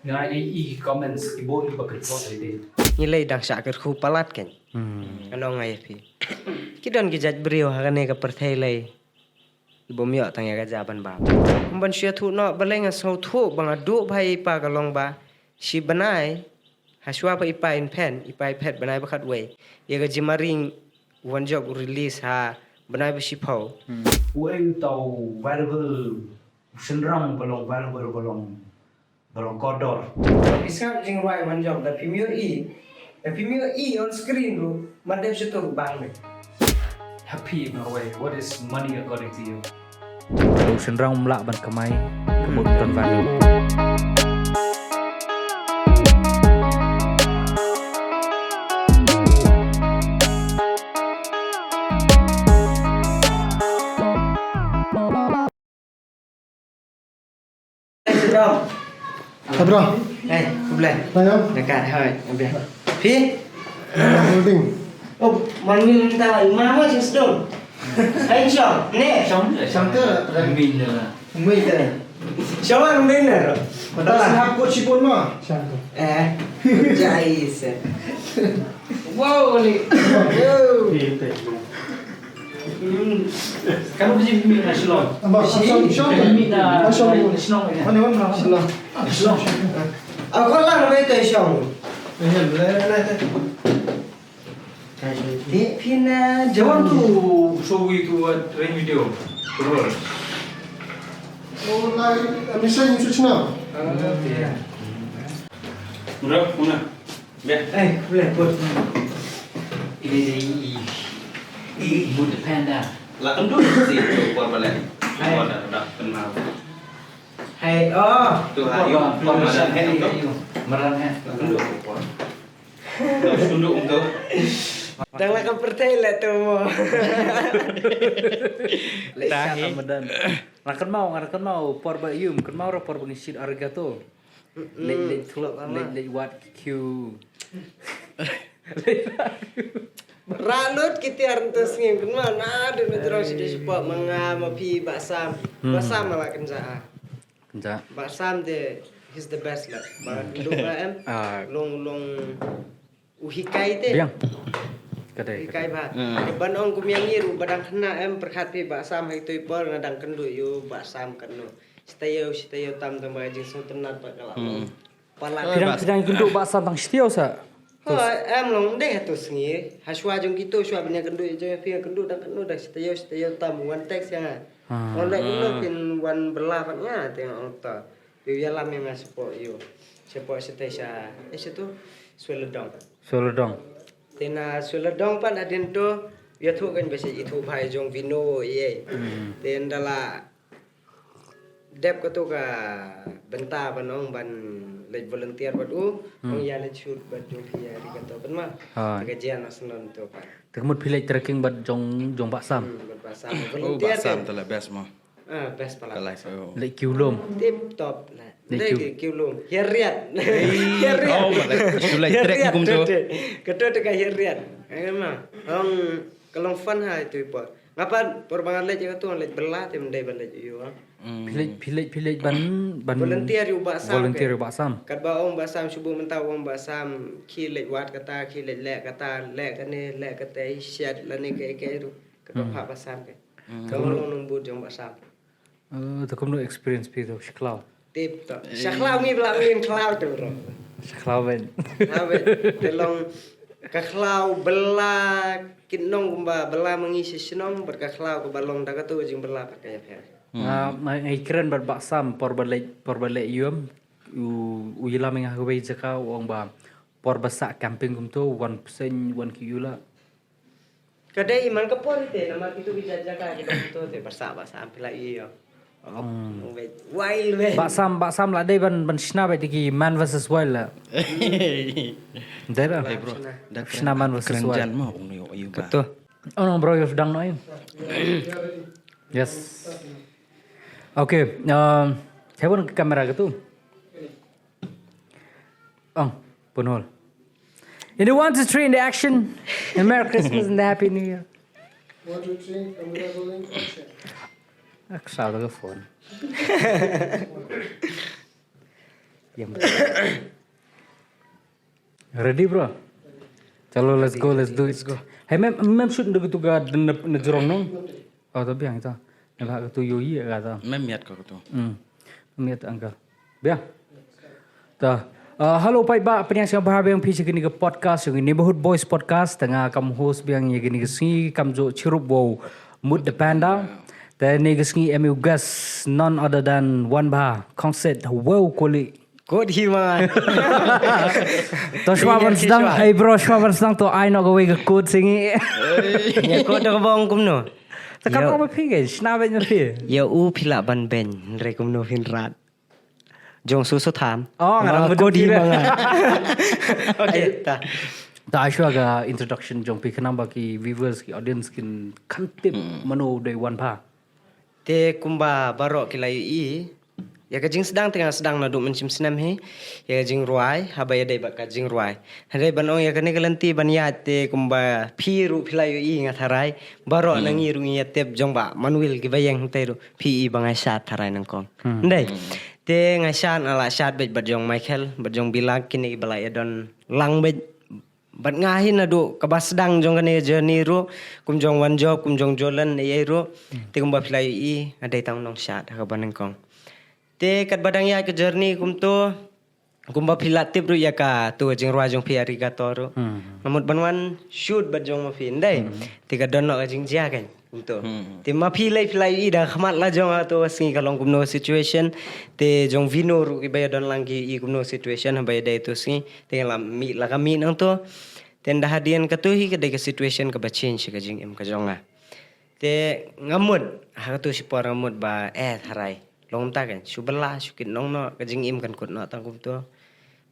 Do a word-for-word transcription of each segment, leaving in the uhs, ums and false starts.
Nga i i comments ki bun ba kyrpad ïa dei. Ngi lei dang shah kyrkhu palat kan. Hmm. Ano ngai phi. Ki don ki jait briew ha kane ka pyrthei lei. Ki bym ïoh tang ïa ka jaban ba. Kum ban shu ïathuh noh balei nga sngewthuh ba nga duh bha ïa i pa ka long ba. Shi bnai. Hashwa ba i pa in phen, i pa i phet bnai ba khatwei. Ïa ka Jim Maring wan jop release ha bnai ba shiphew. Hmm. Uei uta u valuable, u shynrang ba long valuable, ba long, ba long kordor. Phi sngap jingrwai wan jop, da phim ïohi, da phim ïohi on screen ruh, ma dep shuh tu bang me. Happy in a way. What is money according to you? U shynrang um lah ban kamai, ka mut don value. Abra. Eh, khublei. Ayo. Dekat, hai, abia. Phi? Holding. Oh, manggil minta lagi. Mama just dong. Hai, Shong. Ni. Shong, Shong tu. Min dah lah. Min dah. Shong, Min dah. Betul lah. Sahab kot sipun mah. Shong tu. Eh, jai se. Wow, ni. Yo. Kan udah jadi mik na Shillong. Abang, Shillong. Shillong. Mik na Shillong. Mana, mana? Shillong. Shillong. Aku lah lebih tu Shillong. Eh, boleh, boleh, boleh. Te phi na Jawon tu show wi tu wat ring video. Terus. Oh, lai, amisa yung suchna. Ah, okay. Muna, muna. Beh. Eh, boleh, bos. Ini dia i, i, i, Buddha Panda. La kynduh si tu por balik. Hai. Por dah, dah kenal. Hai, oh. Tu ha, por, yu, por, por, madan, hai, hai, tu. Yu. Meran, hai. La kynduh por. Dah kynduh tu. Dang la ka pyrthei la tu mo. Leh sha Ramadan. Nga kynmaw, nga kynmaw por ba ïum, kynmaw ruh por ba ngi shit arigato. Leh, leh, leh, leh wad ki kiu. Leh wad kiu. Ranut ki tiar ntu sngi kynmaw na dun na jrong shi dei shi pop ma nga ma phi Bah Sam. Hmm. Bah Sam ma la kynja. Kynja. Bah Sam de, he's the best lah. Ba kynduh ba em. Ah. Long, long u hikai te. Biang. Ka dei, ka dei. Hikai ba. Hmm. Te ban ong kum ïa ngi ruh ba dang khynnah em pyrkhat phi Bah Sam ha kito i por nga dang kynduh ïa u Bah Sam katno. Shi taïew, shi taïew tam tang ba ka jingsngewtynnat pat ka la long. Hmm. Palat. Phi dang, phi dang kynduh Bah Sam tang shi taïew sa. Hooid, em long dei ha tu sngi. Hashwa jong kito, shwa ban ïa kynduh jong phi ïa kynduh dang kynduh dang shi taïew, shi taïew tam wan text ïa nga. Ah. Ong leh kynduh phin wan bylla pat nga te ong to. Phi ïalam ïa nga shapoh ïa u. Shapoh shatei sha, eh, sha tu. Sweladong. Sweladong. Te na Sweladong pat hadien to, ïathuh kan ba sha ithuh bha jong Vino ïa. Hmm. Te nda la dep katu ka bynta ban ong ban leit volunteer bad u, hmm, ong ïa leit shoot bad jong phi ïa ri kato kan ma. Ha. Te ka jian na snon to pa. Te ka mut phi leit trekking bad jong, jong Bah Sam. Hmm, bad Bah Sam. Oh, volunteer Bah Sam kan. Te la best mo. Ah, best pala. Ka life, oh. Leit kiew lum. Tip top la. Leit kiew. Leit kiew lum. Hiar riat. Hiar riat. Oh, ma leit. Shu leit trek kum tu. Kato te ka hiar riat. Ai ma. Ong ka long fun ha itu i por. Nga pat por ba nga leit ïa katu nga leit bylla te ym dei ban leit ïa u. Mm. Phi leit, phi leit, phi leit ban, ban volunteer ïa u Bah Sam. Volunteer ïa u Bah Sam. Katba ong Bah Sam shu buh mynta ong Bah Sam khie leit wad kata, khie leit leh kata, leh kane, leh kata, shet lane kaei kaei ruh. Katba phah Bah Sam ke. Mm. Ka long nongbud jong Bah Sam. Eh, to kumno experience phi to, sha khlaw. Tip to. Sha khlaw ngi ba la ong khlaw to bro. Sha khlaw ben. Khlaw ben. Te long ka khlaw bylla kit nong kumba bylla ma ngi sha shnong bad ka khlaw kaba long da kato jingbylla bad ka ïapher. Hmm. Nga, nga, nga kren bad Bah Sam por ba leit, por ba leit ïum. U, u ïalam ïa nga ha kawei jaka u ong ba por ba sah camping kumto wan pynshong wan ki ïula. Ka dei man ka por te namar kito ki jaka ki dang to te ba sah ba sah phi la ïoh. Hmm. Wait, wild man. Bah Sam, Bah Sam la dei ban, ban shna bad ki Man versus Wild la. Dei la. Hey, bro. Shna Man versus Wild. Kren jan mo, ong ïoh ïoh ba. Kato. Oh no, bro, you've done nothing. Yes. Okay, um, saya pun kamera ke tu. Oh, pun hol. In the one, two, three, in the action. And Merry Christmas and Happy New Year. One, two, three, camera rolling, action. Ek sa lagi phone. Ready, bro? Chalo, let's go, let's do it. Hey, mem, mem shoot na katu ka na, na jrong nong. Oh, to biang ita. Na katu yo ye kata. Mem miat ko katu. Hmm. Miat, uncle. Biang. Ta. Uh, hello, paidbah, pynïaid sngewbha biang phi sha kane ka podcast, sha kane Neighborhood Boys podcast, te nga kam host biang ïa kane ka sngi, kam ju chirup wow mut da panda. Te kane ka sngi em u guest, none other than Wanbha Khongset, wow kuli. Kot hi ma. To shwa ban sdang, ai bro, shwa ban sdang to ai no kawei ka kot sngi. Ïa kot da ka bong kumno. Ta ka bong ba phi ka, shna beng ma phi. Ïa u phi lah ban beng, re kumno phin rat. Jong su su tham. Oh, nga ram kot hi ma nga. Okay, ta. Ta ai shwa ka introduction jong phi khnang ba ki viewers, ki audience kin kan tip mano dei Wanbha. Te kumba baroh ki la ïohi ïa ka jingsdang te nga sdang naduh mynshem snem hi ïa ka jingrwai, haba ïadei bad ka jingrwai. Hynrei ban ong ïa kane ka lynti ban ïaid te kumba phi ruh phi la ïohi nga tharai, baroh na ngi ruh ngi ïa tip jong ba Manuel ki ba ïeng hangtei ruh phi i ba nga shad tharai nyngkong. Ndei. Te nga shad, nga la shad beit bad jong Michael, bad jong Bilak, kine ki ba la ïa don lang beit. Bad nga hi naduh kaba sdang jong kane ka journey ruh, kum jong Wanjop, kum jong Jolan, ei ei ruh. Te kumba phi la ïohi nga dei tang nongshad ha kaba nyngkong. Te katba dang ïaid ka journey kumto, kumba phi la tip ruh ïa katu ka jingrwai jong phi Arigato ruh. Nga mut ban wan shoot bad jong ma phi ndei. Te ka don noh ka jingjia kan. Kumto. Te ma phi lei phi la ïohi da khmat la jong ha tu sngi ka long kumno situation. Te jong Vino ruh ki ba ïa don lang ki ïohi kumno situation haba ïadei tu sngi. Te la mih la ka mih nangto. Te nda hadien katu hi ka dei ka situation kaba change ka jingim ka jong nga. Te nga mut ha katu shi por nga mut ba eh tharai. Long ta kan shu bela shu kit nong noh ka jingim kan kut noh tang kumto.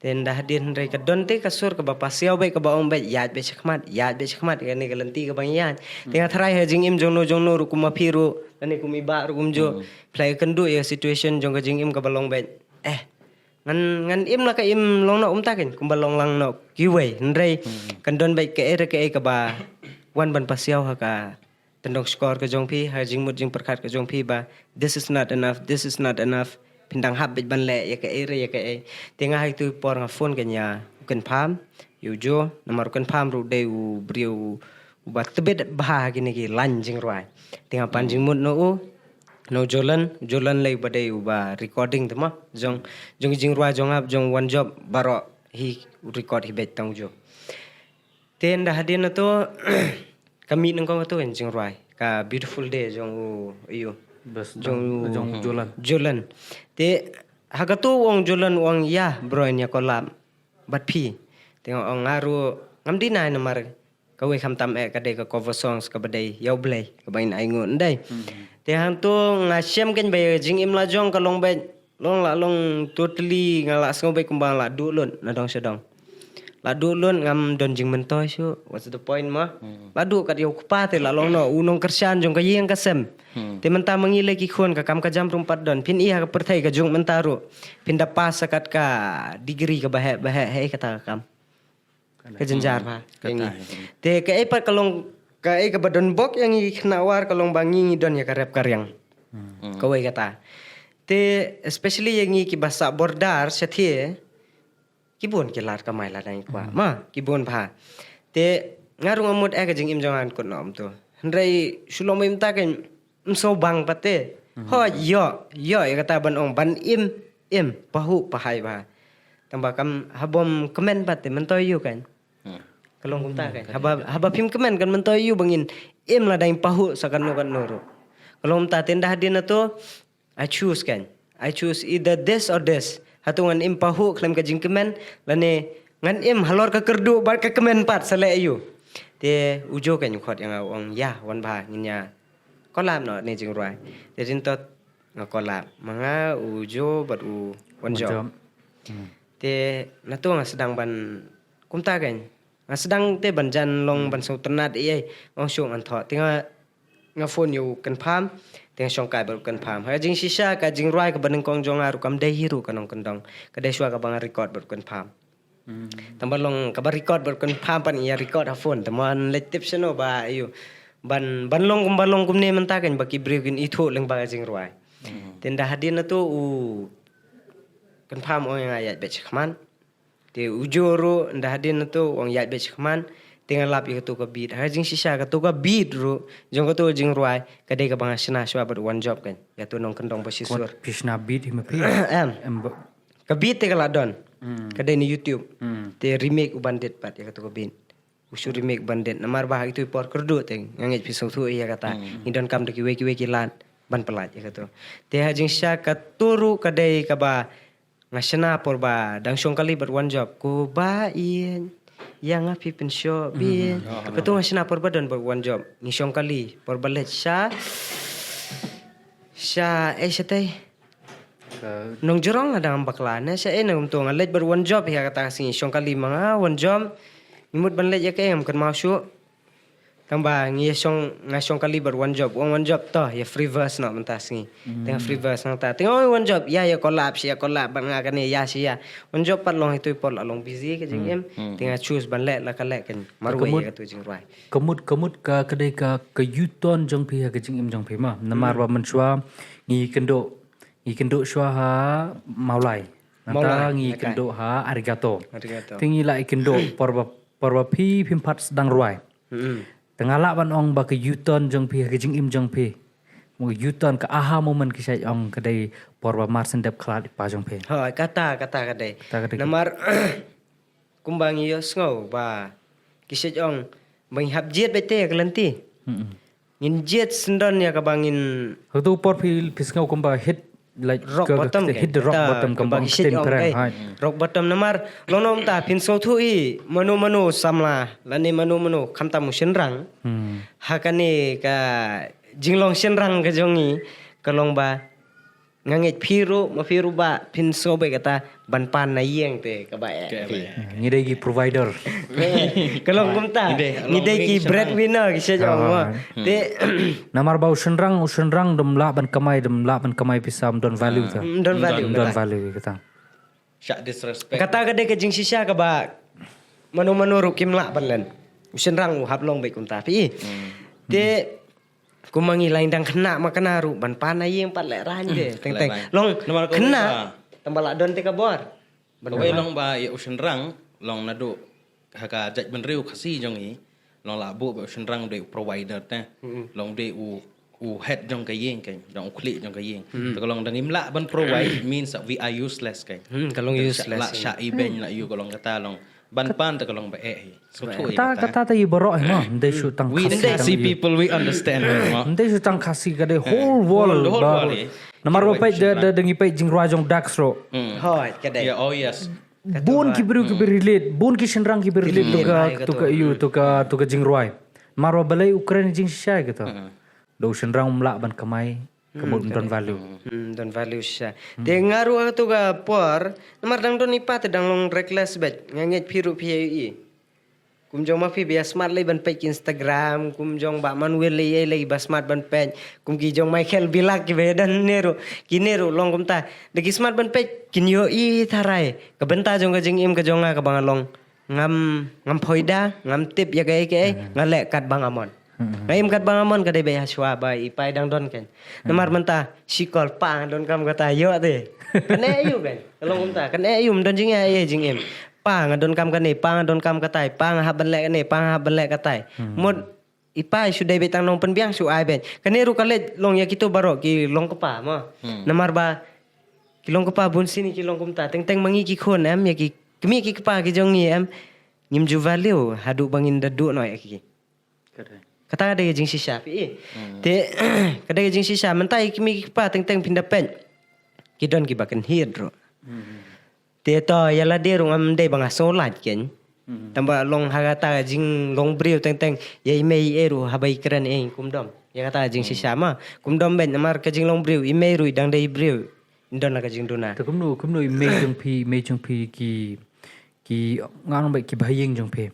Te nda hadien hynrei ka don te ka sur kaba pasiaw beit kaba ong beit ïaid beit shakhmat, ïaid beit shakhmat kane ka lynti kaba ngi ïaid. Te nga tharai ha jingim jong no jong no ruh kum ma phi ruh, lane kum i bah ruh kumjuh. Phi la ïa kynduh ïa situation jong ka jingim kaba long beit. Eh, ngan ngan im la ka im long noh kumta kan kumba long lang noh kiwei. Hynrei kan don beit kaei re kaei kaba wan ban pasiaw ha ka tyndong shkor ka jong phi, ha jingmut jingpyrkhat ka jong phi ba this is not enough, this is not enough. Phin dang hap beit ban leh ïa kaei re ïa kaei. Te nga ha itu por nga phone kan ïa u Kynpham, ïa u Jo, namar u Kynpham ruh dei u briew uba tbit bha ha kine ki line jingrwai. Te nga pan jingmut na u, na u Jolan, u Jolan lei uba dei uba recording te ma jong jong jingrwai jong nga jong Wanjop baroh hi record hi beit tang u Jo. Te nda hadien na to ka mih nyngkong katu kan jingrwai ka Beautiful Day jong u ïa u. Bas jong u Jolan. Jolan. Te ha katu u ong Jolan u ong ïa bro in ïa collab bad phi. Te nga ong nga ruh ngam deny namar kawei khamtam eh ka dei ka cover songs kaba dei ïa u Blei kaba in ai ngut ndei. Te hangtu nga shem kan ba ïa jingim la jong ka long beit long la long totally nga la sngew beit kumba la duh lut na dong sha dong. La duh lut ngam don jingmyntoi shuh. What's the point ma? La duh kat ïa u kpa te la long noh u nongkyrshan jong ka ïing ka sem. Te mynta ma ngi lei ki khun ka kam ka jam ruh ym pat don. Phin i ha ka pyrthei ka jong mynta ruh phin da pass sa kat ka degree kaba heh ba heh heh kata ka kam. Ka jynjar bha. Te kaei pat ka long kaei kaba don bok ïa ngi khynnah war ka long ba ngi ngi don ïa ka rep ka riang. Kawei kata. Te especially ïa ngi kiba sah border shathie ki bun ki lad kamai lada ngi kwah ma ki bun bha. Te nga ruh nga mut eh ka jingim jong nga kan kut noh kumto. Hynrei shu long ba mynta kan ym sngewbang pat te. Ho ïoh ïoh ïa kata ban ong ban im im pahuh pahai bha. Tang ba kam haba ym kmen pat te myntoi ïa u kan. Ka long kumta kan haba haba phim kmen kan myntoi ïa u ba ngin im lada ngin pahuh sa katno katno ruh. Ka long kumta te nda hadien na to I choose kan. I choose either this or this. Hato ngan im pahuh khlem ka jingkmen lane ngan im halor ka kyrduh bad ka kmen pat sa leh ïa u. Te u Jo kan u khot ïa nga u ong ïa Wanbha ngin ïa collab noh ne jingrwai. Te hadien to nga collab ma nga u Jo bad u Wanjop. Te na to nga sdang ban kumta kan nga sdang te ban jan long ban sngewtynnat ïa ei nga ong shuh ngan thoh te nga nga phone ïa u Kynpham te nga shongkai bad u Kynpham ha ka jingshisha ka jingrwai kaba nyngkong jong nga ruh kam dei hi ruh ka nongkyndong ka dei shuwa kaba nga record bad u Kynpham. Tang ba long kaba record bad u Kynpham pat ngi ïa record ha phone te mon leit tip shano ba ïa u ban ban long kumba long kumne mynta kan ba ki briew kin ithuh lyngba ka jingrwai. Te nda hadien na to u Pynpham ong ïa nga ïaid beit shakhmat. Te u Joe ruh nda hadien na to ong ïaid beit shakhmat. Te nga lap ïa kato ka beat. Ha ka jingshisha kato ka beat ruh jong kato jingrwai ka dei kaba nga shna shuwa bad One Job kan. Ïa to nongkyndong ba shisur. Phi shna beat hi ma phi? Em. Em ba- Ka beat te ka la don. Ka dei na YouTube. Te remake u Bandit pat ïa kato ka beat. U shu remake Bandit. Namar ba ha kito ki por kyrduh te nga ngeit phi sngewthuh ïa kata. Ngi donkam da kiwei kiwei ki lad ban pyllait ïa kato. Te ha jingshisha kato ruh ka dei kaba nga shna por ba dang shong kali bad One Job. Ko ba ïa nga phi pynshoh beit. Kato nga shna por ba don bad One Job. Ngi shong kali por ba leit sha sha eh shatei. Nongjrong nga dang bakla ne sha eh na kumto nga leit bad One Job ïa kata ka sngi shong kali ma nga One Job. Ngi mut ban leit ïa ka em kan mau shu. Tang ba ngi ïa shong nga shong kali bad One Job. Wan One Job to ïa free verse noh mynta sngi. Tang free verse nangta. Tang oi One Job ïa ïa collab ïa collab bad nga kane ïa shi ïa. One Job pat long itu por la long busy ka jingim. Tang nga choose ban leh la ka leh kan marwei ïa katu jingrwai. Ka mut ka mut ka ka dei ka ka U-turn jong phi ha ka jingim jong phi ma. Namar ba mynshuwa ngi kynduh ngi kynduh shuwa ha Mawlai. Nangta ngi kynduh ha Arigato. Arigato. Tang ngi la kynduh por ba por ba phi phim pat sdang rwai. Te nga lah ban ong ba ka U-turn jong phi, ka jingim jong phi. Mo ka U-turn ka aha moment ki shait ong ka dei por ba mar sendep khlad i pa jong phi. Hoi, kata, kata ka dei. Kata ka dei. Namar kumba ngi ïohsngew ba ki shait ong ba ngi hap jied beit te ka lynti. Ngin jied syndon ïa kaba ngin. Hatu por phi phi sngew kumba hit like rock bottom hit the rock bottom kaba ki shait ong. Rock bottom namar long nong ta phin sngewthuh hi mano mano samla lane mano mano khamtam u shynrang. Ha kane ka jinglong shynrang ka jong ngi ka long ba nga ngeit phi ruh ma phi ruh ba phin sngewbha kata ban pan na ïing te kaba eh. Ngi dei ki provider. Ka long kumta ngi dei ki breadwinner ki shait ong. Te namar ba u shynrang u shynrang dum lah ban kamai dum lah ban kamai pisa um don value ta. Don value kata. Shah disrespect. Kata ka dei ka jingshisha kaba mano mano ruh kim lah ban len. U shynrang u hap long beit kumta phi. Te kumba ngi la dang khynnah ma khynnah ruh ban pan na ïing pat leh rang de teng teng. Long khynnah tang ba la don te ka bor. Kawei long ba ïa u shynrang long naduh ha ka jaitbynriew Khasi jong ngi long la buh ba u shynrang dei u provider te. Long dei u u head jong ka ïing kan jong u khlieh jong ka ïing. Te ka long dang im lah ban provide means that we are useless kan. Ka long useless. La sha i ben la ïu ka long kata long ban pan te ka long ba eh hi. Kata kata ta i baroh hi ma ndei shu tang Khasi. We Khasi people we understand. Ndei shu tang Khasi ka dei whole world. Namar ba peit da da ngi peit jingrwai jong Dax ro. Hoi ka dei. Oh yes. Bun ki briew ki relate bun ki shynrang ki relate to ka to ka ïu to ka to ka jingrwai. Namar ba balei u kren jingshisha kata. Da u shynrang um lah ban kamai. Ka mut don value. Don value shisha. Te nga ruh ha katu ka por namar dang don i pa te dang long reckless beit nga ngeit phi ruh phi ïohi. Kum jong ma phi ba ïa smart lei ban peit ki Instagram kum jong ba Manuel lei lei ba smart ban peit kum ki jong Michael Bilak ki ba ïa don ne ruh ki ne ruh long kumta da ki smart ban peit kin ïohi tharai ka bynta jong ka jingim ka jong nga kaba nga long ngam ngam phoida ngam tip ïa kaei kaei nga leh kat ba nga mon. Nga im kat ba nga mon ka dei ba ïa shuwa ba i pai dang don kan. Namar mynta shikol pa nga don kam kata ïoh te. Kane ayu kan. Ka long kumta kane ayu don jingim ai jingim. Pa nga don kam kane pa nga don kam kata pa nga hap ban leh kane pa nga hap ban leh kata. Mut i pa shu dei beit tang nong pynbiang shu ai beit. Kane ruh ka leh long ïa kito baroh ki long kpa mo. Namar ba ki long kpa bun sini ki long kumta teng teng ma ngi ki khun em ïa ki kmie ki kpa ki jong ngi em. Ngim ju value haduh ba ngin da duh noh ïa ki. Kata ka dei ka jingshisha phi. Te ka dei ka jingshisha mynta i kmie ki kpa teng teng phin da peit. Ki don kiba kynhied ruh. Te to ïa lade ruh ngam dei ba nga sngewlait ken. Tang ba long ha kata ka jinglong briew teng teng ïa i mei i ei ruh haba i kren ei kum dom. Ïa kata ka jingshisha ma kum dom beit namar ka jinglong briew i mei ruh i dang dei briew. Don la ka jingduna. Te kumno kumno i mei jong phi i mei jong phi ki ki nga nong ba ki bhaïing jong phi.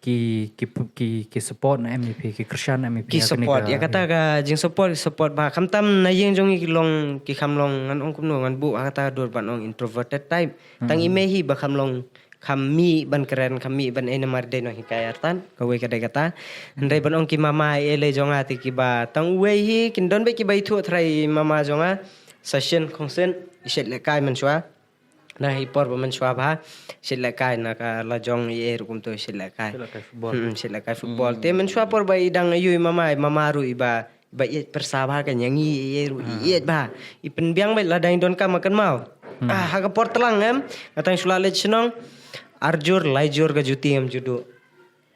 Ki ki ki ki support na em phi ki kyrshan na em phi. Ki support ïa kata ka jing support ki support ba khamtam na ïing jong ki long ki kham long ngan ong kumno ngan buh ha kata dur ban ong introverted type. Tang i mei hi ba kham long kham mih ban kren kham mih ban ei namar dei nong hikai artan kawei ka dei kata. Hynrei ban ong ki mama ei lei jong nga te kiba tang uwei hi kin don beit kiba ithuh tharai mama jong nga. Sashin khongsin i shet le kai man shwa. Na hi por ba mynshuwa bha, shet lehkai na ka lajong i e ruh kumto shet lehkai. Shet lehkai football. Hmm, shet lehkai football. Te mynshuwa por ba i dang ïoh i mama, i mama ruh iba, iba ïeit pyrsa bha ka ïa ngi i e ruh i ïeit bha. I pynbiang beit lada i donkam ha kynmaw. Ah, ha ka por tlang em, nga tang shu la leit shnong, ar jur, lai jur ka juti ngam ju duh.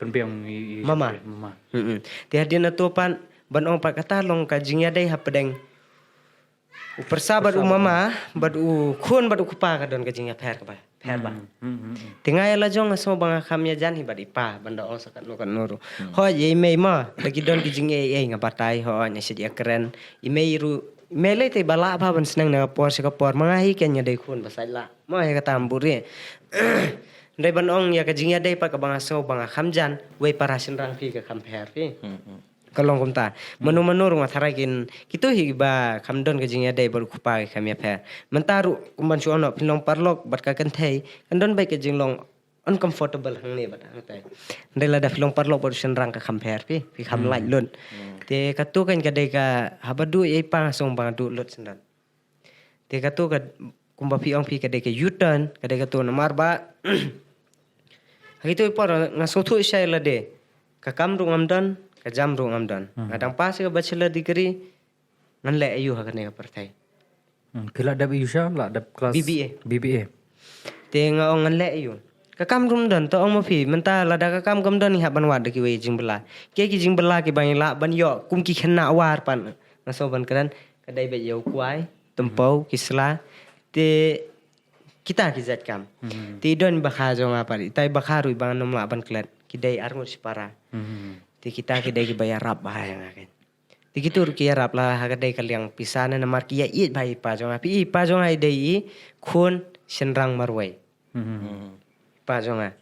Pynbiang i, i mama. Mama. Hmm. Te hadien na to pat, ban ong pat kata long ka jingïadei hapdeng u pyrsa bad u mama, bad u khun bad u kpa ka don ka jingïapher kaba pher bha. Hmm, hmm, hmm, hmm. Te nga ïa lajong nga sngew ba nga kham ïajan hi bad i pa, ban da ong sa katno katno ruh. Hmm. Hooid, ïa i mei ma, da ki don ki jingeh ei nga batai, hooid, nga shet ïakren. I mei ruh, i mei lei te ba lah bha ban sneng na ka por sha ka por, ma nga hi ken nga dei khun ba sait lah. Ma ïa kata mburi. Ndai ban ong ïa ka jingïadei pat kaba nga sngew ba nga kham jan, wei para shynrang phi ka kham pher phi. Hmm, hmm. Ka long kumta. Mano mano ruh nga tharai kin, kito hi ba kham don ka jingïadei bad u kpa ki kham ïapher. Mynta ruh kumban shu ong noh phin long paralok bad ka kynthei, kan don beit ka jinglong uncomfortable hangne bad hangtai. Ndai lada phi long paralok bad u shynrang ka kham pher phi, phi kham lait lut. Te kato kan ka dei ka haba duh ïa i pa nga sngew ba nga duh lut syndon. Te kato ka kumba phi ong phi ka dei ka U-turn, ka dei kato namar ba ha kito i por nga sngewthuh shai lade. Ka kam ruh ngam don, ka jam ruh ngam don. Nga dang pass ïa ka bachelor degree, ngan leh aiu ha kane ka pyrthei. Hmm, phi la dep aiu sha, la dep class B B A. B B A. Te nga ong ngan leh aiu. Ka kam ruh ngam don, to ong ma phi, mynta lada ka kam kam don ngi hap ban wad da kiwei jingbylla. Kiei ki jingbylla kiba ngi lah ban ïoh, kum ki khynnah war pat. Nga sngew ban kren, ka dei beit ïa u kwai, tympew, ki sla. Te kita ki jait kam. Hmm. Te i don bakha jong nga pat, itai bakha ruh iba ngam lah ban klet. Ki dei arngut shipara. Hmm. Te kita ki dei kiba ïarap bha ïa nga ken. Te kito ruh ki ïarap la ha ka dei ka liang pisa ne namar ki ïa ïeit bha i pa jong nga. Phi i pa jong nga i dei i khun shynrang marwei. Hmm. Pa jong nga.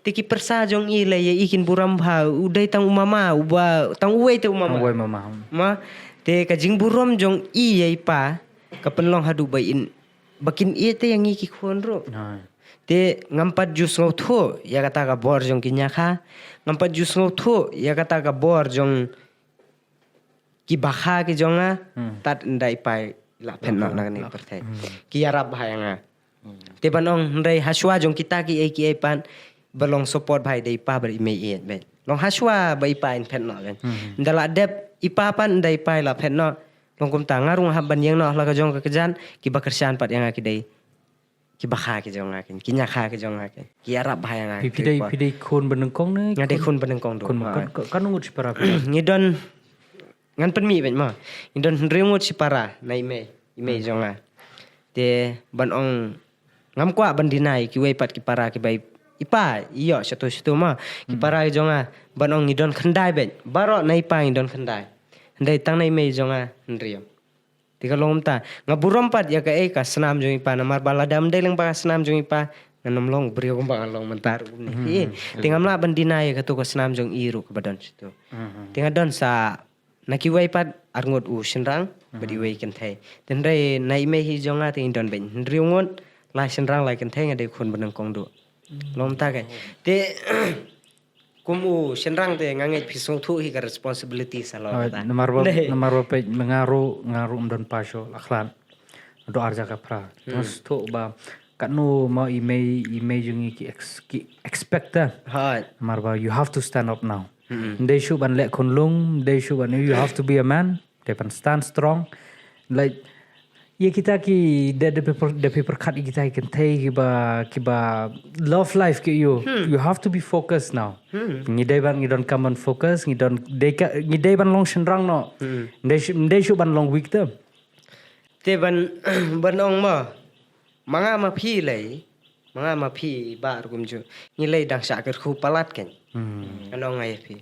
Te ki pyrsa jong i la ïa i kin burom bha, u dei tang u mama, uba, tang uwei te u mama. Tang uwei mama. Ma, te ka jingburom jong i ïa i pa, ka pynlong haduh ba in, ba kin ïeit te ïa ngi ki khun ruh. Hai. Te ngam pat ju sngewthuh ïa kata ka bor jong ki ñiakha, ngam pat ju sngewthuh ïa kata ka bor jong ki bakha ki jong nga, hmm, tad ynda i pa i la phet noh na kane ka pyrthei. Hmm. Ki ïarap bha ïa nga. Hmm. Te ban ong hynrei hashwa jong kita kiei kiei pat ba long support bha i dei i pa bad i mei ïeit beit. Long hashwa ba i pa in phet noh kan. Hmm. Ynda la dep i pa pat ynda i pa i la phet noh. Long kumta nga ruh nga hap ban ïeng noh la ka jong ka kjat, kiba kyrshan pat ïa nga ki dei ki bakha ki jong nga ken, ki ñiakha ki jong nga ken. Ki ïarap bha ïa nga. Phi, phi dei, phi dei khun banyngkong ne? Nga dei khun banyngkong duh. Khun banyngkong. Ka, ka, katno ngut shipara phi? Ngi don, ngan pynmih beit ma. Ngi don hynriew ngut shipara na i mei, i mei jong nga. Te ban ong ngam kwah ban deny kiwei pat ki para kiba i, i pa i ïoh shato shato ma. Ki para ki jong nga ban ong ngi don khyndai beit. Baroh na i pa ngi don khyndai. Hynrei tang na i mei jong nga hynriew. Te ka long kumta, nga burom pat ïa kaei ka snam jong i pa namar ba lada ym dei lyngba ka snam jong i pa, ngan ym long briew kumba nga long mynta ruh kumne. Hmm. Te ngam lah ban deny ïa kato ka snam jong i ruh kaba don shato. Hmm. Te nga don sa na kiwei pat arngut u shynrang bad iwei kynthei. Te hynrei na i mei hi jong nga te ngi don beit hynriew ngut, lai shynrang lai kynthei, nga dei khun banyngkong duh. Long kumta ka. Te kum u shynrang te nga ngeit phi sngewthuh hi ka responsibility sa lor kata. Namar ba, namar ba peit nga ruh, nga ruh ym don pa shuh la khlad. Dor ar ja ka phra. Hmm. Sngewthuh ba katno ma i mei, i mei jong ngi ki ex-, ki expect ta. Hooid. Namar ba you have to stand up now. Hmm. Ym dei shuh ban leh khunlung, ym dei shuh ban, you have to be a man. Dei ban stand strong. Like, ïa kita ki, da, da phi pyr-, da phi pyrkhat ïa kita ki kynthei kiba, kiba love life ki ïoh. Hmm. You have to be focused now. Hmm. Ngi dei ban, ngi donkam ban focus, ngi don, dei ka, ngi dei ban long shynrang noh. Hmm. Ym dei shu, ym dei shu ban long weak te. Te ban, ban ong ma, ma nga ma phi lei, ma nga ma phi bah ruh kumjuh. Ngi lei dang shah kyrkhu palat ken. Hmm. Ngan ong ïa phi.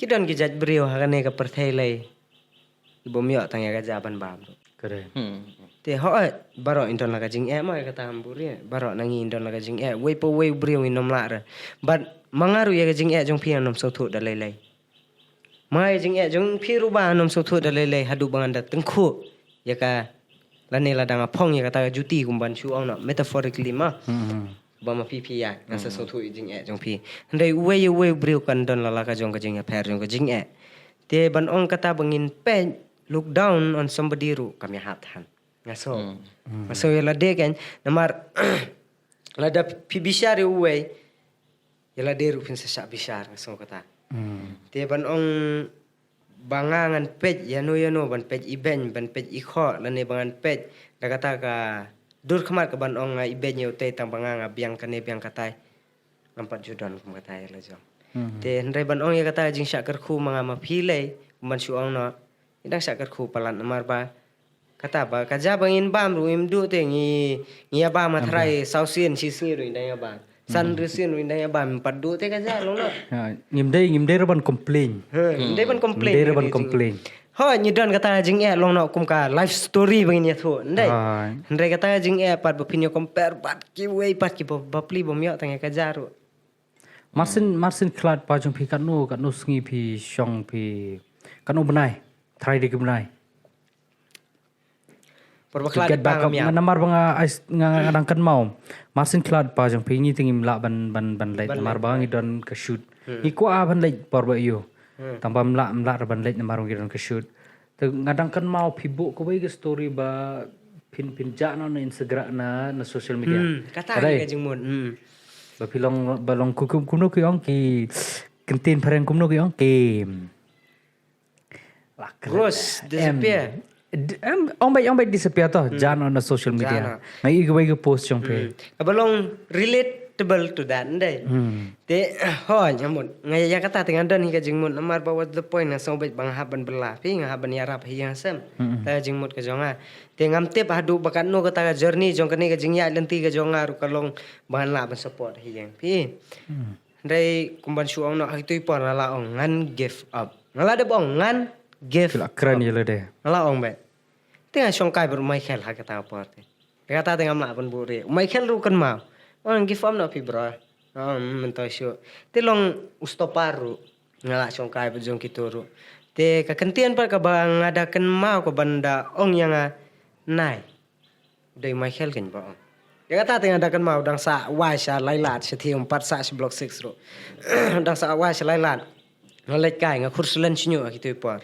Ki don ki jait briew ha kane ka pyrthei lei. Ki bym ïoh tang ïa ka ja ban bam ruh. Correct. Hmm. Te hooid, baroh ngi don la ka jingeh ma ïa kata ha burom. Baroh na ngi ngi don la ka jingeh. Wei pa wei u briew ngin ym lah re. Bad ma nga ruh ïa ka jingeh jong phi ngan ym sngewthuh da lei lei. Ma ïa ka jingeh jong phi ruh bah ngan ym sngewthuh da lei lei haduh ba ngan da tyngkhuh ïa ka lane lada nga phong ïa kata ka juti kumban shu ong noh metaphorically ma. Hmm. Ba ma phi phi ïaid, ngan sa sngewthuh ïa ka jingeh jong phi. Hynrei uwei uwei u briew kan don la la ka jong ka jingïapher jong ka jingeh. Te ban ong kata ba ngin peit, look down on somebody ruh kam ïahap than. Nga sngew. Nga sngew ïa lade kan, namar lada phi bishar ïa uwei, ïa lade ruh phin sa shah bishar, nga sngew kata. Te ban ong ba nga ngan peit ïano ïano, ban peit i beiñ, ban peit i khoh, lane ba ngan peit da kata ka dur khmat ka ban ong nga i beiñ ïa utei tang ba nga nga biang kane biang katai. Ngam pat ju don kum kata ïa la jong. Te hynrei ban ong ïa kata ka jingshah kyrkhu ma nga ma phi lei, kum ban shu ong noh, ngi dang shah kyrkhu palat namar ba kata ba ka ja ba ngin bam ruh ngim duh te, ngi ngi ïa bam ha trai saw sien shi sngi ruh ngi dang ïa bam, san ri sien ruh ngi dang ïa bam, pat duh te ka ja long noh. Ha, ngim dei, ngim dei ruh ban complain. He, ngim dei ban complain, ngim dei ruh ban complain. Ho, ngi don kata ka jingeh long noh kum ka life story ba ngin ïathuh, ndei. Hynrei kata ka jingeh pat ba phin ïa compare bad kiwei pat ki ba, bapli bym ïoh tang ïa ka ja ruh. Marsien, marsien khlad pa jong phi katno, katno sngi phi shong phi, katno bnai, trai de ki bnai. Por ba khlad pa ngam ïa. Namar ba nga, nga, nga dang kynmaw. Marsien khlad pa jong phi ngi te ngim lah ban, ban, ban leit namar ba ngi don ka shoot. Ngi kwah ban leit por ba ïoh. Tang ba ym lah, ym lah ban leit namar ba ngi don ka shoot. Te nga dang kynmaw phi buh kawei ka story ba phin, phin jah noh na Instagram, na, na social media. Kata ka jingmut. Ba phi long, ba long ku, kum, kumno ki ong ki, ktien phareng kumno ki ong ki. Ghost, disappear. Ong beit, ong beit disappear to, jah noh na social media. Nga ïohi kawei ka post jong phi. Kaba long relatable to that, ndei. Te, ho, nyamut. Nga ïa kata te ngan don hi ka jingmut namar ba what's the point, nga sngew beit ba nga hap ban bylla phi, nga hap ban ïarap hi ïa nga sem. Ta jingmut ka jong nga. Te ngam tip haduh ba katno kata ka journey jong kane ka jingïaid lynti ka jong nga ruh ka long ba ngan lah ban support hi ïa phi. Hynrei kum ban shu ong noh ha kitu i por nga la ong ngan give up. Nga la dep ong ngan give up. Nga la ong beit. Te nga shongkai bad u Michael ha kata ka por te. Kata te ngam lah ban buhrieh. U Michael ruh kynmaw. Ong give up noh phi bro. Ong myntoi shuh. Te long u Stopar ruh. Nga la shongkai bad jong kitu ruh. Te ka kyntien pat kaba nga da kynmaw kaban da ong ïa nga nai. Dei Michael kein ba ong. Ïa kata te nga da kynmaw dang sah wai sha Laitlad sha thiung pat sah sha Block six ruh. Dang sah wai sha Laitlad. Nga leit kai nga khur slen shñiuh ha kitu i por.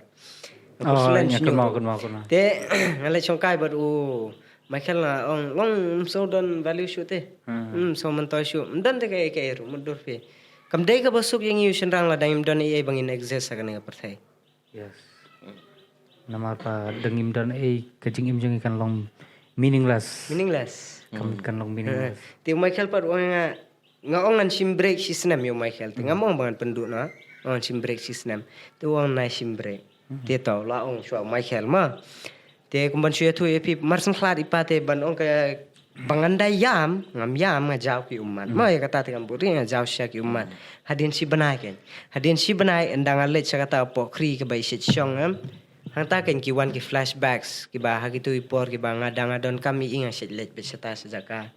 Nga khur slen shñiuh. Te nga leit shongkai bad u Michael nga ong long ym shu don value shuh te. Ym shu myntoi shuh. Ym don te kaei kaei ruh mutdur phi. Kam dei kaba suk ïa ngi u shynrang lada ngim don ei ei ba ngin exist ha kane ka pyrthei. Yes. Namar ba da ngim don ei ka jingim jong ngi kan long meaningless. Meaningless. Kan, kan long meaningless. Te u Michael pat u ong nga, nga ong ngan shim break shi snem ïa u Michael. Te ngam ong ba ngan pynduh noh. Ngan shim break shi snem. Te u ong nai shim break. Te to la ong shuwa u Michael ma. Te kum ban shu ïathuh ïa phi marsien khlad i pa te ban ong ka ba ngan da ïam, ngam ïam nga jaw ki ummat. Ma ïa kata te ngam buhrieh nga jaw sha ki ummat. Hadien shi bnai kein. Hadien shi bnai ynda nga leit sha kata ka pokhri kaba i shait shong em. Hangta kein ki wan ki flashbacks kiba ha kitu i por kiba nga da nga donkam ïa i nga shait leit beit shata sha jaka.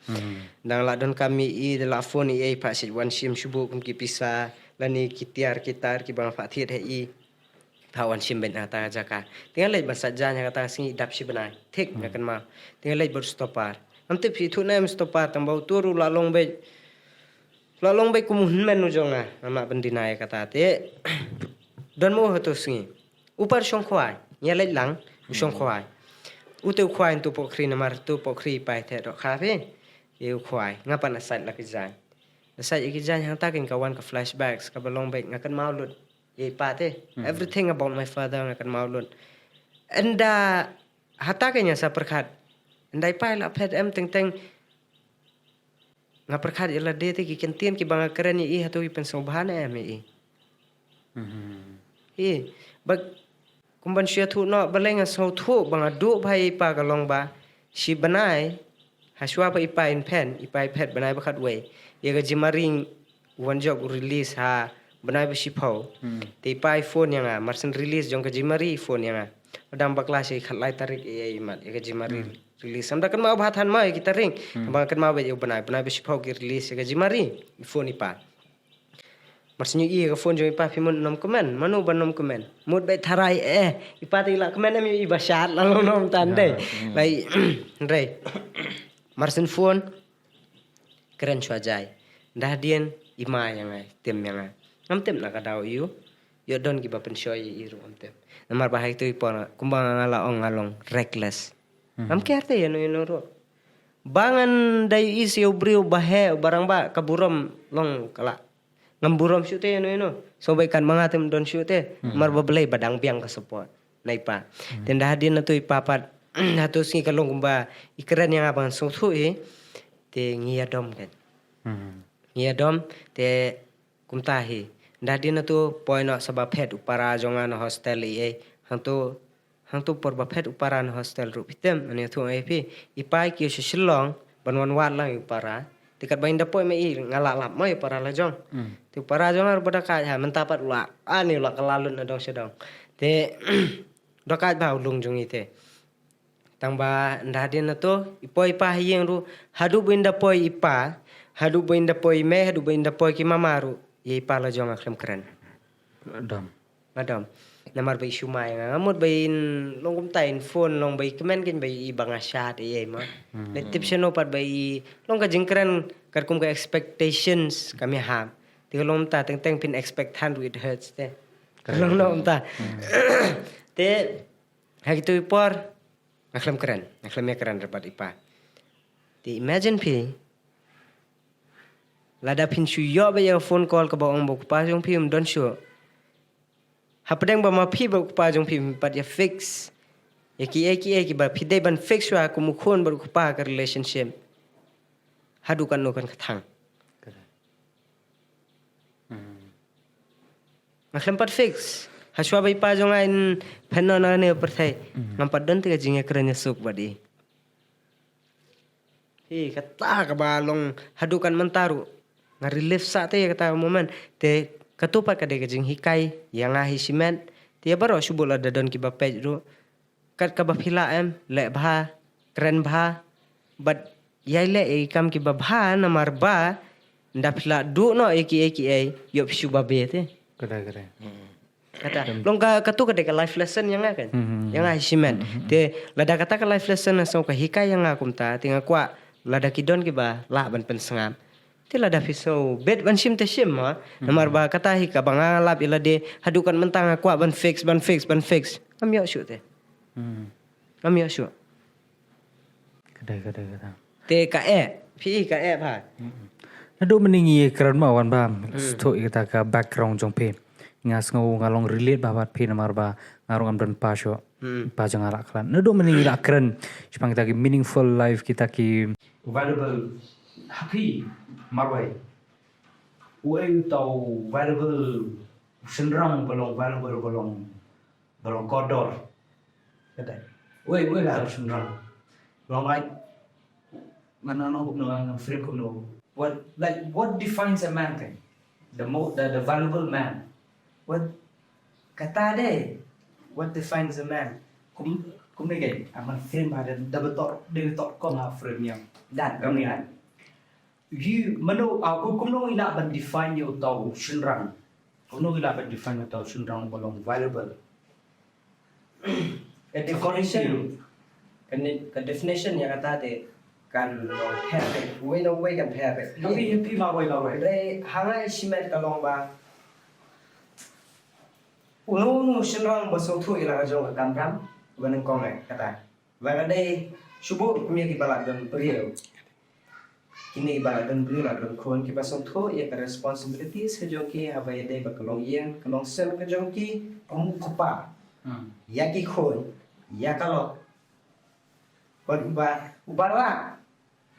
Da nga la donkam ïa i da la phone ïa i pat shait wan shim shu buh kum ki pisa lane ki tiar ki tar kiba nga pat thied ha i. Pat wan shim beit na kata ka jaka. Te nga leit ban sait jaiñ ha kata ka sngi dap shi bnai. Thik nga kynmaw. Te nga leit bad u Stopar. Ngam tip phi ithuh ne em Stopar tang ba utu ruh la long beit. La long beit kum u hynmen u jong nga. Ngam lah ban deny ïa kata te. Don mo ha utu u sngi. U pat u shong khwai. Nga leit lang u shong khwai. Utu u khwai utu pokhri namar utu pokhri i pa i theh dohkha phi. Ïa u khwai. Nga pat nga sait la ki jaiñ. Nga sait ïa ki jaiñ hangta kein ka wan ka flashbacks kaba long beit nga kynmaw lut. Ïa i pa te. Everything about my father nga kynmaw lut. Ynda hata kein nga sa pyrkhat. Ynda i pa i la phet em teng teng. Nga pyrkhat ïa lade te ki kyntien kiba nga kren ïa i hato i pynsngewbha ne em ïa i. I ba kum ban shu ïathuh noh balei nga sngewthuh ba nga duh bha ïa i pa ka long ba shi bnai. Hashwa ba i pa in phet, i pa i phet bnai ba khatwei. Ïa ka Jimari wan jop u release ha bnai ba shiphew. Te i pa i phone ïa nga, marsien release jong ka Jimari i phone ïa nga. Dang bakla shi khatlai tarik i ei mat ïa ka Jimari release. Sam da kynmaw ba than ma ïa ki tarik. Ba kynmaw ba ïa u bnai, bnai ba shiphew ki release ïa ka Jimari i phone i pa. Marsien i ka phone jong i pa phi mut nym kmen, mano ban nym kmen. Mut beit tharai eh, i pa te i la kmen em i ba shat la long nym tan dei. Lai, rei. Marsien phone, kren shwa jai. Dah dien, i ma ïa nga, tem ïa nga. Ngam tem na ka daw ïa u, ïoh don kiba pynshoi ïa i ruh ngam tem. Namar ba ha itu i por, kumba nga la ong nga long reckless. Ngam care te ïano ïano ruh. Ba ngan da ïohi sha u briew ba heh, ba rangbah, ka burom long ka lah. Ngam burom shuh te ïano ïano. So ba i kat ma nga te ym don shuh te. Namar ba Blei ba dang biang ka support na i pa. Te ynda hadien hato i pa pat, hato sngi ka long kumba i kren ïa nga ba ngan sngewthuh hi. Te ngi ïadom kan. Ngi ïadom te kumta hi. Ynda hadien hato poi noh sa ba phet u para jong nga na hostel ei ei. Hangto, hangto por ba phet u para na hostel ruh phi tip, ani ïathuh ei phi. I pa i kiew sha Shillong ban wan wad lang ïa u para. Te katba ynda poi ma i nga lah lap ma ïa u para la jong. Te u para jong nga ruh ba da kait ha, mynta pat u la, ani u la kylla lut na dong sha dong. Te da kait bha u lung jong i te. Tang ba ynda hadien hato i poi i pa ha ïing ruh, haduh ba ynda poi i pa, haduh ba ynda poi i mei, haduh ba ynda poi ki mama ruh, ïa i pa la jong nga khlem kren. Dom. Nga dom. Namar ba i shu mai nga, nga mut ba in long kumta, in phone long ba i kmen kein ba i ba nga shad ei ei ma. Leit tip shano pat ba i long ka jingkren katkum ka expectations kam ïahap. Te ka long kumta, teng teng phin expect than ruh it hurts te. Ka long noh kumta. Te ha kito i por nga khlem kren, nga khlem ïakren re bad i pa. Te imagine phi, lada phin shu ïoh beit ïa ka phone call kaba ong ba u kpa jong phi um don shuh. Hapdeng ba ma phi bad u kpa jong phi phin pat ïa fix ïa kiei kiei kiba phi dei ban fix shuwa kum u khun bad u kpa ka relationship. Haduh katno kan ka thang. Nga khlem pat fix. Hashwa ba i pa jong nga in phet noh na kane ka pyrthei, ngam pat don te ka jingïakren ïasuk bad i. Hi, kata kaba long haduh kan mynta ruh nga relive sah te ïa kata ka moment. Te kato pat ka dei ka jinghikai ïa nga hi shimet. Te ïa baroh shu bud lada don kiba peit ruh, kat kaba phi lah em, leh bha, kren bha, bad ïai leh ïa ki kam kiba bha, namar ba ynda phi lah duh noh ïa kiei kiei, ïoh phi shu babe te. Ka dei, ka dei. Kata long ka, kato ka dei ka life lesson ïa nga kan. Ïa nga hi shimet. Te lada kata ka life lesson na song ka hikai ïa nga kumta, te nga kwah lada ki don kiba lah ban pynsngap, te lada phi sngewbit ban shim te shim ma. Namar ba kata hi kaba nga lap ïa lade, haduh kan mynta nga kwah ban fix, ban fix, ban fix. Ngam ïoh shuh te. Ngam ïoh shuh. Ka dei, ka dei, ka dei. Te ka eh, phi ka eh bha. Naduh mynne ngi kren ma wan ba sngewthuh ïa kata ka background jong phi. Nga sngew nga long relate bha bad phi namar ba nga ruh ngam don pa shuh. Pa jong nga la khlad. Naduh mynne ngi la kren shaphang kita ki meaningful life, kita ki valuable ha phi marwei. Uei uta u valuable, u shynrang ba long valuable, ba long, ba long kordor. Kata. Uei, uei uta u shynrang. Long, like, man, no, no, no, no, frame, no. What, like, what defines a man then? The mo-, the, the valuable man. What, kata de, what defines a man? Kum, kum ne ke, aman frame ba da, da betok, da betok kong ha frame yang. Dan, kami dan. Ïa, mano, ah, ku-, kumno i lah ban define ïa uta u shynrang? Kumno i lah ban define uta u shynrang ba long valuable? Ka definition, ka ni-, ka definition ïa kata te kan long pher pher. Uwei na uwei kan pher pher. Tapi happy marwei marwei. Hynrei ha nga i shimet ka long ba uno uno u shynrang ba sngewthuh ïa la ka jong ka kamram ba nyngkong eh kata. Ba ka dei shu bud kum ïa kiba la don briew. Kine kiba la don briew, la don khun, kiba sngewthuh ïa ka responsibilities ka jong ki haba ïadei bad ka longïing ka longsem ka jong ki kum u kpa. Ïa ki khun, ïa ka lok. Bad uba, uba lah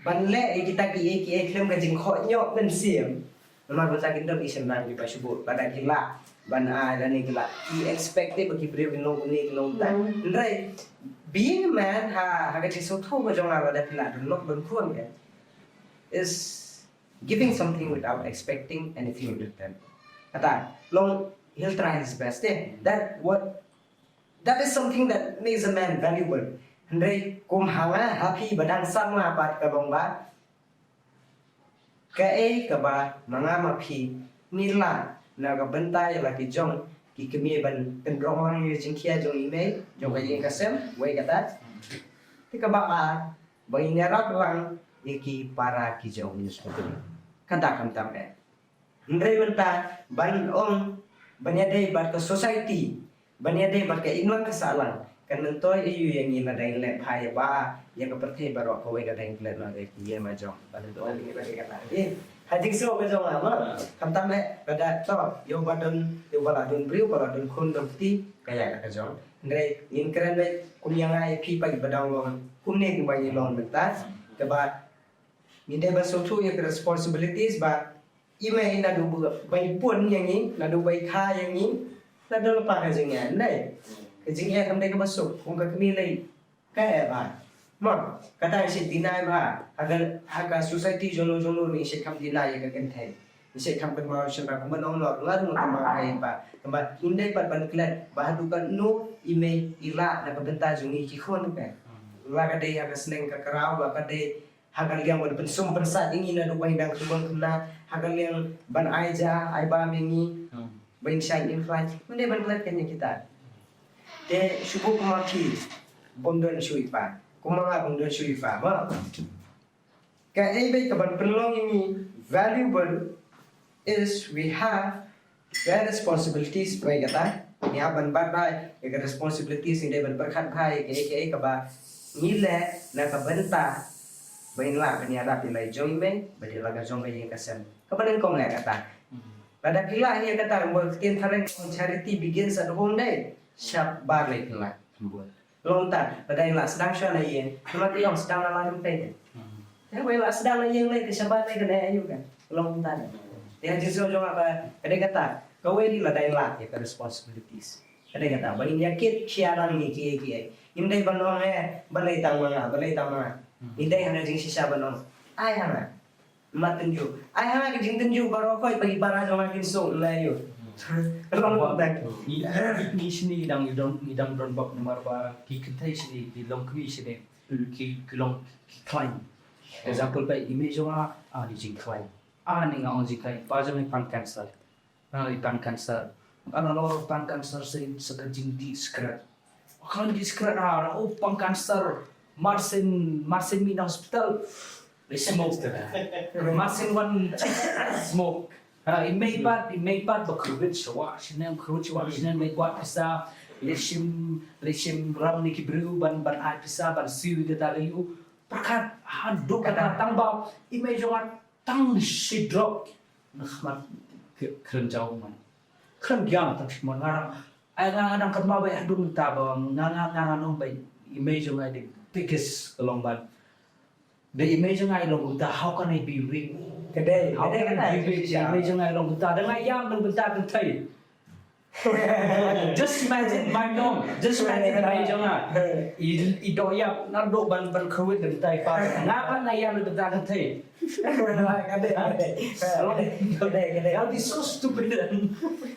ban leh ïa kita kiei kiei khlem ka jingkhoh ñiuh mynsiem. Namar ba sa kin don i shynrang kiba shu bud, lada ki lah ban ai lane ki lah, ki expect ba ki briew kin long kumne kin long kumta. Hynrei being a man ha, ha ka jingsngewthuh ka jong nga, lada phi lah don lok don khun, kan, is giving something without expecting anything in return. Kata long, he'll try his best, eh. That what That is something that makes a man valuable. Hynrei kum ha nga ha phi ba dang samla pat ka long ba kaei kaba ma nga ma phi ngi lah na ka bynta ïa la ki jong ki kmie ban pynrong lang ïa ka jingkhia jong i mei, jong ka ïing ka sem, wei kata. Te kaba ar, ba ngin ïarap lang ïa ki para ki jong ngi. Kata khamtam eh. Hynrei mynta ban ong ban ïadei bad ka society, ban ïadei bad ka imlang ka sahlang, Kan myntoi ïa u ïa ngi lada ngi leh bha ïa ba ïa ka pyrthei baroh kawei ka dang klet noh ïa ki ïa ma jong. Ba myntoi ïa ngi ba ka ta. Eh, ha jingsngew ka jong nga ma. Khamtam eh lada to ïa u ba don ïa u ba la don briew ba la don khun don kti ka ïa ka jong. Hynrei ngin kren beit kum ïa nga ïa phi pat ba dang long kumne kumba ngi long mynta kaba ngi dei ban sngewthuh ïa ka responsibilities ba i mei naduh ba i pun ïa ngi, naduh ba i kha ïa ngi, naduh lypa ka jingeh, ym dei? Ka jingeh kam dei kaba suk, kum ka kmie lei ka eh bha. Mo, kata ngi shait deny bha, ha ka, ha ka society jong no jong no ngi shait kham deny ïa ka kynthei. Ngi shait kham kynmaw shynrang kumba nong lor, lor mo kynmaw ai bha. Kynmaw ym dei pat ban klet ba haduh katno i mei i lah na ka bynta jong ngi ki khun, okay? La ka dei ha ka sneng ka kraw, la ka dei ha ka liang ban pynsum pynsat ïa ngi naduh ba ngi dang khynnah khynnah, ha ka liang ban ai ja ai bam ïa ngi, ban shine in flash, ym dei ban klet kane kita. Te shu buh kumba phi bym don shuh ïa pha, kumba nga bym don shuh ïa pha, ma. Kaei beit kaban pynlong ïa ngi valuable is we have the responsibilities, pynban kata ngi hap ban bat bha ïa ka responsibilities, ngi dei ban pyrkhat bha ïa kaei kaei kaba ngi leh na ka bynta ba ngin lah ban ïarap ïa la jong i mei bad ïa la ka jong ka ïing ka sem. Kaba nyngkong eh kata. Lada phi lah ïa kata, ba ka ktien phareng, charity begins at home, dei? Shabar lei phi lah. Long ta, lada i la sdang shuwa na ïing, namar i long sdang na la jong phi. Te ba i la sdang na ïing lei te shabar lei kane ayu ka. Long ta. Te ha jingsngew jong nga ba ka dei kata, kawei de lada i la ïa ka responsibilities. Ka dei kata, ba ngin ïa kit khia lang ïa kiei kiei. Ngim dei ban ong eh, balei tang ma nga, balei tang ma nga. Ngin dei ha ka jingshisha ban ong, ai ha nga. Mat tynjuh. Ai ha nga ka jingtynjuh baroh khoit ba ki para jong nga kin suk la ïoh. Long long dang. Ngi ngi shini ngi dang ngi dang don bok namar ba ki kynthei shini ki long kmie shini. Ki ki long ki khlaiñ. Example ba i mei jong nga, ah, ni jingkhlaiñ. Ah, ni nga ong jingkhlaiñ. Pa jong nga pan cancer. Ah, i pan cancer. Ana lo pan cancer sien sa ka jingdih sikret. Kan dih sikret ah, oh pan cancer. Mar sien mar sien mih na hospital. Leh smoke. Mar sien wan smoke. Ha, i mei pat, i mei pat ba kyrwit shuwa shane, kyrwit shuwa shane, mei kwah pisa. Leh shim leh shim ram na ki briew ban ban ai pisa ban siew ïa kata leh ïoh. Pyrkhat haduh kata tang ba i mei jong nga tang shi drop na khmat kren jaw man. Kren giang tang shi man nga. Ai nga nga dang kynmaw ba haduh mynta ba nga nga nga nga nong ba i mei jong nga i dei biggest ka long ban. Da i mei jong nga i long kumta, how can I be weak? Ka dei, how can I be weak? I mei jong nga i long kumta, da nga ïam da nga bynta kynthei. Just imagine my mom. Just imagine i mei jong nga. I i doh ïap naduh ban ban kyrwit da bynta i pa. Nga pat nga ïam da bynta kynthei. Ka dei, ka dei. Ka dei, ka dei. I'll be so stupid then.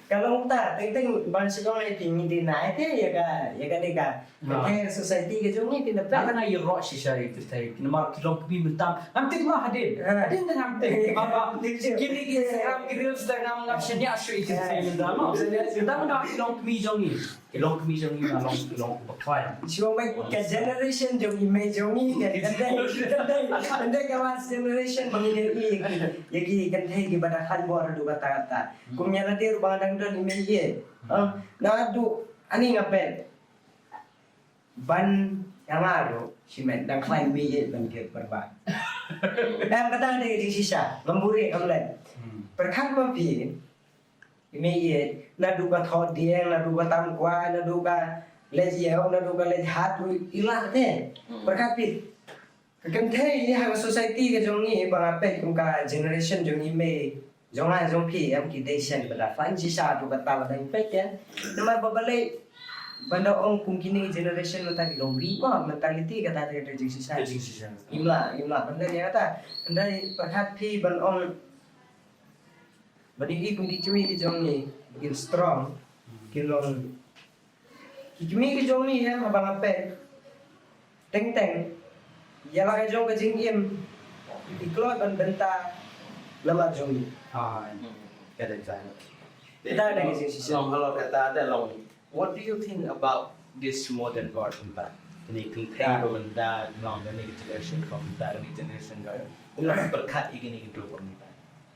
Ka long ta, teng teng ban shu long ai phi ngi dei na ai te ïa ka ïa ka dei ka. Ka dei society ka jong ngi phi na phi. Nga ïaroh shisha ïa ki te. Namar ki long kmie mynta. Ngam tip ma hadien. Hadien te ngam tip. Ba ba kine ki Instagram ki reels te ngam ngam shaniah shuh ïa ki te mynta ma. Mynta mynta ki long kmie jong ngi. Ki long kmie jong ngi, nga long ki long ba khlaiñ. Shu ong ka generation jong i mei jong ngi ka dei ka dei ka dei ka last generation ba ngi dei ïa ki ïa ki kynthei kiba da khlaiñ bor haduh katta katta. Kum ïa lade ruh ba nga dang don i mei ïeit. Naduh ani nga peit ban ïa nga ruh shimet dang khlaiñ mei ïeit ban kit pyrba. Em kata dei ka jingshisha ngam buhrieh ngam leh. Pyrkhat ma phi. I mei ïeit, naduh ka thoh dieng, naduh ka tam kwai, naduh ka leit ïew, naduh ka leit hat, i lah te. Pyrkhat phi. Ka kynthei ha ka society ka jong ngi ba nga peit kum ka generation jong i mei jong nga jong phi em ki dei shen ba da khlaiñ shisha haduh katta lada ngi peit ïa. Namar ba balei ban da ong kum kine generation mynta ki long weak ma mentality kata te ka jingshisha. Ka jingshisha. Ngim lah, ngim lah ban leh ïa kata. Hynrei pyrkhat phi ban ong Ba dei ki kum ki kmie ki jong ngi kin strong, kin long ki kmie ki jong ngi hem haba nga peit teng teng ïa la ka jong ka jingim ki kloi ban bynta namar jong ngi. Ah, ka dei ka. Ka dei ka jingshisha. Long halor kata te long. What do you think about this modern world mynta? Kine ki kynthei ba mynta, no, kine ki generation ba mynta, kine ki generation ba mynta. Pyrkhat ïa kine ki briew ba mynta.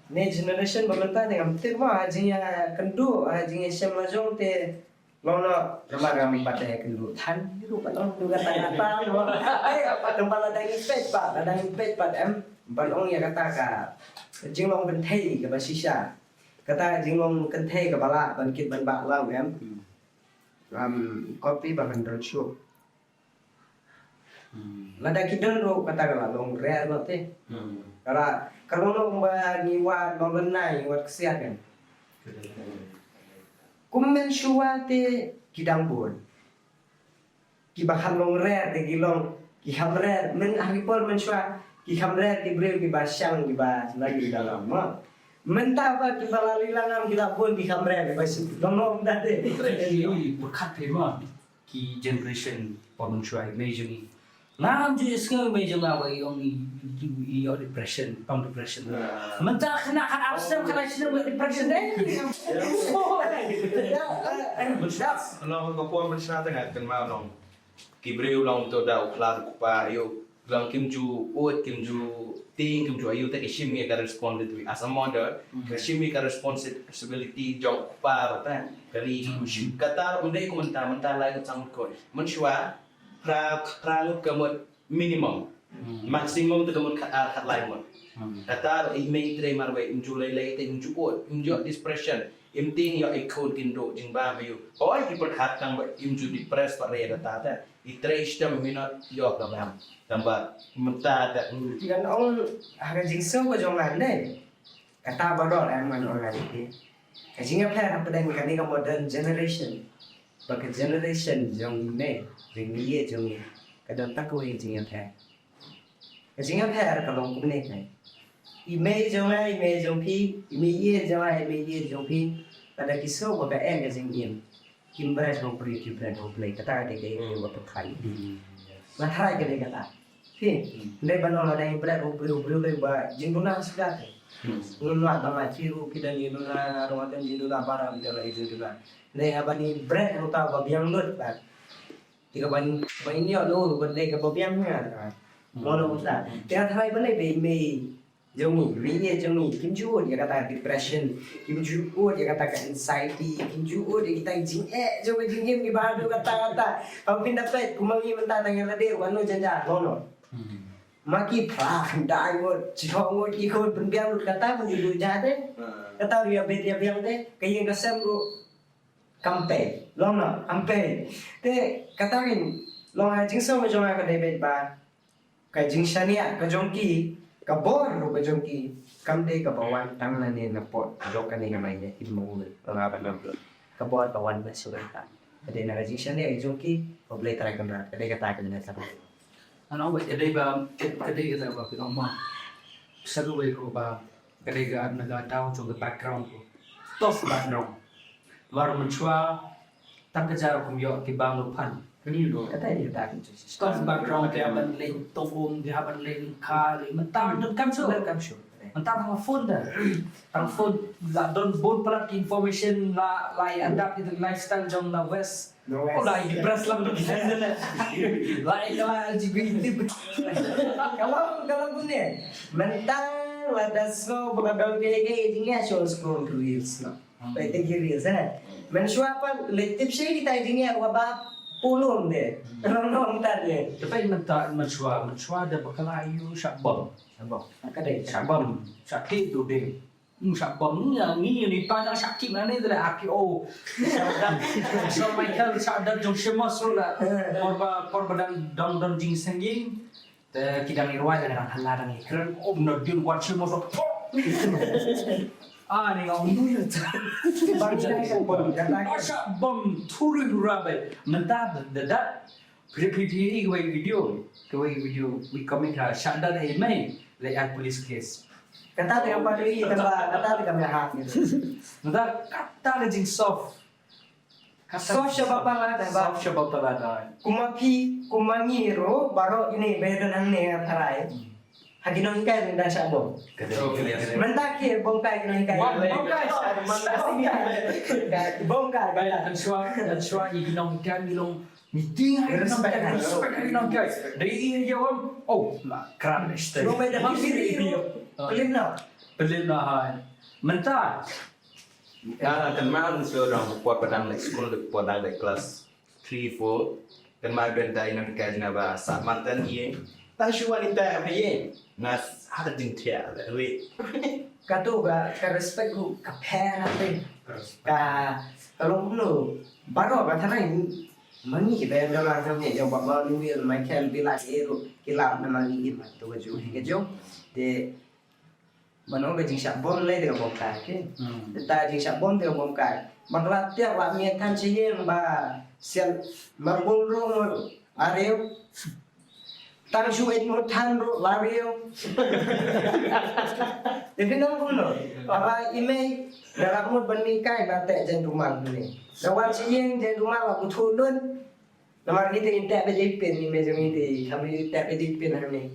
Ne generation ba mynta ne ngam tip ma, ha jingïakynduh, ha jingïashem la jong te Long no, namar ngam pat ïa kynduh than, ruh pat long tu kata kata, no. Eh, namar lada ngi peit pat, lada ngi peit pat em, ban ong ïa kata ka jinglong kynthei kaba shisha. Kata ka jinglong kynthei kaba lah ban kit ban bah lang em. Hmm. Um, copy ba kan don shuh. Hmm. Lada ki don ruh kata ka la long rare noh te. Hmm. Ka la, ka long long ba ngi wad long lynai, ngi wad ksiar kan. Kum mynshuwa te ki dang bun. Kiba kham long rare te ki long, ki kham rare, myn ha ki por mynshuwa, ki kham rare ki briew kiba shang kiba lagi dalam ma. Mynta ba kiba la lilang am ki la bun ki kham rare kiba shi long long da te. Ui, pyrkhat phi ma. Ki generation por mynshuwa i mei jong i. Ngam ju isngew i mei jong nga ba i ong i, i, i ïoh depression, pang depression. Ah. Mynta khynnah khatar snem khatar snem ïoh depression dei. Long ka por mynshuwa te nga kynmaw long. Ki briew long to da u khlad u kpa ïoh. Long kim ju ud, kim ju tieng, kim ju aïu te ki shim ïa ka responsibility as a mother, ki shim ïa ka responsibility jong u kpa ba ta. Kali ki shim kata ym dei kum mynta, mynta lai ngut sang ngut ko. Mynshuwa phra, phra ngut ka mut minimum. Hmm. Maximum te ka mut khatar khatlai ngut. Hmm. Kata i mei trei marwei im ju lei lei te im ju ud, im ju depression. Im tieng ïoh i khun kin duh jingbam ïa u. Hooid ki pyrkhat tang ba im ju depress pat re kata te. I trei shitom minot ïoh ka bam. Tang ba mynta te. Ngan ong ha ka jingsngew ka jong nga ne. Kata ba dor em ngan ong ha ïa ki. Ka jingïapher hapdeng kane ka modern generation. Ba ka generation jong i mei, jong i mei jong i. Ka don tang kawei ka jingïapher. Ka jingïapher ka long kumne kai. I mei jong nga, i mei jong phi, i mei ïeit jong nga, i mei ïeit jong phi. Lada ki sngew ba ka em ka jingim. Kim bret ha u briew, kim bret ha u Blei. Kata ka dei ka ïing ba pyrkhat. Hmm. Nga tharai ka dei kata. Phi, hmm, dei ban ong lada ngi bret ha u briew, u briew dei ba jingduna suda te. Hmm. Ngi wan ba ngi ruh ki dang jingduna, ruh ngi dang jingduna, baroh ngi dang jingduna. Dei haba ngi bret ha uta ba biang lut ba. Te kaba, kaba in ïoh lo, kaba dei kaba biang nga. Hmm. Mo lo uta. Te nga tharai balei ba i mei jong ngi, mei ïeit jong ngi, kim ju ud ïa kata ka depression, kim ju ud ïa kata ka anxiety, kim ju ud ïa kita ki jingeh jong ka jingim kiba haduh katta katta. Haba phin da peit, kum ma ngi mynta tang ïa lade ruh kano jynjar, mo no. Hmm. Ma ki phra, khyndai ngut, shispah ngut ki khun pynbiang lut kata, pynbiang lut jade. Hmm. Kata ruh ïa beit ïa biang te, ka ïing ka sem ruh kam pei, long no, kam pei. Te kata kin long ha jingsngew jong nga ka dei beit ba ka jingshaniah ka jong ki, ka bor ruh ka jong ki, kam dei kaba wan tang na ne na pdeng jong kane ka mei ne, in ma u ne, nga ba nam. Ka bor ka wan na shuwa ka. Ka dei na ka jingshaniah ka jong ki, ba Blei Trai Kynrad, ka dei kata ka dei na sa. Ano ba ka dei ba, ka dei kata ba ki ong ma. Sa ruh ba ka dei ka na ka daw jong ka background ko. Tough background. Mar mynshuwa tang ka jar kum ïoh ki bang lo phan. Kani lo kata ïa ka. Tough background ka ban leh tong um, ka ban leh ka leh mynta don kam shu. Don kam shu. Mynta tang phone da. Tang phone la don bun palat ki information la, la ïa adapt ïa ka lifestyle jong la West. Oh, la i depress lang tu kita ni. La i kala L G B T. Kalau, kalau pun ni. Mentang lada so bakadang ke ke jingya so scroll reels no. Bai te reels eh. Mynshuwa pat le tip shi kita jingya wa ba pulung de. Rong rong ta de. Tapi mynta mynshuwa, mynshuwa da bakala yu shabam. Shabam. Kadai shabam. Sakit tu de. Hmm, shabam ni, ni, ni tanya sakit na ni tu lah aki oh. Shabam. So Michael sadar jong shemos tu lah. Korba, korba dan, dan, dan jing senging. Te kidang irwai lah dang hala dang ikren. Oh, na din wan shemos tu. Ah, ni ngau ni. Bang shabam. Shabam. Turi hura bai. Mentah dedak. Phi phi phi i kawei video, kawei video, wi comment ha, shada dei mei, le ai police case. Kata te kam patu i, kata, kata te kam ya ha. Kata, kata ka jing soft. Soft shabab pala da ba. Soft shabab pala da. Kuma phi, kuma ngi ro, baro ini bedo nang ne tarai. Hagi nong kai nda shabab. Kata. Menta ki bongkai nong kai. Bongkai. Bongkai. Bongkai. Bai, dan shwa, dan shwa i nong kai mi long. Meeting hai nong kai, respect hai nong kai. Dei i ya wan. Oh, la kran este. Nong mai da kiri. Pelin na. Pelin na hai. Menta. Nga kynmaw shuh ruh por ba dang leit skul, por dang leit klas three, four. Kynmaw don da i nonghikai jong nga ba sah mantan ïing. Tang shu wan ïa i teh ha ïing. Nga ha ka jingthiah leh wei. Kato ka, ka respect ruh ka pher ha pher. Ka, ka long kumno. Baroh ka tharai ma ngi ki ba ïadon lang jong ngi jong Bah Maluel, Michael, Bill, ki ruh ki lap na ma ngi, ma to ka jong ka jong. Te Ban ong ka jingshah bom lei da ka bom kai, okay? Hmm. Ta jingshah bom da ka bom kai. Ba ka la tiak la miet than sha ïing ba sian marbun rung la riew. Tang shu eit mut than ruh la riew. Te phi nang kumno. Ba i mei da la mut ban mih kai la teh jan rumal ne. Da wan sha ïing jan rumal la buthu lut. Namar ngi te ngi teh ba jai pin, ngi mei jong ngi te kham ngi teh ba jai pin hangne.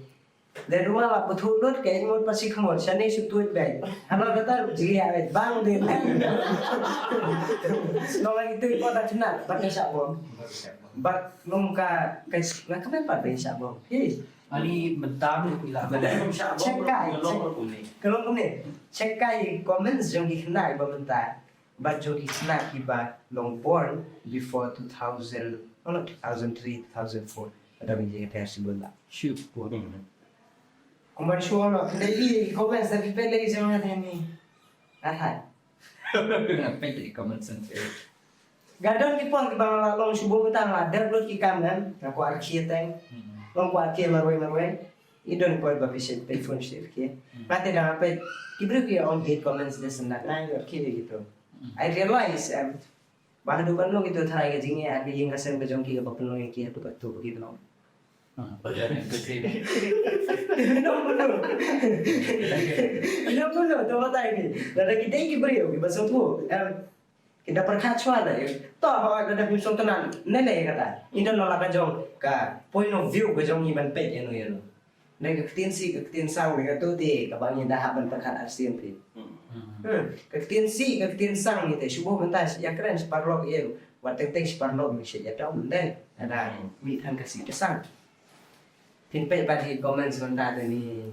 Dei rumal la buthu lut ka ïa mut pasi khmut shane shu tuid beit. Haba kata ruh jia beit bang dei. Nong lagi tuid ko ta kena bad ka shah bom. Bad nong ka ka nga ka pat beit shah bom. Hi. Ani mentam ila bad shah bom. Check kai. Ka long kumne. Check kai comments jong ki khynnah ba mynta. Bad jong ki khynnah kiba long born before two thousand, no, no, two thousand three, two thousand four. Ada biji ka ter sibun la. Shu born. Kumban shu no, kdai i comments da ki pele jong nga ni. Aha. Pele comments and pele. Ga don ki por kiba nga la long shu bun tang la der lut ki kam kan. Nga kwah ki teng. Long kwah ki marwei marwei. I don por ba phi shet phi phone shet ki. Nga te da nga peit ki briew ki ong hate comments de sen da nga ïoh ki de gitu. I realize em ba haduh ban long kito tharai ka jingeh ha ka ïing ka sem ka jong ki kaba pynlong ïa ki haduh katu ba ki long. No, no. No, no, to batai ni. Lada ki dei ki briew kiba sngewthuh em ki da pyrkhat shuwa da ïa. To haba ka da phim sngewtynnat ne ne kata. I don la ka jong ka point of view ka jong i ban peit ïa no ïa no. Ne ka ktien sih ka ktien sang ne ka tu te kaba ngi da hap ban pyrkhat arsien phi. Hmm. Ka ktien sih ka ktien sang ni te shu buh mynta sih ïa kren sih paralok ïa. Wat teng teng sih paralok ni sih ïa dom den. Ada mi than ka sih ka sang. Phin peit bad hi comments mynta te ni.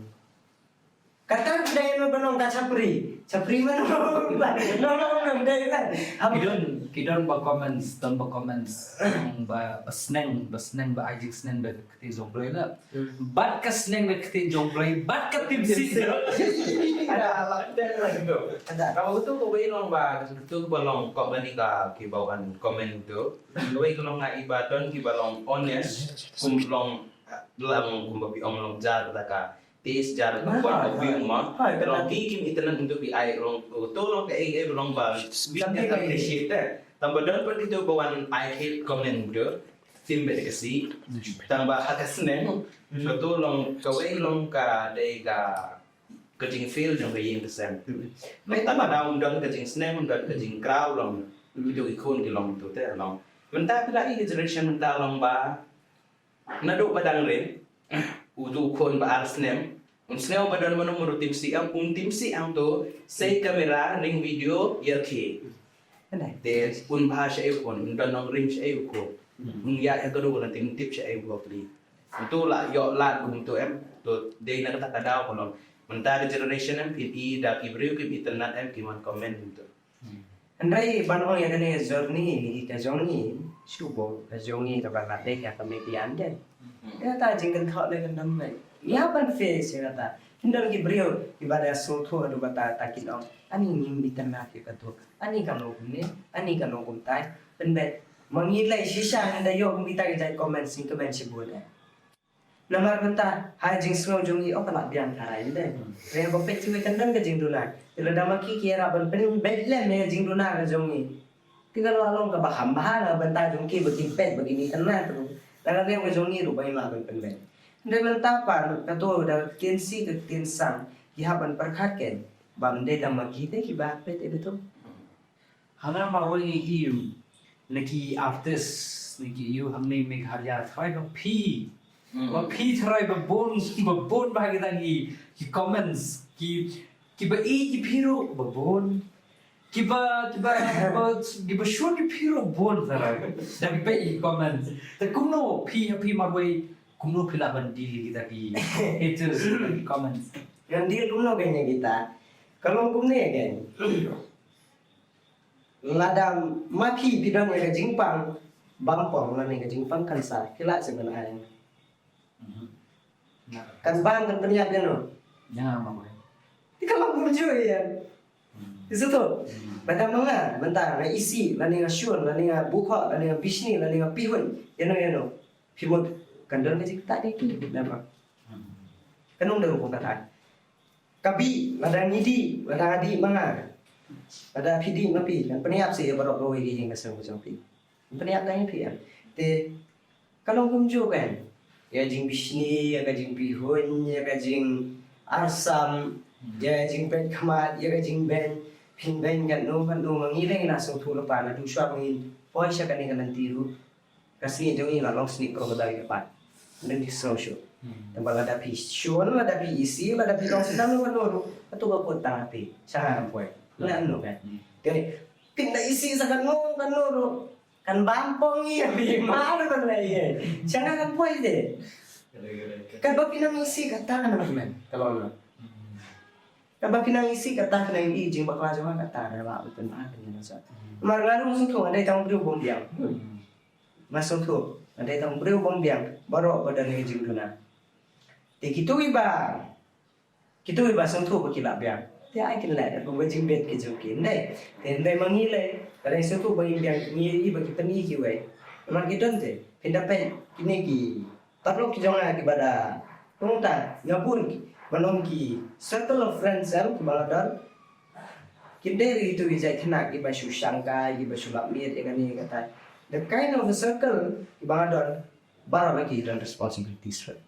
Kata dei no ba long ka chapri. Chapri man no. No no no dei kan. Ki don ki don ba comments, don ba comments. Ba ba sneng, ba sneng ba ai jingsneng ba kti jong Blei la. Bad ka sneng ba kti jong Blei, bad ka tim si. Ada alam dei la gitu. Ada. Kaba utu ko wei long ba, utu ba long comment ni ka ki ba wan comment tu. Wei ko long ngai ba don ki ba long honest, kum long lang kum ba bi ong long jar da ka. Tis jar ka point of view ma. Hai, long ki kim internet untuk bi ai long to long ka ei ei long ba bi ka appreciate. Tang ba don pun kito ba wan ai hate comment do. Tim be ka si. Tang ba ha ka sneng. So to long ka wei long ka dei ka ka jing feel jong ka ïing ka sem. Tang ba da um don ka jing sneng um don ka jing kraw long. Kito ki khun ki long to te long. Mynta ka da i ka generation mynta long ba Naduh ba dang rim, utu u khun ba ar snem, un sngew ba don mano mano tim sih ang, un tim sih ang to, sei kamera, ring video, ïa ki. Te un bha sha ei u khun, un don nongrim sha ei u khun. Un ïa ïa kano na tim tip sha ei u khun. Utu la ïoh lad kum tu em, to dei na kata ka daw ko long. Mynta ka generation em, phin i da ki briew, ki internet em, ki wan comment kum tu. Hynrei ban ong ïa kane ka journey ka jong ngi, shu bok ka jong ngi kaba la dei ka comedian de. Kata jingkynthoh de kan dang mei. Ïa ban face ïa kata. Hynrei ki briew kiba da sngewthuh haduh ba ta ta kin ong. Ani ngim itynnad ïa kato. Ani ka long kumne, ani ka long kumtai. Pynbeit ma ngi lei shisha hynda ïoh kumta ki jait comment sing comment shibun de. Namar mynta ha jingsngew jong ngi, oh, ka la biang tharai de. Re ba peit kiwei kan don ka jingduna. Te lada ma ki ki ïarap ban pynbeit lem ïa ka jingduna ka jong ngi. Te ka la long kaba kham bha na ka bynta jong ki ba kin peit ba kin itynnad ruh. Na ka liang ka jong ngi ruh ba ïa ma ban pynbeit. Hynrei mynta pat kato da ka ktien sih ka ktien sang ki hap ban pyrkhat ken. Ba ym dei da ma ki te kiba peit ïa kato. Hana marwei ngi ïoh na ki artist na ki ïoh hangne Meghalaya tharai ba phi. Ba phi tharai ba bun ba bun ba kita ki ki comments ki kiba i ki phi ruh ba bun. Kiba kiba kiba kiba shun ki phi ruh bun tharai. Da kiba i comments. Ta kumno phi ha phi marwei kumno phi lah ban deal kita ki haters ki comments. Ngan deal kumno kane kita. Ka long kumne kan. Lada ma phi phi don ïa ka jingpang bam pong lane ka jingpang cancer, phi lah seh ban ai. Kan bam kan pynïap ïa no. Ïa ma boy. Ti ka long kumjuh ïa. Ti sngewthuh. Lada ma nga mynta nga isih lane nga shun lane nga bukhoh lane nga bishni lane nga pihun ïa no ïa no, phi mut kan don ka jingktah ïa ki namar. Kan ong da rukom kata. Ka bih lada ngi dih, lada nga dih ma nga, lada phi dih ma phi, kan pynïap seh ïa baroh kawei ka ïing ka sem ka jong phi. Kan pynïap tang ïa phi em. Te ka long kumjuh kan. Ïa ka jingbishni, ïa ka jingpihun, ïa ka jingarsam, ïa ka jingpeit khmat, ïa ka jingbeiñ. Phin beiñ katno katno ma ngi lei ngi la sngewthuh lypa naduh shuwa ba ngin poi sha kane ka lynti ruh. Ka sngi jong ngi la long sngi crocodile ka pat. Nang ki sngew shuh. Tang ba lada phi shun, lada phi isih, lada phi long sdang, lada ruh, katu ka kut tang ha phi. Sha nga poi. Lada no kan. Te phin da isih sa kano kano ruh, kan bam pong ïa phi, ma ruh kan leh ïa. Sha nga kan poi te. Katba phi nang isih kata nang men. Ka long no. Katba phi nang isih kata phi nang i jingbakla jong nga kata na ba u pynbha pynbha sa. Namar nga ruh sngewthuh nga dei tang briew bym biang. Nga sngewthuh nga dei tang briew bym biang baroh ba don ha ka jingduna. Te kito kiba, kito kiba sngewthuh ba ki lah biang, te ai kin leh da ka jingbit ka jong ki, ym dei? Te ym dei ma ngi lei, ka dei sngewthuh ba ngin biang, ngi ïohi ba ki pyni kiwei. Namar ki don te, phin da peit kine ki paralok ki jong nga kiba da, nangta nga bun ki, ban ong ki circle of friends em kiba nga don. Kim dei ruh kito ki jait khynnah kiba shu shangkai, kiba shu lap miet ïa kane ïa katai. The kind of a circle kiba nga don, baroh ma ki don responsibilities ruh.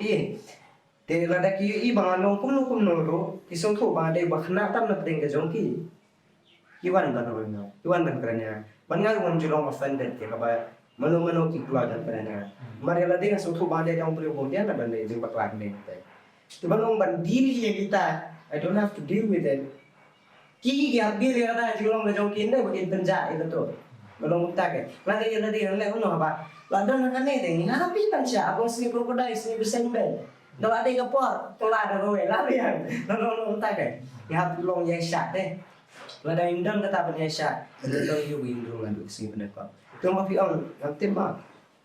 Ïa. Te lada ki ïohi ba nga long kumno kumno ruh, ki sngewthuh ba nga dei ba khynnah tam na pdeng ka jong ki, ki wan ban roi noh, ki wan ban kren ïa nga. Bad nga ruh ngam ju long offended ïa kaba mano mano ki kloi ban kren ïa nga. Namar ïa lade nga sngewthuh ba nga dei tang u briew bym biang, ban dei jingbakla kane katai. Te ban long ban deal ïa kita, I don't have to deal with it. Ki, ki hap deal ïa kata ka jinglong ka jong ki, ym dei ba kin pynjah ïa kato. Ban long kumta ke. Lada ïa lade ngan leh kumno haba la don ha kane te ngi hap ban shah, haba sngi crocodile, sngi bseiñ beiñ. Lada dei ka por, kylla da kawei, la biang. Ban long kumta ke. Ngi hap long ïaishah te. Lada ngim don kata ban ïaishah, ngim don ïa u ba ngin rung naduh ka sngi pyndonkam. Te ma phi ong, ngam tip ma.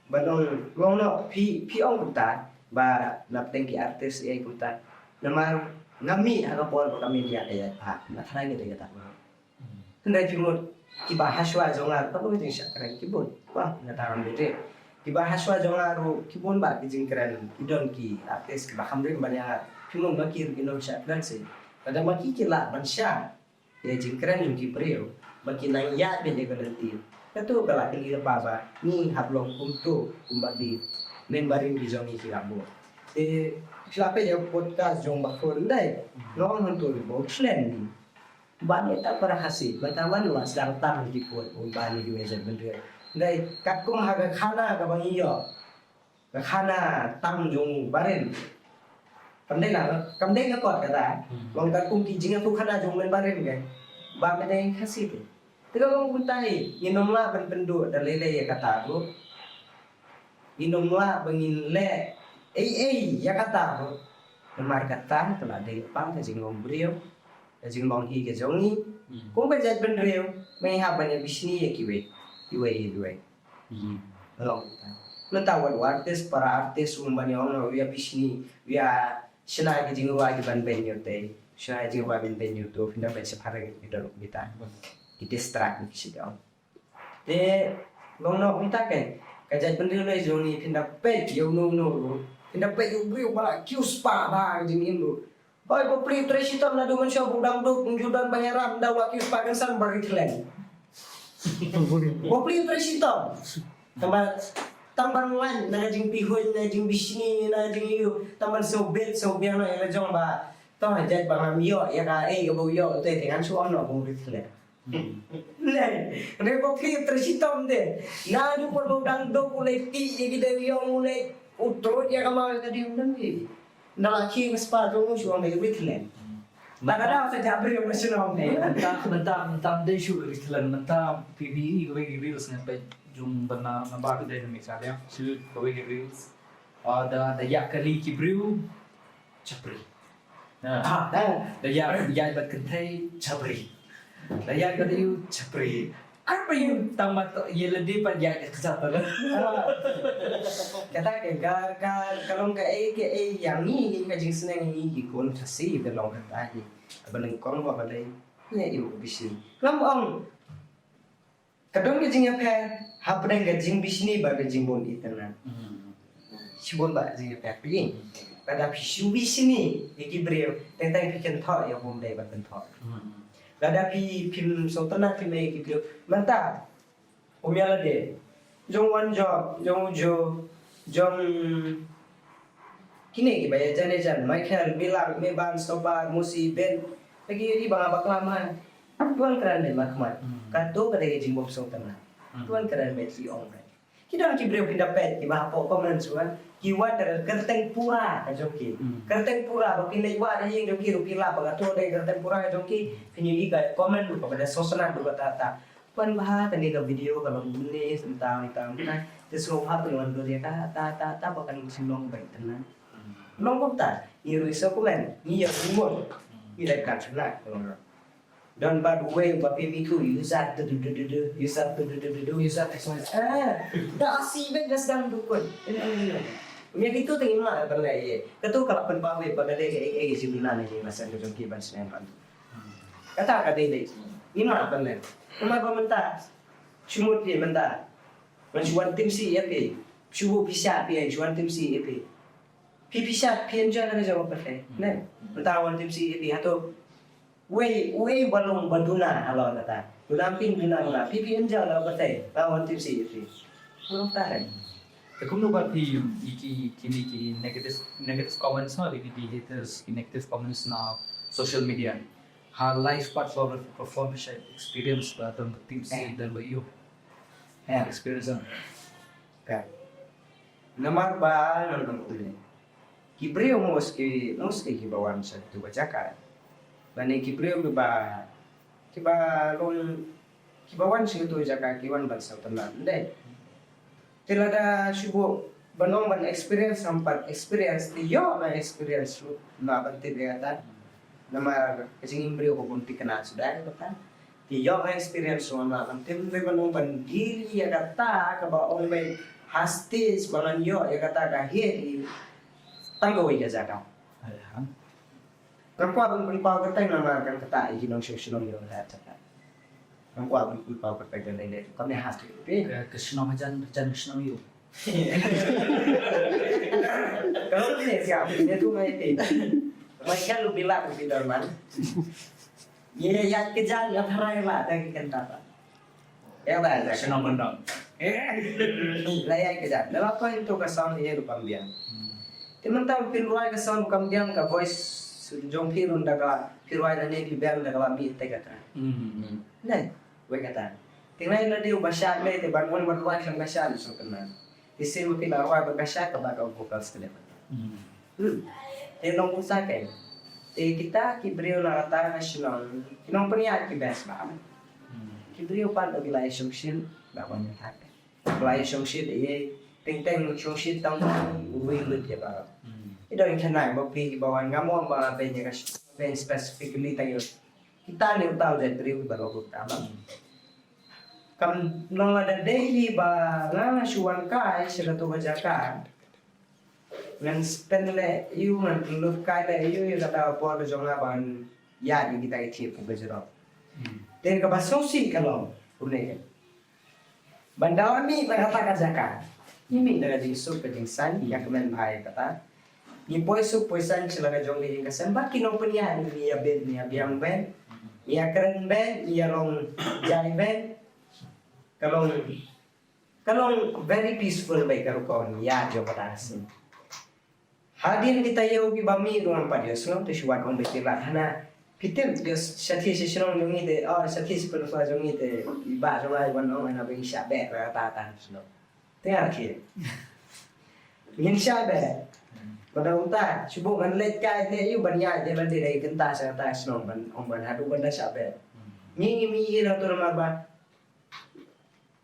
Ban ong, long noh, phi, phi ong kumta ba na pdeng ki artist ïa kumta. Namar nga mih ha ka por ba ka media ka ïaid bha, nga tharai ngi dei kata. Hynrei phi mut kiba hashwa jong nga, ka long jingshah kren ki bun. Ba nga tharai ngi dei kiba hashwa jong nga ruh ki bun ba ki jingkren, ki don ki artist kiba kham rim ban ïa nga. Phi mut ma ki ruh ki nongshah kren seh. Lada ma ki ki lah ban shah ïa jingkren jong ki briew ba ki nang ïaid beit ïa ka lynti. Kato ka la kylli lypa ba ngi hap long kumto kumba ki member ki jong ngi ki la bun. Te shu la peit ïa ka podcast jong Bah Khun dei. Long hangto ri bun khlem ni. Ba ni ta para Khasi ba ta wan wa sdang tam ki put un ba ni ki meja bendera. Dei katkum ha ka khana kaba ngi ïoh. Ka khana tang jong u Bah Rin. Kam dei la, kam dei ka kot kata. Long katkum ki jingïathuh khana jong u Bah Rin ke. Ba mynta Khasi te. Te ka long kumta hi, ngin ym lah ban pynduh da lei lei ïa kata ruh. Ngin ym lah ba ngin leh ei ei ïa kata ruh. Namar kata ka la dei pang ka jinglong briew, ka jinglong hi ka jong ngi. Kum ka jaitbynriew, ma ngi hap ban ïa bishni ïa kiwei, kiwei ïa kiwei. Long. Nangta wat u artist, para artist, um ban ïa ong u ïa bishni, u ïa shna ki jingrwai ki ban beiñ ïa utei, shna ki jingrwai ban beiñ ïa uto, phin da beiñ shaphang ki don kita. Ki distract ki shi don. Te long noh kumta kein, ka jaitbynriew lei jong ngi phin da peit ïa uno uno ruh, phin da peit ïa u briew ba la kiew spah bha ka jingim ruh. Hoi, bapli, trei shitom naduh mynshuwa ba u dang duk, ym ju don ba ïarap, ynda u la kiew spah kan san ba ri thlen. Bapli, trei shitom. Tang ba, tang ban wan na ka jingpihun, na ka jingbishni, na ka jingïoh, tang ban sngewbit sngewbiang noh ïa la jong ba. To ha jait ba ngam ïoh ïa ka ei kaba u ïoh te te ngan shu ong noh ba u ri thlen. Lei, re bapli, trei shitom te. Naduh por ba u dang duk u lei tih ïa ki dei u ïong u lei u trut ïa ka maw ïa ka dei u dang ri. Nda la khie ka spah jong u shu ong dei ri thlen. Ba ka dang sa jabri ong ka shu ong dei. Mynta mynta mynta ym dei shu ri thlen, mynta phi phi i kawei ki reels ngan peit jong bynta na ba ka dei na Meghalaya. Shu kawei ki reels. Ah, da da ïa kali ki briew. Chapri. Ah, da ïa ïa bad kynthei chapri. La ïa ka dei u chapri. Apa ïa tang ba to ïa lade pat ïa ka kata la. Kata ka ka ka long ka ei ka ei ïa ngi ka jingsneng ngi ki khun Khasi ka long kata hi. Ba nyngkong ba balei. Ïa ïa u bishni. Lam ong. Ka don ka jingïapher hapdeng ka jingbishni bad ka jingbun itynnad. Shibun ba jingïapher phi. Lada phi shu bishni ïa ki briew teng teng phi kynthoh ïa u bym dei ban kynthoh. Lada phi phim sngewtynnad phi mei ïa ki briew mynta. Kum ïa lade jong Wan Jop jong u Jo jong kine kiba ïajan ïajan, Michael, Bilak, Meban, Sobar, Musi, Ben. Lagi ïa ba nga bakla ma. Tuan kren ne ma khmat. Kato ka dei ka jingbym sngewtynnad. Tuan kren ne ki ong ne. Ki don ki briew ki da peit kiba hapoh comment shuwa. Ki wad da ka kyrteng pura ka jong ki. Kyrteng pura ba phi leit wad ha ïing jong ki ruh phi lap ba kato dei ka kyrteng pura ka jong ki. Phin ïohi ka comment ruh kaba da sngewtynnad ruh kata ta. Wan bha kane ka video ka long une senta ita ita. Te sngewbha pynwan dur ïa ka ta ta ta ba kan sngewlong ba ita na. Long kumta, ngi ruh i sngewkmen, ngi ïa ngi mon. Ngi leh kan sngewna ka long. Don bad uwei uba phi mitu, user tu tu tu tu tu, user tu tu tu tu tu, user X Y Z. Ah, da asi ben da sdang dukun. Ngi mitu te ngi ma ban leh ïa. Katu ka la pynpaw wei ba ka leh ka ek ek ïa si bulan ïa masa ka jong ki ban snem ban. Kata ka dei dei. Ngi ma ban leh. Kumba ba mynta. Shu mut phi mynta. Ngan shu wan tim si ïa phi. Shu bu phi sha phi shu wan tim si ïa phi. Phi phi sha phi enjoy la ka jong phi. Ne. Mynta wan tim si ïa phi hato. Wei wei ba long ba duna halor kata. Duna phi duna duna. Phi phi enjoy la phi. Ba wan tim si ïa phi. Halor kata. Te kumno ba phi ki ki ki negative negative comments no, ki ki haters, ki negative comments na social media. Ha live pat ba perform sha experience ba don tim si dan ba ïoh. Experience. Namar ba nang nang ule. Ki briew mos ki mos ki kiba wan sha tu ba jaka. Lane ki briew kiba kiba long kiba wan sha tu jaka ki wan ban sha tana. Ndai. Te lada shu buh ban ong ban experience, sampat experience te ïoh na experience ruh na ban tip ïa kata. Namar ka jingim briew ka bun thikna suda ïa kata. Te ïoh na experience ruh na ban tip, te ban ong ban deal ïa kata kaba ong ban ha stage ba ngan ïoh ïa kata ka hit i tang kawei ka jaka. Ngam kwah ban pynpaw kyrteng namar kan kata i ki nongshong shnong ïa kata jaka. Ngam kwah ban pynpaw kyrteng kane ne kam ne has te. Ka shnong hajan hajan ka shnong ïa u. Kalau ni siap, dia tu mai ti. Mai kan lu bilak lu bidar man. Ye ya kejar ya parai la dah kita tak. Ya ba da shnong Bendong. La ïa ka jaka. Lada poi tu ka song ïa ruh kam biang. Te mynta phi rwai ka song ruh kam biang ka voice jong phi ruh da ka phi rwai da ne phi biang da ka ba mi te kata. Nai, wei kata. Te ngai na dei u ba shad me te ban wan ban rwai song ka shad song kena. Te sien ma phi la rwai ban ka shad ka ba ka vocals kena. Hmm. Te nongbuh sa ke. Te kita ki briew na kata ka shnong ki nongpynïaid ki best ba. Hmm. Ki briew pat ki la ïa shongshit ba ban ïa thak. Ki la ïa shongshit ïa teng teng shongshit tang uwei lut ïa ba. Hmm. I don khanai ba phi ba wan ngam ong ba ben ïa ka sh-, ben specifically tang ïa. Kita ni uta u dei briew ba lo buh ta ba. Hmm. Kam long lada dei hi ba nga shu wan kai sha katu ka jaka. Ngan spend leh ïa u, ngan pynlut kai leh ïa u ïa kata ka por ka jong nga ban ïaid ïa kita ki thep ka jrong. Hmm. Te kaba sngewsih ka long kumne. Ban da wan mih na kata ka jaka. Ngi mih na ka jingsuk ka jingsan, ïa kmen bha ïa kata. Ngi poi suk poi san sha la ka jong ka jingkasem bad ki nongpynïaid, ngi ïa bit, ngi ïa biang bit, ngi ïa kren bit, ngi ïa long jai bit. Ka long Ka long very peaceful bad ka rukom ïa jong ka dang sien. Hadien kita ïa u kiba mih ruh ngam pat ïohsngew te shu wan ong bad ki lad hana. Phi tip ïa shathie sha shnong jong ngi te, oh shathie sha pynphar jong ngi te, i bah jong nga i wan ong hana ba ngi shah beh ra ta ta shnong. Te nga khie. Ngin shah beh. Pada uta shu buh ngan leit kai ne ïa u ban ïa ïa lade dei kynta sha ta shnong ban ong ban haduh ban da shah beh. Ngi ngi mih ïa la tu namar ba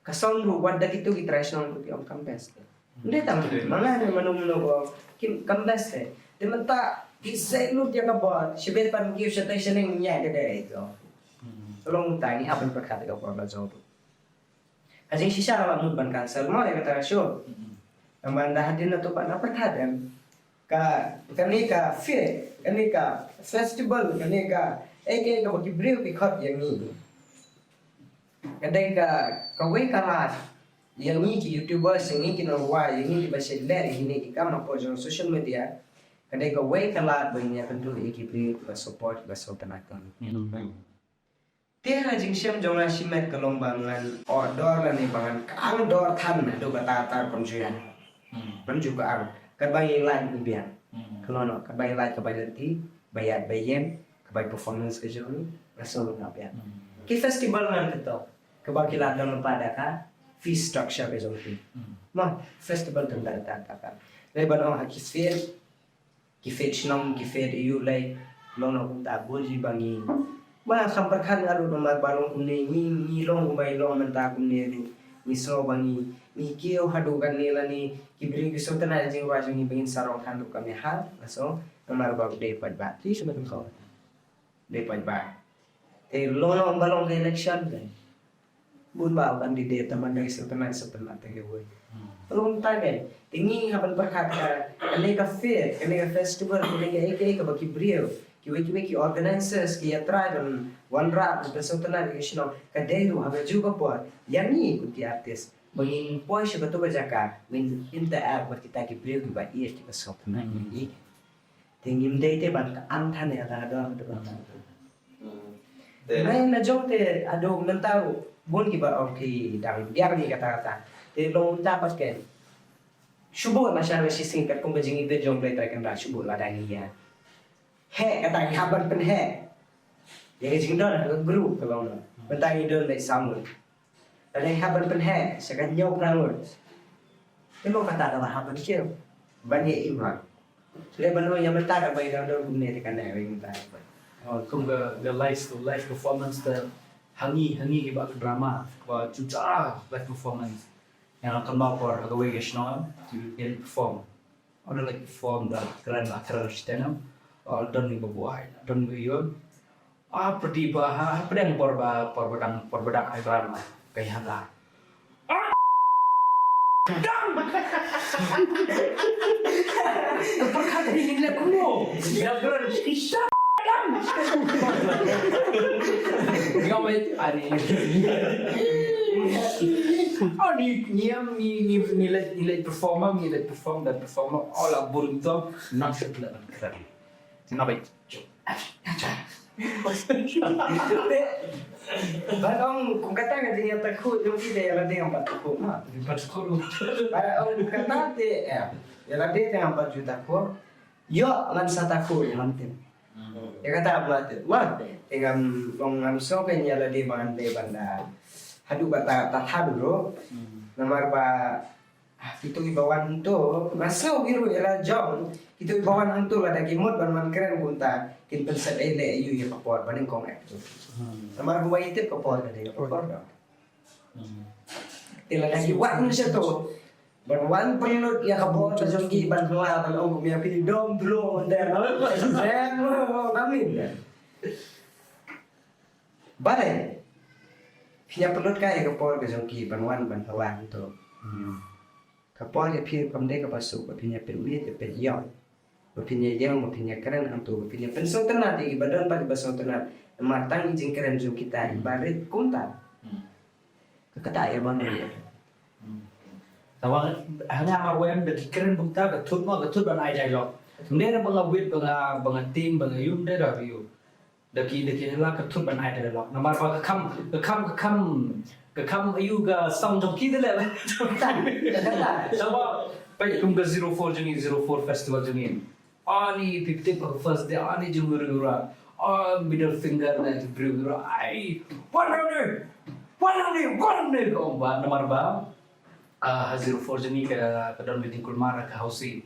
Ka song ruh wat da kitu ki trai shnong ruh ki ong kam best. Nde tam ma nga ne mano mano ko ki kam best te. Te mynta ki sei lut ïa ka bor shibit pan ki sha tai shaneng ïa ka dei ko. Long ta ngi hap ban pyrkhat ïa ka por la jong ruh. Ka jingshisha la mut ban cancel mo ïa kata ka show. Namar da hadien na to pat na pyrkhat em. Ka, kane ka fair, kane ka festival, kane ka, eh, ka, kaba ki briew ki khot ïa ngi. Ka dei ka, kawei ka lad ïa ngi ki YouTubers, ïa ngi ki nongrwai, ïa ngi kiba shait leh ïa kine ki kam hapoh jong social media. Ka dei kawei ka lad ba ngin ïa kynduh ïa ki briew kiba support, kiba sngewtynnat. Te ha jingshem jong nga shimet ka long ba ngan ot dor lane ba ngan kyang dor than haduh katta katta ban ju ïa. Ban ju kyang. Katba ngi lait ngi biang. Ka long noh, katba ngi lait, kaba lynti, ba ïaid ba ïeng, kaba performance ka jong ngi, nga sngew nga biang. Ki festival ngan kyntu kaba ki la don lypa da ka fee structure ka jong ki. Ma festival tang da katta katta. Lei ban ong ha ki fete, ki fete shnong, ki fete ïu lei, long noh kumta bun ji ba ngi. Ba kham pyrkhat nga ruh namar ba long kumne ngi, ngi long kumba ngi long mynta kumne ruh. Ngi sngew ba ngi, ngi kiew haduh katne lane ki briew ki sngewtynnat ïa jingrwai jong ngi ba ngin sa rong than ruh ka mihal, nga sngew namar ba u dei paidbah. Te shu ba tang ko. Dei paidbah. Te long long ba long ka election te. Bun ba u candidate te man dei sngewtynnat, sngewtynnat te kiwei. Long ta ke. Te ngi hap ban pyrkhat ka, kane ka fair, kane ka festival, kane ka ïa kaei kaei kaba ki briew, kiwei kiwei ki organizers ki ïatrai ban wanrah ban pynsngewtynnat ïa ka shnong. Ka dei ruh ha kajuh ka por ïa ngi kum ki artist ba ngin poi sha kato ka jaka ban interact bad kita ki briew kiba ïeit kiba sngewtynnat ïa ngi. Te ngim dei te ban kyang than ïa ka dor ka dor. Te na jong te haduh mynta bun kiba ong ki dang biang ni kata kata. Te long mynta pat ke. Shu buh na sha na shisngi katkum ka jingïeit jong Blei Trai Kynrad, shu buh lada ngi ïa. Heh kata ngi hap ban pynheh. Ïa ka jingdon ha ka group ka long. Mynta ngi don lei samut. Lada ngi hap ban pynheh sha ka hynñiew phra ngut. Te mo kata kaba hap ban kiew ban ïa im ha. Lei ban ong ïa mynta kaba ïa dang don kumne te kan dei ïa mynta. Oh, kum ka, ka live, live performance te ha ngi, ha ngi kiba drama, kiba ju ja live performance. Ïa nga kynmaw por ha kawei ka shnong, ju ïa perform. Ong la perform da kren la kren shiteng. Ong don ngi ba buai, don ngi ba ïoh. Ah, pyrdi ba ha, ha pdeng por ba, por ba dang, por ba dang ai drama. Ka ïa la. Ah! Dang! Ka pyrkhat hi ngi la kumno. Ïa kren shiteng. Dang! Nga wei, ani. Ani, ngi, ngi, ngi, ngi la, ngi la perform, ngi la perform, la perform. Ong la burim to, nang shit la kren. Nga wei. Ban ong kum kata nga jingïatakhuh jong ki te ïa lade ngam pat takhuh ma. Ngam pat takhuh. Ban ong kum kata te ïa lade te ngam pat ju takhuh. Ïoh ngan sa takhuh ïa lade. Ïa kata ba te ma te ngam ong ngam sngewbha ïa lade ba ngan dei ban da haduh ba ta ta than ruh. Namar ba Ah, kito kiba wan hangto, nga sngew ki ruh ïa la jong, kito kiba wan hangto lada ki mut ban wan kren kumta, kin pynsep ei leh ïa u ïa ka por ba nyngkong eh. Namar kumba ïa tip ka por ka dei ka por da. Te lada ki wan shato ban wan pynlut ïa ka bor ka jong ki ban hla ban ong kum ïa phi dom bro ynda. Em, em, em, em, em. Balei phin ïa pynlut kai ïa ka por ka jong ki ban wan ban hla hangto? Ka por ïa phi kam dei kaba suk ba phin ïa pynmih ïa pynïong, ba phin ïa ïong, ba phin ïa kren hangto, ba phin ïa pynsngewtynnat ïa kiba don bad kiba sngewtynnat. Namar tang i jingkren jong kita iba rit kumta. Ka kata ïa ban rit. Tangba ha nga mar wen da ki kren kumta ka thut mo, ka thut ban ai dialogue. Ym dei ba nga wit, ba nga, ba nga tim, ba nga ïum, dei da ïu. Da ki, da ki la ka thut ban ai dialogue. Namar ba ka kham, ka kham, ka kham, ka kham ïa u ka sound jong ki te leh. Tangba peit kum ka zero four jong ngi, zero four festival jong ngi. Ani phi tip ka first day ani jong ngi ura. Ah, middle finger na jong ngi ura. Ai, one round, one round, one round ka ong ba namar ba, ah, ha zero four jong ngi ka, ka don meeting kulmar ka hausi.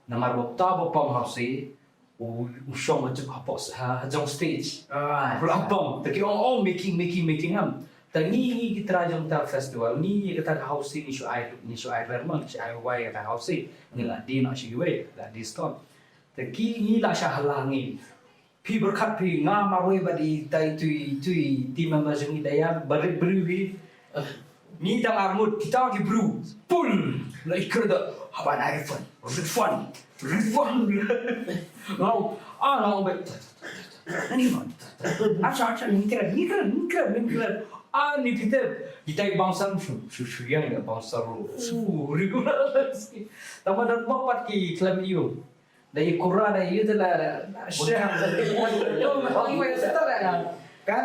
Namar ba ta ba pom hausi. U, u shong ha jong, ha pos, ha, ha jong stage. Ah, pula pom. Ta ki ong, ong making, making, making am. Ta ngi, ngi ki trai jong ta festival, ngi, ngi kata ka hausi, ngi shu ai, ngi shu ai ler ma, ngi shu ai wai kata hausi. Ngi la die na shi wei, la die stop. Ta ki ngi la sha hala ngi. Phi pyrkhat phi nga marwei bad i tai tui tui team member jong i da ïa ba rit briew hi. Ngi tang armut kita ki briew. Pul. La i kyrda haba na refund. Refund. Refund. Ngau. Ah ngau bet. Ani man. Acha acha ni kira ni kira ni kira ni kira. Ah ni kita kita bouncer shu shu shu yang ya bouncer. Uh, regular. Tama dan bapat ki klam yu. Dei kura dei yu te la. Ka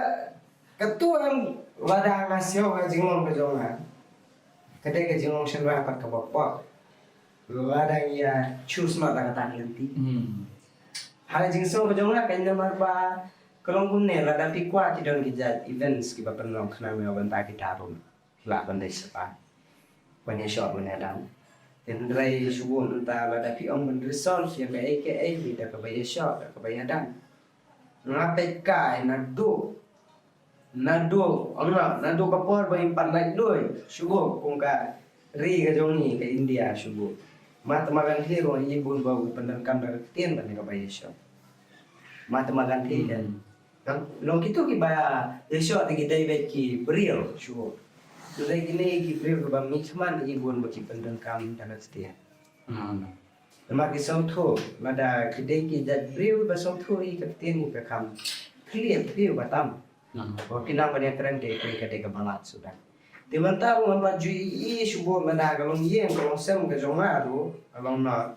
ka tu em lada nga sio ka jinglong ka jong nga. Ka dei ka jinglong shynrang pat ka bapok. Lada ngi ïa choose ma ta ka tan lynti. Ha ka jingsngew ka jong nga ka namar ba ka long kumne lada phi kwah ki don ki jait events kiba pynlong khnang ïa bynta ki tarum. Lah ban dei sapa ban ïa shot ban ïa dan. Hynrei shuh mynta lada phi ong ban resolve ïa kaei kaei da kaba ïa shot da kaba ïa dan. Nga peit kai naduh naduh ong nga naduh ka por ba ngim pat lait doi shuh kum ka ri ka jong ngi ka India shuh. Mahatma Gandhi ruh i bun ba u pyndonkam da ka ktien ban ïa kaba ïa shot. Mahatma Gandhi kan. Long kitu kiba ïa shot ki dei beit ki briew shuh. Dei kine ki briew kiba mih khmat i bun ba ki pyndonkam da ka ktien. Namar ki sngewthuh lada ki dei ki jait briew ba sngewthuh ïa ka ktien ïa ka kam. Clear briew ba tam. Ba ki nang ban ïa kren te ka dei ka balat suda. Te mynta ruh ngam pat ju ïohi shuh lada ka long ïing ka long sem ka jong nga ruh ka long na.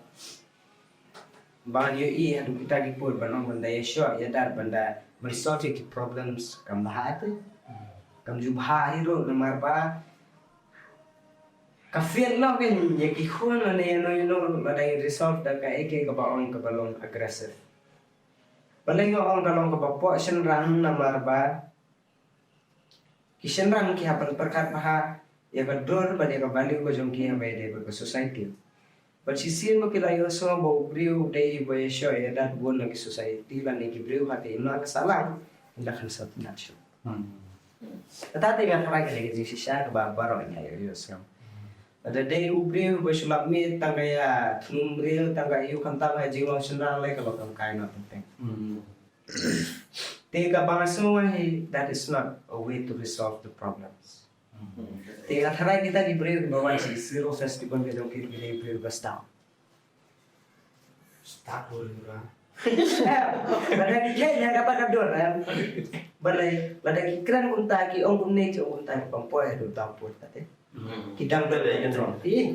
Ba ngi ïohi haduh kita ki pud ba nong ban da ïa shoh ïa dar ban da ban solve ïa ki problems kam bha te. Kam ju bha hi ruh namar ba ka fiat noh kin ïa ki khun lane ïa no ïa no ba da resolve da kaei kaei kaba ong kaba long aggressive. Balei nga ong ka long kaba poh shynrang namar ba ki shynrang ki hap ban pyrkhat bha ïa ka dur bad ïa ka value ka jong ki haba ïadei bad ka society. Bad shisien ba ki la ïohsngew ba u briew u dei uba ïashoh ïadat bun na ki society lane ki briew ha ka imlang ka sahlang, ki la kynsan tynnat shuh. Kata te nga tharai ka dei ka jingshisha kaba baroh ngi ïohsngew. Lada dei u briew uba shu lap miet tang ka ïa thung briew tang ka ïoh khamtam ha jinglong shynrang lei ka long kam kai noh teng teng. Te kaba nga sngew nga hi, that is not a way to resolve the problems. Te nga tharai kita ki briew kiba wan sha Ziro Festival ka jong ki, ki dei briew ba star. Star briew ra. Lada ki khet ïa kata ka dur em. Balei lada ki kren kumta ki ong kumne ki ong kumta ki pang poi haduh tam put kata. Ki dang dei dei dei. Ih.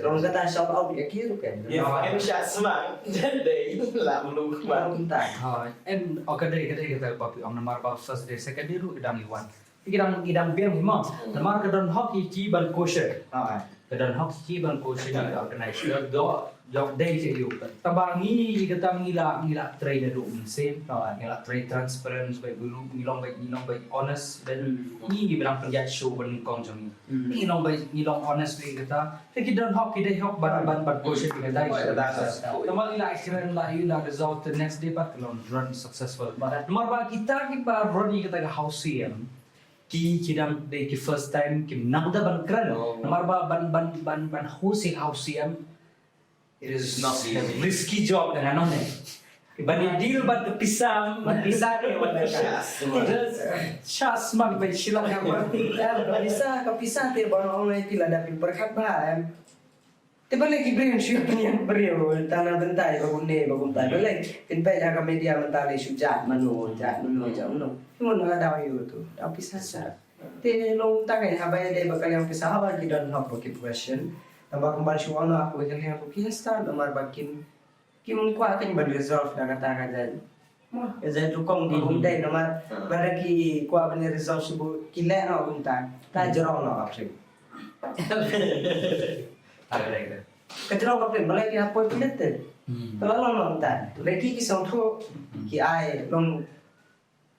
Long kata shout out ïa ki ruh kan. Ïa, em shah sma. Dei dei la mlu kma. Long kata. Ha, em, oh, ka dei, ka dei kata ba phi ong namar ba first day, second day ruh ki dang ïa wan. Ki dang, ki dang biang hi mo. Namar ka don hok ïa ki ban kosher. Ha. Ka don hok ïa ki ban kosher ïa organize. Ïa dei ïa u. Taba ngi kata ngi la, ngi la trei naduh mynsiem. Ngi la trei transparent, bad ngi long, ngi long bad, ngi long bad honest. Bad ngi, ngi biang pynjah show ban nyngkong jong ngi. Ngi long bad, ngi long honest bad kata. Te ki don hok, ki dei hok ban, ban, ban kosher bad kata. Tama ngi la kren la ïa u la result the next day bad ka long run successful. Namar ba kita kiba run ïa kata ka Housie Em. Ki, ki dang dei ki first time, kim nang da ban kren. Namar ba ban, ban, ban, ban host ïa ka Housie Em. It is not easy. Risky job da nga ong ne. Ban ïa deal bad ka pisa, bad pisa ne, bad ka. Shah sma ba shilak ka ba. Ka pisa, ka pisa te ba ong ne phi lada phi pyrkhat bha em. Te balei ki briew shu pynïap briew tang na bynta ba kumne ba kumta. Balei phin peit ha ka media mynta lei shu jah mano, jah mano, jah mano. Ki mon la daw ïa u tu. Daw pisa sha. Te long tang eh haba ïadei bad ka liang pisa haba ki don hok ba ki question. Tang ba kumba shu ong noh ba ki liang ba ki start namar ba kim, kim kwah kein ban resolve da kata ka jait. Mo, ka jait rukom ki bym dei namar lada ki kwah ban resolve shuh ki leh noh kumta. Ta jrong noh ka prim. Ka jrong ka prim balei ki hap poi pynleit te. Te la long noh kumta. Lada ki, ki sngewthuh ki ai long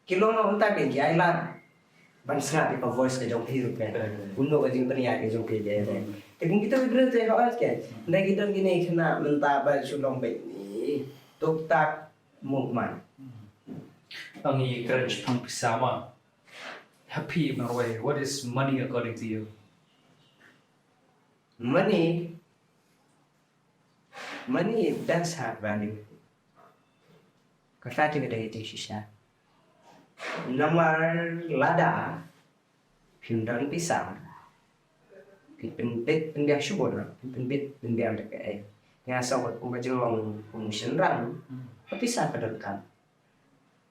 Ki long na uta ke ki ai lad ban sngap ïa ka voice ka jong phi ruh ke. Kumno ka jingpynïaid ka jong phi ke. Te kum kita ki briew te hooid ke. Nda ki don kine khynnah mynta ba shu long beit ni. Tuk tak movement. Ngi kren shaphang pisa ma. Happy marwei, what is money according to you? Money Money does have value. Kata te ka dei ka jingshisha. Namar lada phin don pisa, phin pynbit pynbiang shuh, phin pynbit pynbiang da kaei. Nga sngew ba kum ka jinglong kum u shynrang, ka pisa ka donkam.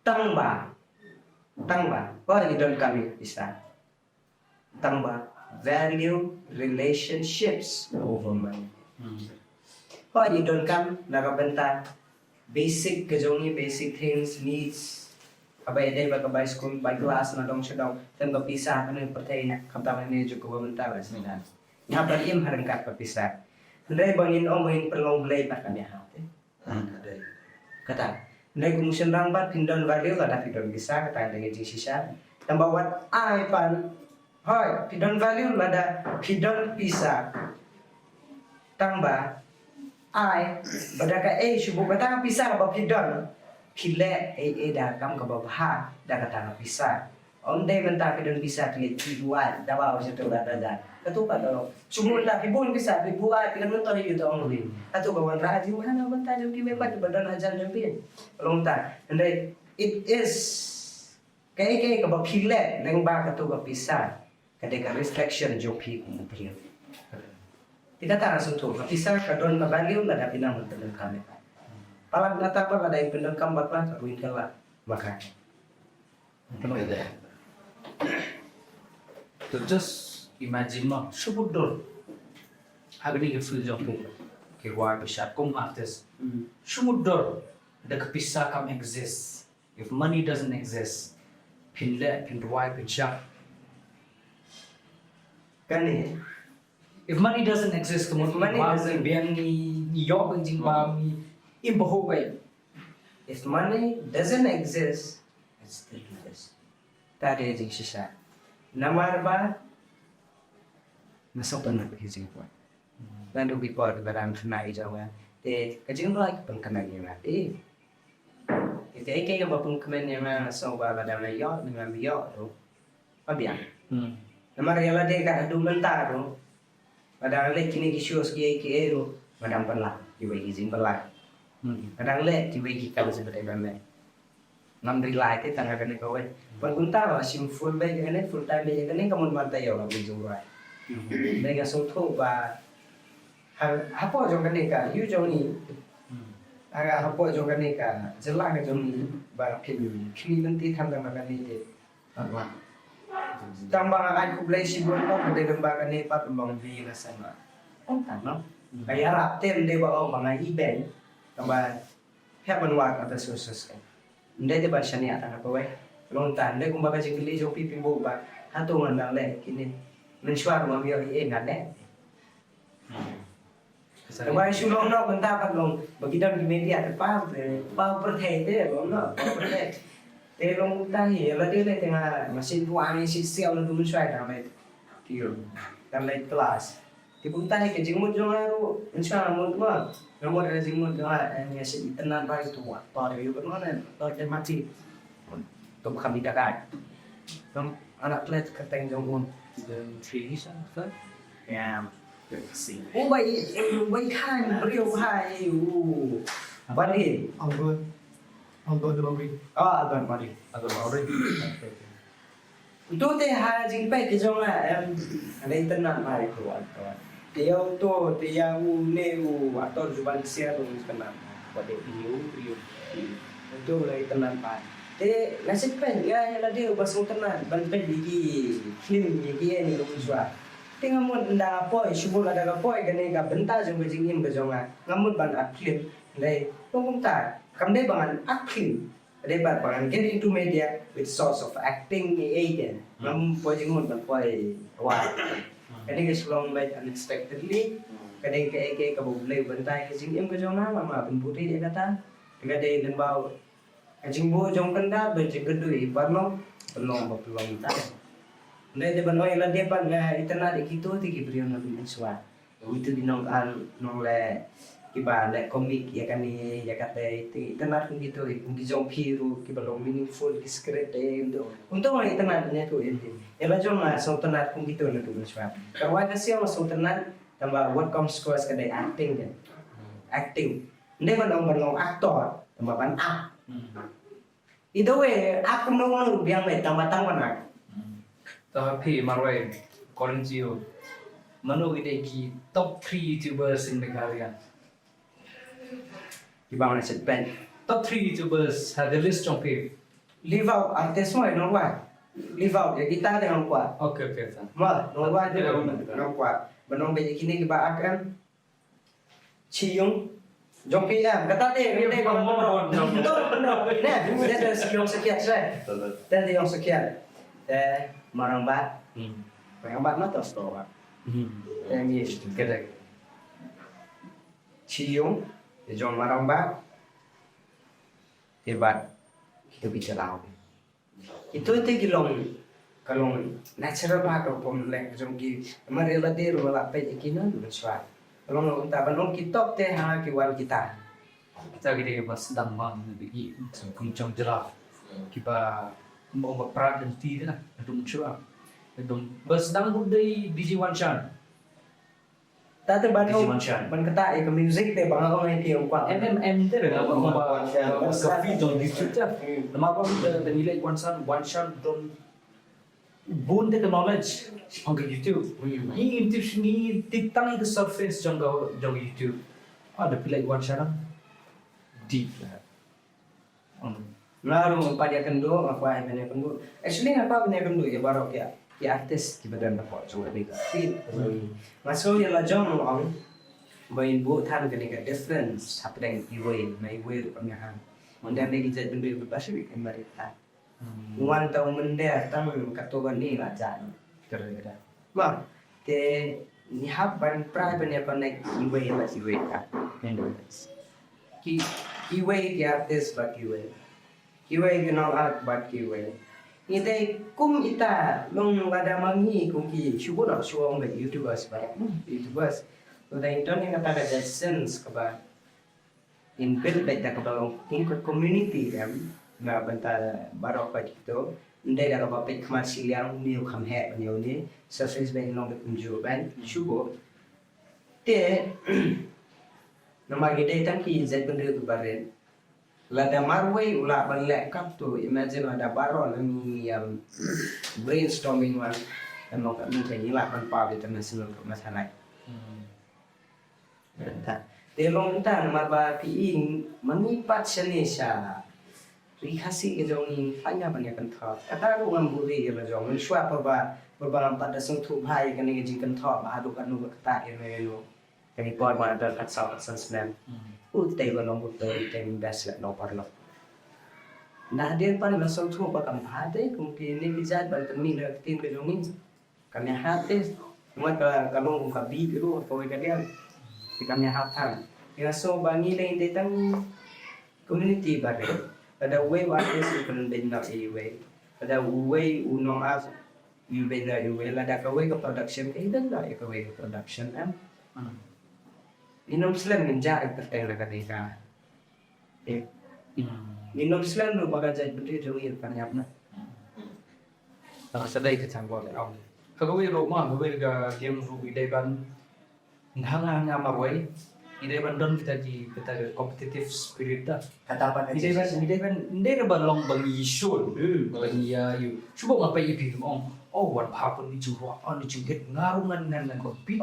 Tang ba, tang ba, hooid i donkam ïa ka pisa. Tang ba value relationships over money. Hooid i donkam na ka bynta basic ka jong ngi, basic things, needs. Kaba ïadei bad ka bai skul, bai klas, na dong sha dong. Tang ka pisa kane pyrthei na, khamtam kane juk kaba mynta ba sdang. Nga ban im ha ryngkat ka pisa. Hynrei ba ngin ong ba ngin pynlong Blei pat ka mih ha te. Kata. Hynrei kum u shynrang pat phin don value lada phi don pisa, kata ka dei ka jingshisha. Tang ba wat ai pat, hooid, phi don value lada phi don pisa. Tang ba ai, ba da kaei shuh, ba da ka pisa ba phi don, phi leh ei ei da ka kam kaba bha da kata ka pisa. Ym dei mynta phi don pisa phi leh phi buaid, da ba sha tu da da da. Katu pat da. Shu mynta phi bun pisa phi buaid, phi don mynta ïa u tong ri. Katu ka wanrah jiw hana mynta jong phi, me pat ba don hajan jong phi. Long ta. Hynrei it is kaei kaei kaba phi leh lyngba katu ka pisa, ka dei ka reflection jong phi kum u briew. Te kata nga sngewthuh, ka pisa ka don ka value lada phi nang pyndonkam ïa ka. Palat nangta pat lada phi pyndonkam bakla, ka ruin ka la. Maka. To just imagine mo, shu mutdur. Ha kane ka field jong phi, ki rwai ki shad kum artist. Shu mutdur da ka pisa kam exist. If money doesn't exist, phin leh, phin rwai, phin shad. Kane, if money doesn't exist, ka mut money doesn't, biang ngi, ngi ïoh ka jingbam, ngi im ba ho bai. If money doesn't exist, it still exists. Ta dei jingshisha. Namar ba nga sngewthuh na ka jingpoi. Ngan dei ki por ba dang khynnah i jong nga. Te ka jingrwai ka pynkmen ïa nga. Te kaei kaei kaba pynkmen ïa nga, nga sngew ba lada nga ïoh ne ngam ïoh ruh, ba biang. Namar ïa lade ka haduh mynta ruh, nga dang leh kine ki shows kiei kiei ruh, nga dang pynlait kiwei ki jingpynlait. Nga dang leh kiwei ki kam jingpynlait ban leh. Ngam ri lai te tang ha kane kawei. Ban kumta ba shim full beit kane, full time beit kane, ka mut ban taïew la beit jong rai. Dei nga sngewthuh ba ha, hapoh jong kane ka ïew jong ngi, ha, hapoh jong kane ka jylla ka jong ngi, ba phin khmih lynti than tang ba kane te. Tang ba nga ai khublei shibun, ka dei tang ba kane pat long bi la sema. Tang tang no. Ka ïarap te dei ba ong ba nga i ben. Tang ba heh ban wad other sources ka. Ym dei te ban shaniah tang ha kawei. Long tang dei kumba ka jingkylli jong phi, phi buh ba hato ngan dang leh kine. Mynshuwa ruh ngam ïoh ei ei ngan leh. Te ba shu long noh mynta pat long ba ki don ki media te paw te, paw pyrthei te long noh, paw pyrthei. Te long mynta hi la dei leh te nga, nga shu buh, nga shu siaw na tu mynshuwa tang leh. Tang leh klas. Te kumta hi ka jingmut jong nga ruh, mynshuwa nga mut ma. Nga mut ka jingmut jong nga, eh, nga shu itynnad ba ïa uto u actor, ïa u kano ne, actor te mati. To ba kham ïa ka. Tang anak klet ka teng jong un. Then three is after. Yeah. U bai, u bai khan briew hai u. Bali. Albert. Albert Murray. Ah, Albert Murray. Albert Murray. Uto te ha jingpeit ki jong nga em, nga la itynnad bha ïa uto u actor. Te ïa uto, te ïa une u actor Juban Ksiar ruh nga itynnad bha. Wat ïa u, ïa u. Uto nga la itynnad bha. Te nga shu peit, nga ïa lade uba sngewtynnad ban peit ïa ki film, ïa ki ïa ni ruh shuwa. Te nga mut ynda nga poi, shu mut lada nga poi kane ka bynta jong ka jingim ka jong nga, nga mut ban act film. Hynrei kumta, kam dei ba ngan act film. Dei pat ba ngan get into media with source of acting ni ei ken. Ngam poi jingmut ban poi wad. Kane ka shu long beit unexpectedly. Ka dei kaei kaei kaba U Blei u bynta ïa ka jingim ka jong nga, ngam lah ban buhrieh ïa kata. Ka dei lyngba ka jingbuh jong kynda bad jingkynduh, i pynlong, pynlong ba pynlong ta. Dei dei ban ong ïa lade pat nga itynnad ïa kito te ki briew naduh mynshuwa. Ito ki nongkhan nongleh kiba leh comic ïa kane ïa kata, te itynnad kum kito, kum ki jong phi ruh kiba long meaningful ki script te ito. Kumto nga itynnad ïa kito ïa phi. Ïa la jong nga sngewtynnad kum kito naduh mynshuwa. Ka rwai ka siaw nga sngewtynnad, tangba what comes first ka dei acting kan. Acting. Ym dei ban long, ban long actor, tangba ban act. Either way, aku nung nung biang me tang batang mana. To ha phi Marwei, according to you, mano ki dei ki top three YouTubers in Meghalaya? Ki bang na chet pen. Top three YouTubers ha the list jong phi. Leave out artist mo nong wa. Leave out ya kita de nong kwa. Okay, okay, sir. Ma nong wa de nong kwa. Ba nong be kini ki ba akan. Chi Yung. Jong phi em kata de. Yung de bang mo. Ne, ne de Chi Yung sekian sre. Te de Yung sekian. Te Marang Bat. Marang Bat ma to sto ba. Te mi. Kata. Chi Yung, te jong Marang Bat, te Bat, kita bicara. Itu te ki long, ka long natural part of pom lek jong ki, mari la de ru la pe ki non, non swa. Ka long ta ban long ki top te ha ki wan kita. Kita ki dei ba sdang ma ni ki kum jong jela. Ki ba mo ba pra den ti na, dum chua. Dum ba sdang bu dei D J Wan Chan. Ta te ban ong ban kata ïa ka music te ba nga ong ïa ki ong kwah. Em em em te re ba ong ba ka fi dong di chuta. Nama ba da ngi leh Wan Chan, Wan Chan don bun te ka knowledge on ka YouTube. Ngi im tip ngi tip tang ïa ka surface jong ka jong YouTube. Ah da phi leh Wan Chan deep lah. Nga ruh nga pat ïa kynduh, nga kwah ïa kynduh. Actually nga kwah ïa kynduh ïa baroh ki, ki artist kiba don hapoh jong ka field. Nga sngew ïa la jong ong ba in buh than kane ka difference hapdeng iwei na iwei ruh ka mihang. Ynda dei ki jait bynriew kiba shu ïa kynmaw than. Wan tang mynder tang katto katne la jait. Correct. Ma, te ngi hap ban prai ban ïa connect iwei bad iwei ka. Ki, iwei ki artist bad iwei. Iwei ki nongak bad iwei. Ngi dei kum ita long lada ma ngi kum ki shu bun shu ong bad YouTubers bad, hmm, YouTubers. Lada ngi don ïa kata ka sense kaba in build bad da kaba long kum ka community em, na bynta baroh ka jingto. Ndei da kaba peit khmat shiliang uni u kham heh ban ïa uni. Surface ban long da kumjuh ban shu bo. Te namar ngi dei tang ki jait bynriew kiba rit. Lada marwei u lah ban leh katto, imagine lada baroh na ngi ïa brainstorming wan. Em long katno te ngi lah ban paw international ka masanai. Te long ta namar ba phi i ma ngi pat shane sha ri Khasi ka jong ngi, pha ïa ban ïa kynthop. Kata ruh ngam buri ïa la jong, mynshuwa pyrba, pyrba ngam pat da sngewthuh bha ïa kane ka jingkynthop ba haduh katno ba kata ïa no ïa no. Kane por ba da kat saw kat san snem. U te ba long u te u te best la no parlok. Nah dien pan la sngewthuh ba kam bha te kum kine ki jait ba te mi la ktien ka jong ngi. Ka mih hat te. Ngat ka, ka long ka bi ka ru ka wei ka diang. Ki ka mih hat than. Ïa so ba ngi leng te tang community ba re. Lada uwei u artist u kren beiñ na iwei. Lada uwei u nong art u beiñ na iwei. Lada kawei ka production ka i beiñ na kawei ka production em. Ngi nym slem ngin jah ka teng na ka dei ka. Eh. Ngi nym slem ruh ba ka jait bynriew jong ngi kan ïap na. Tang sa dei ka chang bor ong. Ka kawei ruh ma, kawei ka game ruh i dei ban. Nga nga nga marwei. I dei ban don kita ki, kita ki competitive spirit ta. Kata ban i dei ban, i dei ban, i dei ban long ban i shun. Ban i ya yu. Shu ba nga pa i pi ong. Oh, wan pha pun ni jingwa, oh, ni jinghit nga ruh ngan ngan ngan compete.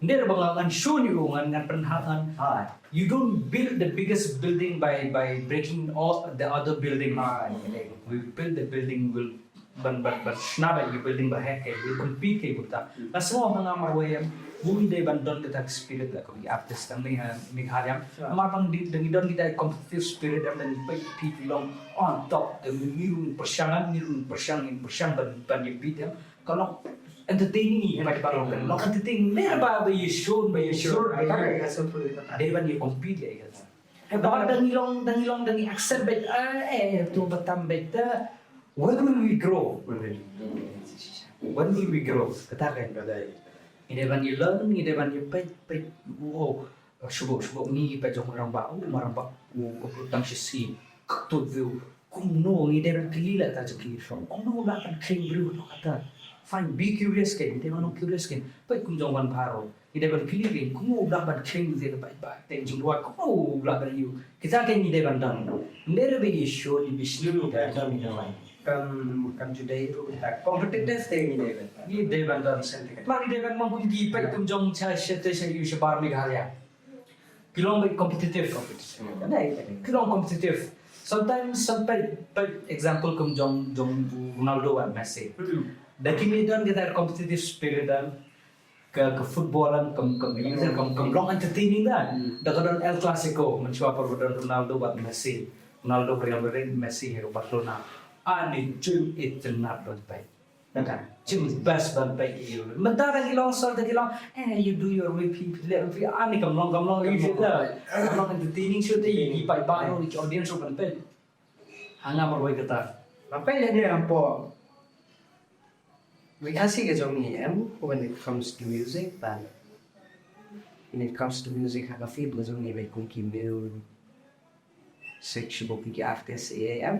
Ndei ba ngan shun ïa u ngan ngan pynhap ngan. You don't build the biggest building by, by breaking all the other building. We build the building will ban, ban, ban shna ba ïa building ba heh ka, will compete ka bynta. Nga sngew ha nga marwei em, ngi dei ban don kata ka spirit la ka artist tang ne ha Meghalaya. Namar ba ngi dei, ngi don kita competitive spirit em, ngi peit phi long on top, ngi ruh pyrshang, ngi ruh pyrshang, ngi pyrshang ban, ban ïa beat em. Ka long entertaining ïa ka ba long, ka long entertaining ne ba, ba ïa shun, ba ïa shun, ba ïa, dei ban ïa compete ïa ka. Ba da ngi long, da ngi long, da ngi accept ba, eh, eh, to ba tam ba ta. When will we grow? When will we grow? Kata ka. Ngi dei ban ïa learn, ngi dei ban ïa peit, peit. Oh, shuh shuh ngi peit jong rangbah, oh, ma rangbah, oh, ko tang shi si. Ka tu view. Kumno ngi dei ban kylli la ta jong ki. Kumno la kan khring briew no kata. Fine, be curious ke, ngi dei ban long curious ke. Peit kum jong Wan Bharo. Ngi dei ban clearing, kumno u lah ban khring ïa ka paidbah, te jingduwai kumno u lah ban ïoh. Kita ki ngi dei ban don. Ngi dei ban ïoh show di bishnu. Kam, kam ju dei ruh kita competitive te ngi dei ban. Ngi dei ban don. Ma ngi dei ban mong kum ki peit kum jong cha sha te sha ïoh shabar Meghalaya. Ki long beit competitive, competitive. Ki long competitive. Sometimes, sometimes, peit example kum jong, jong Ronaldo and Messi. Da kine don kita competitive spirit dan ka, ka football an kam, kam, kam, kam long entertaining da. Da ka don El Clasico, mynshuwa por ba don Ronaldo bad Messi. Ronaldo ha Real Madrid, Messi ha Barcelona. Ani jing itynnad ban peit. Naka, jing best ban peit ïa u. Mynta da ki long sor da ki long, eh, you do your way, phi, phi, phi, ani kam long, kam long, you feel da. Kam long entertaining show te, ki paidbah, ki audience ban peit. Hanga marwei kata. Ba peit lane hapoh. Ri Khasi ka jong ngi em, when it comes to music, ban. When it comes to music, ha ka field ka jong ngi ba kum ki music, shu ba ki artist em.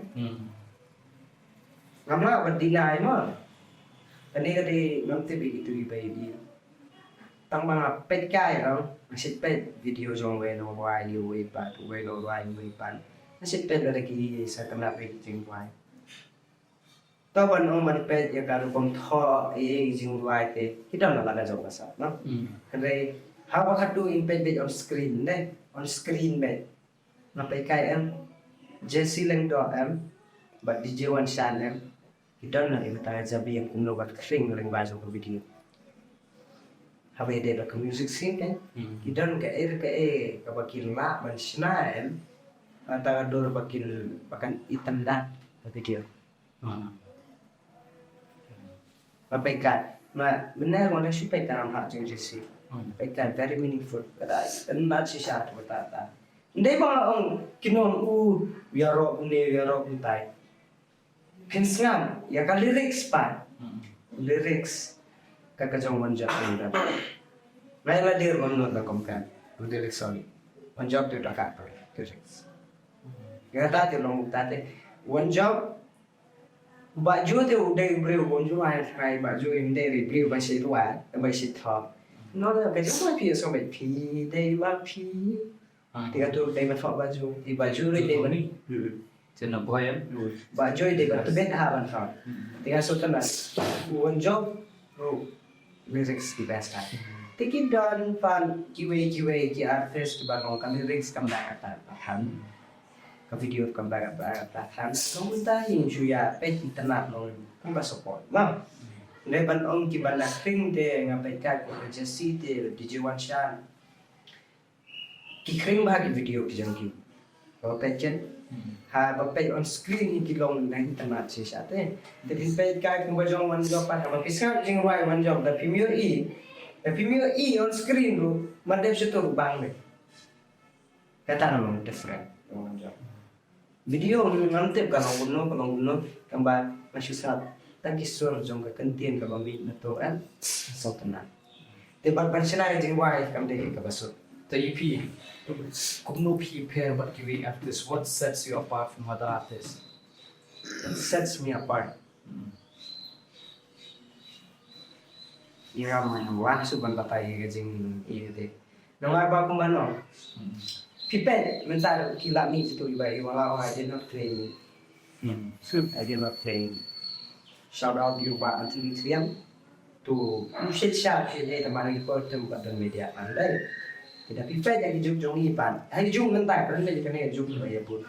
Ngam lah ban deny mo. Kane ka dei ngam tip ïa kitu ki ba ïa dei. Tang ba nga peit kai, nga shu peit video jong uwei u nongrwai uwei pat, uwei u nongrwai uwei pat. Nga shu peit lada ki sa kynnoh ïa ki jingrwai. To ban ong ban peit ïa ka rukom thoh ïa ki jingrwai te, ki don la ka jong ka sap, no? Hynrei haba katu in peit beit on screen, ne? On screen beit. Nga peit kai em, Jesse Lyngdoh em, bad D J Wanshan em, ki don na ïa ka jabi ïa kumno ban khring lyngba jong ka video. Haba ïadei bad ka music scene kan, ki don kaei kaei kaba ki lah ban shna em, ha kata ka dur ba kin, ba kan itynnad ka video. Nga peit kai, nga mynne nga shu peit ka nam ha jong Jesse. Peit kai very meaningful. Kata itynnad shisha tu kata ta. Ndei ba nga ong ki nong u ïaroh une ïaroh utai. Phin sngap ïa ka lyrics pat. Lyrics ka ka jong One Job Lyngdoh. Nga ïa la dir One Job da kum kan. Lyrics, sorry. One Job tu da ka lyrics. Kata te long ta te. One Job Bah Joe te u dei u briew bun ju ai trai, Bah Joe im dei ri briew ba shi ruat, ba shi thop. No da ka jong ba phi so ba phi dei ba phi. Te ka tu dei ba thop Bah Joe, i Bah Joe dei ba ni. Chen na boy em. Bah Joe dei ba tu bet ha ban thop. Te ka so ta na. One Job. Lyrics ki best ha. Te ki don pat kiwei kiwei ki artist ba long ka lyrics kam da kata. Ka video kam da kata. Long ta ïing shu ïa peit internet long. Kam ba support. Mo. Ne ban ong ki ban acting te nga peit ka ko Jesse te D J Wanshan. Ki khring bha ki video ki jong ki. Ba peit ken. Haba peit on screen ki long na internet shisha te. Te phin peit ka kum ba jong One Job pat haba phi sngap jingrwai One Job da phi mih ïohi. Da phi mih ïohi on screen ruh, ma dep shu tur bang ne. Kata na long different. One Job. Video ngam tip ka long kumno, ka long kumno, tang ba nga shu sngap tang ki sur jong ka kyntien kaba mih na to kan. Sngewtynnat. Te ban ban shna ïa jingrwai kam dei kaba suk. Te ïa phi, kumno phi pher bad kiwei artist, what sets you apart from other artists? What sets me apart? Ïa nga ma nga wan shu ban batai ïa ka jing ïa te. Nang ai ba kumba no. Phi peit mynta ki la mih tu iba iba la, I did not train. I did not train. Shout out ïa u Bah Anthony Triang. Tu u shet sha shet ïa ta mari ko tem ka don media pandai. Kita phi peit ïa ki juk jong i pan. Hai juk mynta kan le ka ne juk ba ïa but.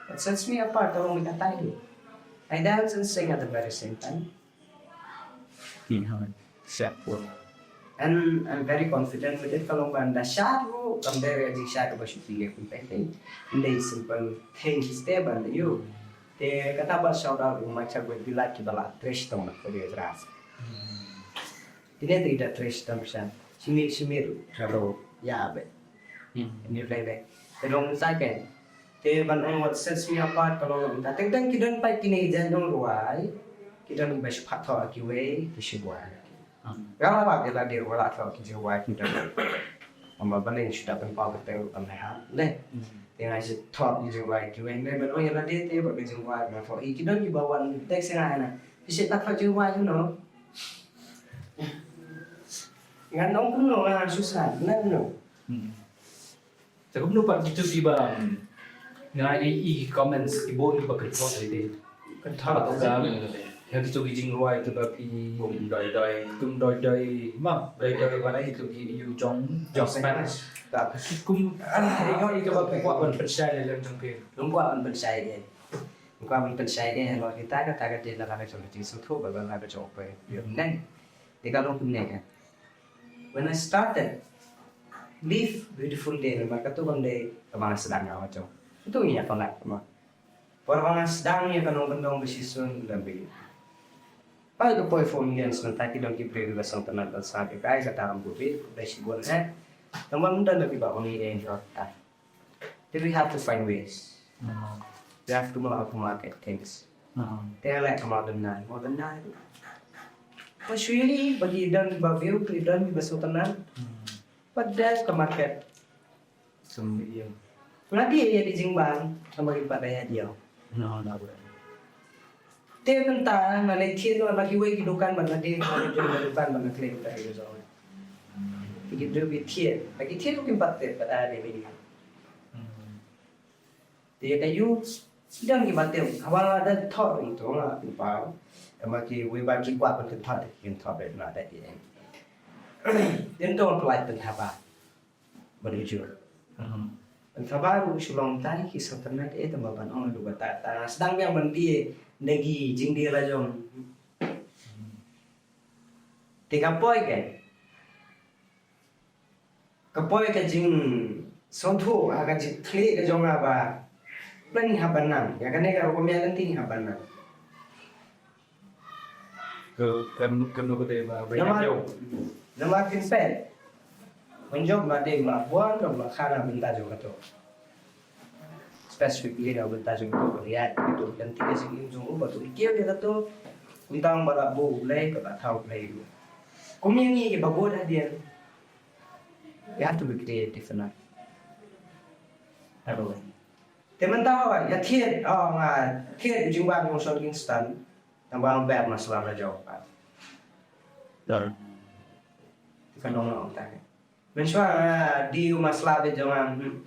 What sets me apart, tolong ka tai tu. I dance and sing at the very same time. Ki hoi. Sep pun. And I'm very confident with it. Ka long ban da sha ruh, kam dei re jing sha kaba shu phi kum painting. Ndei simple thing ki step ban da yu. Te kata ba shout out u Mike Chadwick Delight ki ba la trish tong na kodi ras. Tine te da trish tong sha. Shimir shimir kalo ya be. Ni play be. Te long sa ke. Te ban ong what sets me apart ka long ta teng teng ki don pat kine ki jan ong ruai. Ki don ba shu phat tho ki wei ki shu buai. Nga la ba ki la dir wala tho ki shu buai ki don. Amba ban ning shu da ban pau ka teng ban ha. Le. Te nga shu tho ki shu buai ki wei. Le ban ong la dir te ba ki shu buai ban tho. I ki don ki ba wan tek se nga na. Ki shu ta tho ki buai you know. Ngan ong kumno, nga shu sah, ngan no. Hmm. Te kumno pat kito kiba, hmm, nga i, i comments ki bun kiba kynthoh ïa ki. Kynthoh ïa ka, ïa kito ki jingrwai kiba phi kum doi doi. Kum doi doi. Ma, doi doi ba na kito ki ïa u jong, jong Spanish. Ki kum, ah, ïa kiba phi kwah ban pynshai lem jong phi. Long kwah ban pynshai ïa. Long kwah ban pynshai ïa, long kita ka, ta ka dei la ka jong ka jingsngewthuh ba la ka jong phi. Ïa, neng. Te ka long kumne ka. When I started, Live Beautiful Day, namar kato kam dei kaba nga sdang ïa ka jong. Kato ngi ïa connect ma. Por ba nga sdang ïa ka nongkyndong ba shisien da bi. Ba ka poi four million, mynta ki don ki briew ba sngewtynnat ban sngap ïa ka, ïa kata kam pule, da shibun eh. Tang ba mynta da kiba ong ïa ka. Then we have to find ways. Hmm. We have to know how to market things. Hmm. Te leh ka modern nai, modern nai. Ba shu ïohi ba ki don ba view, ki don ba sngewtynnat. Hmm. But there's the market. Sum ïa. Nga dei ïa ki jingbang, ka ma ki pat ïa dei. No, no. Te mynta nga leit thied noh na kiwei ki dukan ban nga dei, nga leit jong ki dukan ban nga claim ta ki jong. Ki briew ki thied, na ki thied ruh kim pat tip ba ta dei video. Hmm. Te ka ïu dang ki ba tip, haba la dang thok ruh to nga pynpaw. Te ma kiwei ba ki kwah ban kynthoh, ki kynthoh beit na da ki. Te to pynlait pynthaba. Ban ujor. Mhm. Ban thaba ruh shu long tai ki sngewtynnat eh, tang ba ban ong naduh kata, ta sdang biang ban die da ki jingdie la jong. Te ka poi ka, ka poi ka jingsngewthuh ha ka jingthylli ka jong nga ba, ba ngi hap ban nang ïa kane ka rukom ïa lynti, ngi hap ban nang. Ka, kan, kan no ka dei ba, ba. Namar, ïa, namar phin peit. Ban jop ma dei ma bun, ma khana bynta jong kato. Specifically na bynta jong kato, ba ïa kato, kan ti ka jingim jong u, ba to kiew ïa kato. Kumta ba la buh u Blei, ba la thaw u Blei u. Kum ïa ngi kiba bud hadien. We have to be creative enough. Otherwise. Te mynta hoi, ïa thied, oh, nga thied u jingbam jong Sean Kingston. Tang ba ong ber masla la jong pat. Dor. Te ka nong nong ta. Mynshuwa, ah, die u masla ba jong am. Hmm.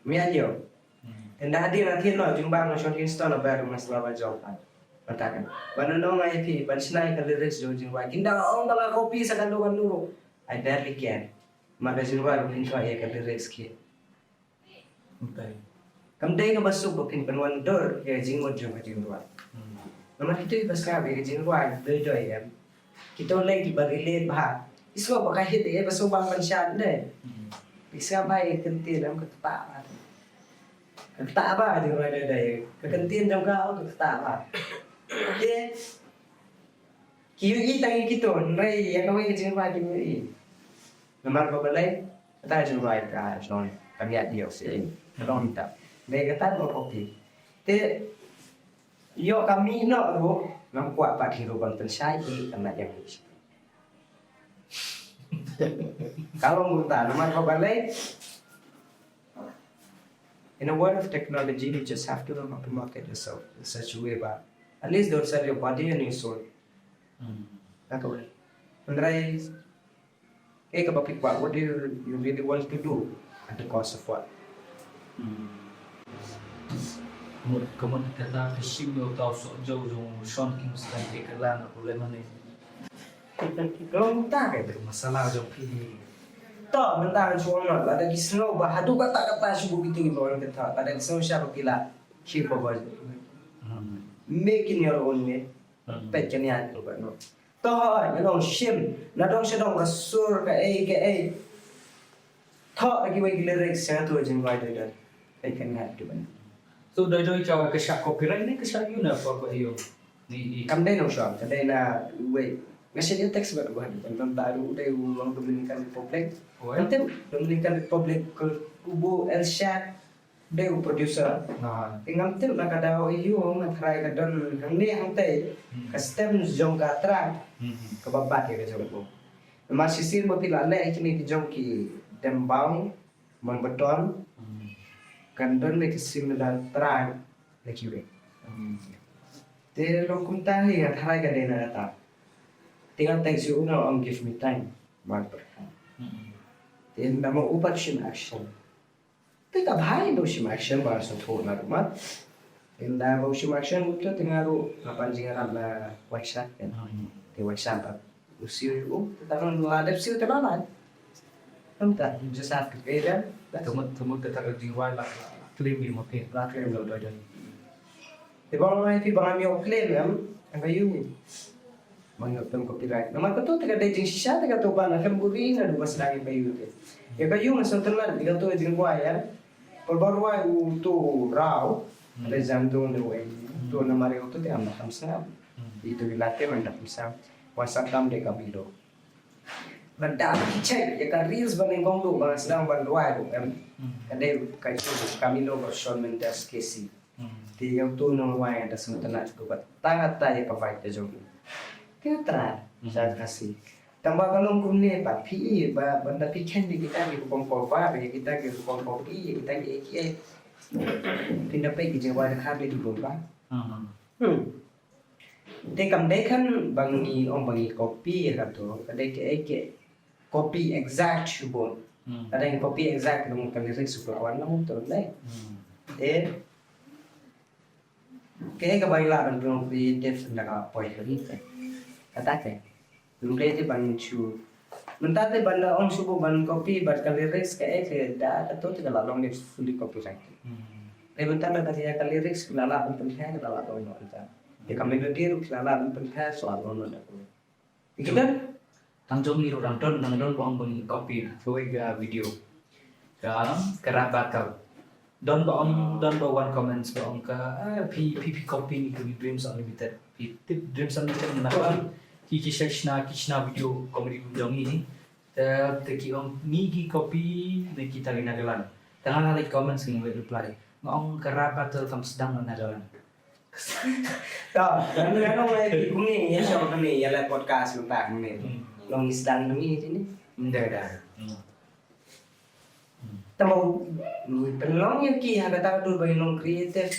Mia jong. Hmm. Te nda die na thied noh jingbam jong Sean Kingston, ber masla la jong pat. Pat ta ka. Ban nong nong ai phi, ban shna ïa ka lyrics jong jingrwai. Kin da ong ba la copy sa ka nong nong. I barely care. Ma ka jingrwai ruh kin shna ïa ka lyrics ki. Kam dei kaba suk ba phin pynwan dur ïa ka jingmut jong ka jingrwai. Hmm. Namar kito kiba sngap ïa ka jingrwai doi doi em, kito lei kiba relate bha. Ki sngap ba ka hit ïa ba sngewbang ban shad dei. Hmm. Ki sngap ba ïa ka ktien em, ka ktah ba. Ka ktah ba ka jingrwai doi doi. Ka ktien jong ka, ka ktah ba. Te ki ïohi tang ïa kito, hynrei ïa kawei ka jingrwai kim ïohi. Namar ba balei, kata ka jingrwai ka shong, kam ïa dei ïoh shisha. Ka long ta. Dei kata ba copy. Te ïoh ka mih noh ruh, ngam kwah pat hi ruh ban pynshai, eh, ka na ïa mih. Ka long kumta, namar ba balei, in a world of technology, you just have to know how to market yourself in such a way ba at least don't sell your body and your soul. Hmm. That way. Hynrei, eh, kaba phi kwah, what do you, you really want to do at the cost of what? Hmm. Mut, ka mut kata ka shim ïa uta u soh jong u Sean Kingston, eh, ka lan u lemon, eh. Long ta ka masala jong phi. To, mynta ngan shu ong noh, lada ki sngew ba haduh katta katta shu buh kito ki bawang kata, lada ki sngew sha ba ki la. Keep over. Hmm. Make in your own way. Hmm. Peit kane ïa ka ruh ba noh. To hooid, ngan ong shim. Na dong sha dong ka sur kaei kaei. Thoh da kiwei ki lyrics sha kato ka jingrwai doi doi. Peit kane ïa ka ruh ba noh. To doi doi ka, ka shah copyright ne ka shah ïa u na por ba ïoh. Ni, ni. Kam dei nongshong, ka dei na wei. Nga shet ïa text bad u Hadi, tang tam ta ruh u dei u long Dominican Republic. Oh, eh? Tang tam Dominican Republic ka u buh El Shad. Dei u producer. Nga. Te ngam tip na ka daw aïu, nga tharai ka don hangne hangtei. Hmm. Ka stem jong ka track. Hmm. Kaba bat ïa ka jong u. Namar shisien ba phi la leh kine ki jong ki Dembang, Mountbatten. Hmm. Kan don ne ki similar track na kiwei. Hmm. Te long kumta hi nga tharai ka dei na kata. Te nga text ïa u nga ong give me time. Mar pyrkhat. Hmm. Te ynda ma u pat shim action. Te ka bha ynda u shim action ba sngewthuh na ruh ma. Ynda ba u shim action uto te nga ruh nga pan jingïarap na Waishat kan. Hmm. Te Waishat pat u siew u te tang la dep siew te la lai. Kumta, you just have to pay them. That's it. Te mut, te mut kata ka jingrwai la claim ïa ma phi. La claim ïa ma phi. Te ba nga, phi ba ngam ïoh claim em, em ba ïoh. Ba ngam ïoh claim copyright. Namar kato te ka dei jingshisha te kato ba na khlem buri naduh ba sdang ïa ka ïoh te. Ïa ka ïoh nga sngewtynnat ïa kato jingrwai em. Pyrba rwai uto u raw. Hmm. Te jan to ne wei. Uto namar ïa uto te am da kham sngap. Hmm. Ito ïa lade man da kham sngap. Wan sa kam de ka milo. Lada phi check ïa ka reels ba nyngkong duh ba nga sdang ban rwai ruh em. Hmm. Ka dei ka issue ka milo ba Shawn Mendes Casey. Hmm. Te ïa uto u nongrwai nga da sngewtynnat shuh ba tang kata ïa ka vibe ka jong u. Te u trai, hmm, sha Khasi. Tang ba ka long kumne ba phi i ba, ba da phi khein ïa kita ki rukom cover, ïa kita ki rukom copy, ïa kita ki A K A. Phin da peit ki jingrwai da khar ki bun ba. Hmm. Hmm. Te kam dei khan ba ngi ong ba ngi copy ïa kato, ka dei kaei kaei. Copy exact shu bun. Hmm. Ka dei copy exact nang ka lyrics shu wan nang to dei. Hmm. Te kaei kaba ngi lah ban pynlong creative na ka poi ka ri te. Kata te. Nang dei te ban shu. Mynta te ban da ong shu bun ban copy bad ka lyrics kaei kaei da kato te ka la long ne fully copyright. Hmm. Te mynta da ka lyrics ka la lah ban pynlong ka la long ne. Te ka melody ruh ka la lah ban pynlong ka la long ne. Ïa kita tang jong ngi ruh dang don, dang don ba ong ba ngi copy kawei ka video. Ka, ka rap battle. Don ba ong, don ba wan comments ba ong ka, ah, phi, phi, phi copy ngi ka Dreams Unlimited. Phi tip Dreams Unlimited na ka, ki, ki shna, ki shna video comedy jong ngi. Te, te ki ong ngi ki copy ne kita ki Nagaland. Te nga la leit comments ngi wei reply. Nga ong ka rap battle kam sdang na Nagaland. To, dan ngan ong ïa phi kumne, ïa show kumne, ïa la podcast mynta kumne. Hmm. Long ngi sdang kumne tini. Ynda da. Hmm. Hmm. Tang ba ngi pynlong ïa ki ha kata ka dur ba ngi long creative.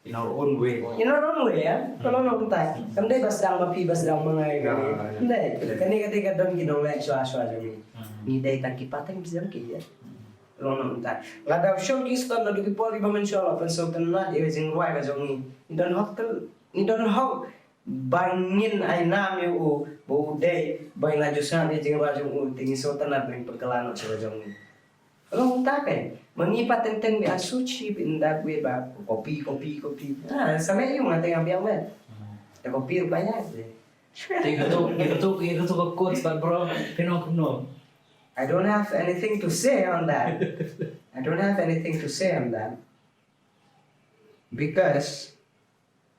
In our own way. In our own way, ïa. Hmm. Ka long nongtai. Kam dei ba sdang ba phi ba sdang ma nga ïa kane. Ah, ïa. Ym dei. Ym dei. Kane ka dei ka don ki nongleh shuwa shuwa jong ngi. Hmm. Ngi dei tang ki pateng ba sdang ki ïa. Hmm. Long nongtai. Lada u shong ki stone naduh ki por kiba mynshuwa la pynsngewtynnat ïa ka jingrwai ka jong ngi. Ngi don hok tel, ngi don hok ba ngin ai nam ïa u, ba u dei, ba ngin la ju sngap ïa ka jingrwai jong u, te ngi sngewtynnat ba ngin pynkylla noh sha ka jong ngi. Long ta kan, ma ngi pat teng teng we are so cheap in that way ba copy, copy, copy. Ah, sa me ïa nga teng biang me. Hmm. Te copy ruh ba ïa. Te ïa kato, ïa kato, ïa kato ka quotes ba bro, phi ong kumno? I don't have anything to say on that. I don't have anything to say on that. Because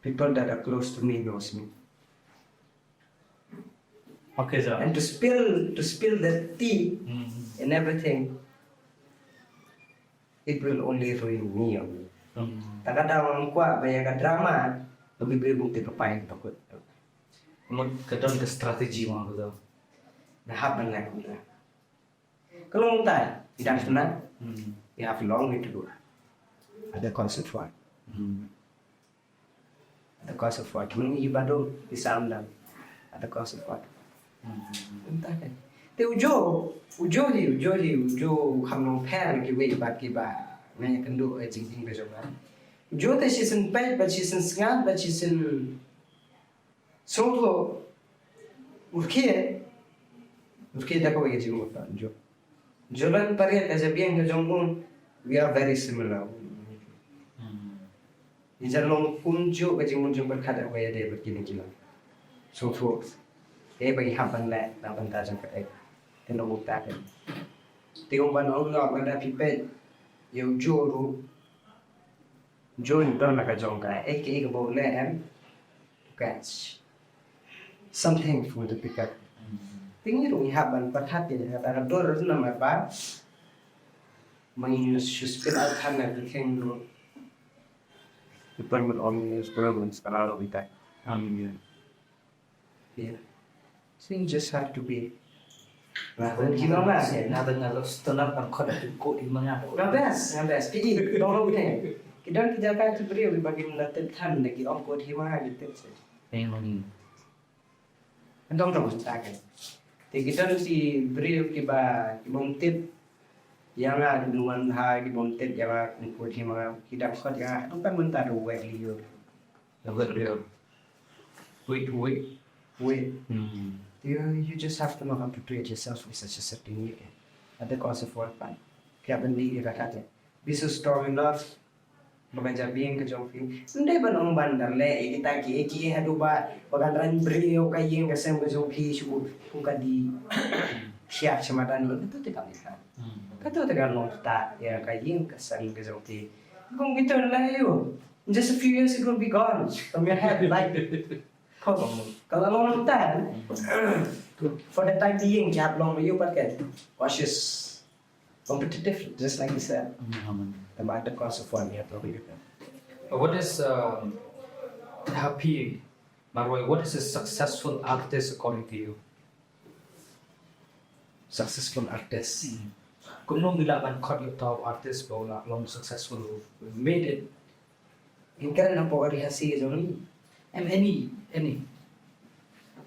people that are close to me knows me. Okay, sir. And to spill, to spill the tea, hmm, and everything, it will only ruin me only. Hmm. Ta ka daw ngam kwah ba ïa ka drama, ka bibri buk te ka pai ka kut. Mut ka don ka strategy mo ka daw. Na hap ban leh kumta. Ka long tai, i dang kena. Hmm. You have a long way to go. At the cost of what? Hmm. At the cost of what? Mun i ba dong, i sam dang. At the cost of what? Hmm. Kumta kan. Te u Jo, u Jo hi, u Jo hi, u Jo u kham long pher kiwei pat kiba nga ïakynduh ïa ka jingim ka jong nga. U Jo te shisien peit, bad shisien sngap, bad shisien Sngewthuh, u rkhie, u rkhie da kawei ka jingmut, Jo. Jolan Pariat ka jabieng ka jong u, we are very similar. Hmm. Ngi jan long kumjuh ka jingmut jingpyrkhat kaba ïadei bad kine ki long. Sngewthuh. Te ba ngi hap ban leh na bynta jong ka, eh, ka long kumta ka. Te ong ban ong noh lada phi peit ïa u Jo ruh. Jo ngi don la ka jong ka, eh, kaei kaba u leh em. Catch something from the pickup. Te ngi ruh ngi hap ban pyrkhat ïa kata ka dur namar ba ma ngi shu spit out than everything ruh. Deployment on is problems ka la ruh bitai. Amin. Yeah. So you just have to be. Nga best, nga best. Phi, dong dong ne. Ki don ki jaka ki briew kiba kim na tip than ne ki ong kod hi ma ki tip se. Thank you. Dong dong sa ke. Te ki don ki briew kiba ki bym tip ïa nga, ki nongwan ha ki bym tip ïa nga, kum pud hi ma nga, ki dang khot ïa nga, haduh mynta, the way you, the way you, wait, wait, wait. Hmm. You, you just have to know how to treat yourself in such a certain way. At the cost of what, man? Kaya ban di ïa ka kata. Be so strong enough. Ba ka jabieng ka jong phi. Ym dei ban ong ban da leh ïa kita kiei kiei haduh ba, ba kan rang briew ka ïing ka sem ka jong phi shuh, kum ka dei. Siap sha madan ni, kato te kam ïa ka. Hmm. Kato te kan long tat ïa ka ïing ka sem ka jong phi. Kum kita leh ïa u. Just a few years it will be gone from your head, like, ka la long tat. For the time being, ki hap long ïa u pat, kan. Cautious. Competitive, just like you said. Mm. At the cost of one, you have to be with them. What is, um, happy, Marwei, what is a successful artist according to you? Successful artist. Mm. Kumno ngi lah ban khot ïa uta u artist ba u la long successful, who made it? Ngi kren hapoh ri Khasi jong ngi. Em, any, any.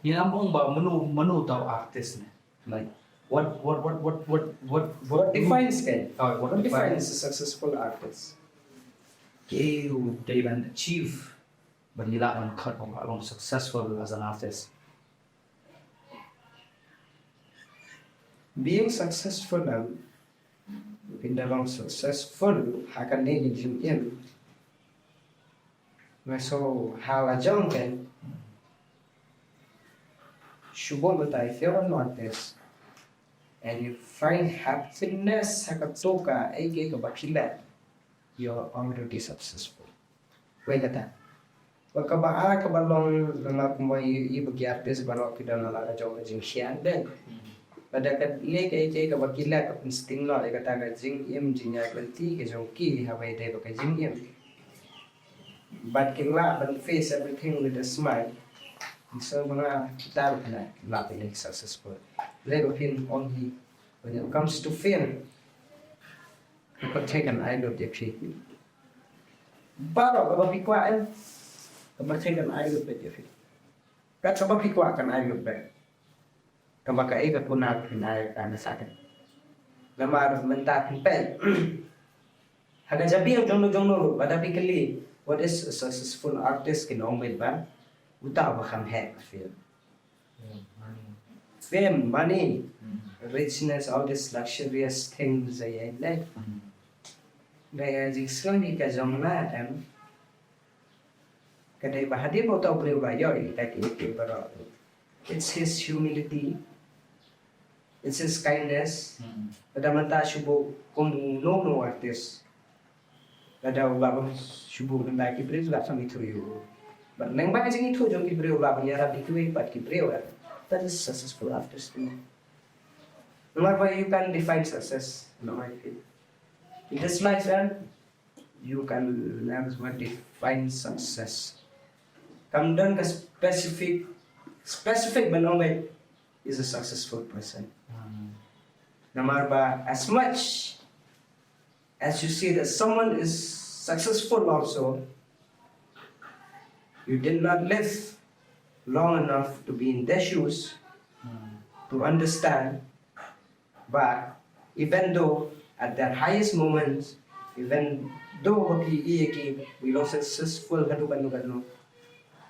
Ngi ym ong ba mano, mano uta u artist ne. Like, what, what, what, what, what, what, what defines it? Oh, what defines a successful artist? Kiei kiei ba u dei ban achieve ba ngi lah ban khot ba u long successful as an artist. Being successful, um, phin da long successful ha kane ka jingim. Nga sngew ha la jong ka, shu bun mynta, if you're an artist and you find happiness ha kato kaei kaei kaba phi leh, you're already successful. Wei kata. Bad kaba ar kaba long, namar kumba i, i ba ki artist baroh ki don la ka jong ka jingshaniah de. Bad da ka leh kaei kaei kaba ki leh ka pynsting noh ïa kata ka jingim jingïaid lynti ka jong ki ha ba ïadei bad ka jingim. Bad ki lah ban face everything with a smile. So ba nga, kita ruh ki lah, ki lah ban successful. Leh ba phin ong hi, when it comes to fame, ka pyrthei kan ai lut ïa phi. Baroh kaba phi kwah, em, ka pyrthei kan ai lut beit ïa phi. Kat kaba phi kwah kan ai lut beit. Kaba kaei ka kuna phin ai ka nasa ka. Namar mynta phin peit ha ka jabieng jong no jong no ruh, ba da phi kylli, what is a successful artist, kin ong beit ba uta uba kham heh ka fame. Fame, money, richness, all these luxurious things, eh, eh, eh. Dei, eh, jingsngew hi ka jong nga, em, ka dei ba hadien ba uta u briew ba ïoh ïa kita kiei kiei baroh. It's his humility. It's his kindness. Lada mynta shu buh kum uno uno artist, lada u lah ban shu buh, lada ki briew ki lah ban ithuh ïa u. Bad lyngba ka jingithuh jong ki briew u lah ban ïarap ïa kiwei pat ki briew, eh. That is successful artist to me. No matter what, you can define success, no matter. In this life, eh, you can never define success. Kam don ka specific, specific ban ong ba is a successful person. Namar ba as much as you see that someone is successful also, you did not live long enough to be in their shoes to understand. But even though at their highest moments, even though ba phi ïohi ki, we long successful haduh katno katno,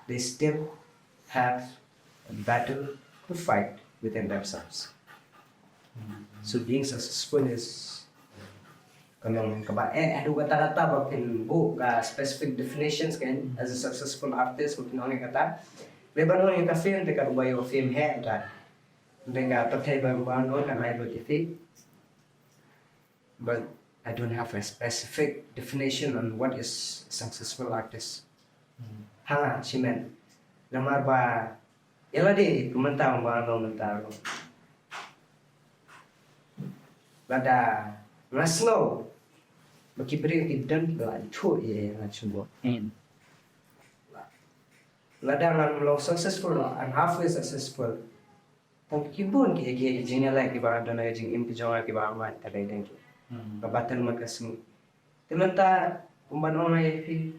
they still have a battle to fight within themselves. So being successful is, ka long kaba eh haduh katta katta ba phin buh ka specific definitions, kan, as a successful artist, ba phin ong ïa kata. Leh ban ong ïa ka fame, te ka ruh ba ïoh fame heh, kan. Te ka pyrthei ba ruh ba ong kan ai lut ïa phi. But I don't have a specific definition on what is successful artist. Ha nga, shimet. Namar ba ïa lade, kumta, ba long mynta ruh, lada nga sngew ba ki briew ki don ba la ithuh ïa nga shuh. Lada ngan long successful, I'm halfway successful. Tang ki bun ki, ki, ki jingïaleh kiba don ha ka jingim ka jong nga kiba mad ka dei dei ki. Ka batal ma ka sngi. Te mynta, kumba ong ïa phi,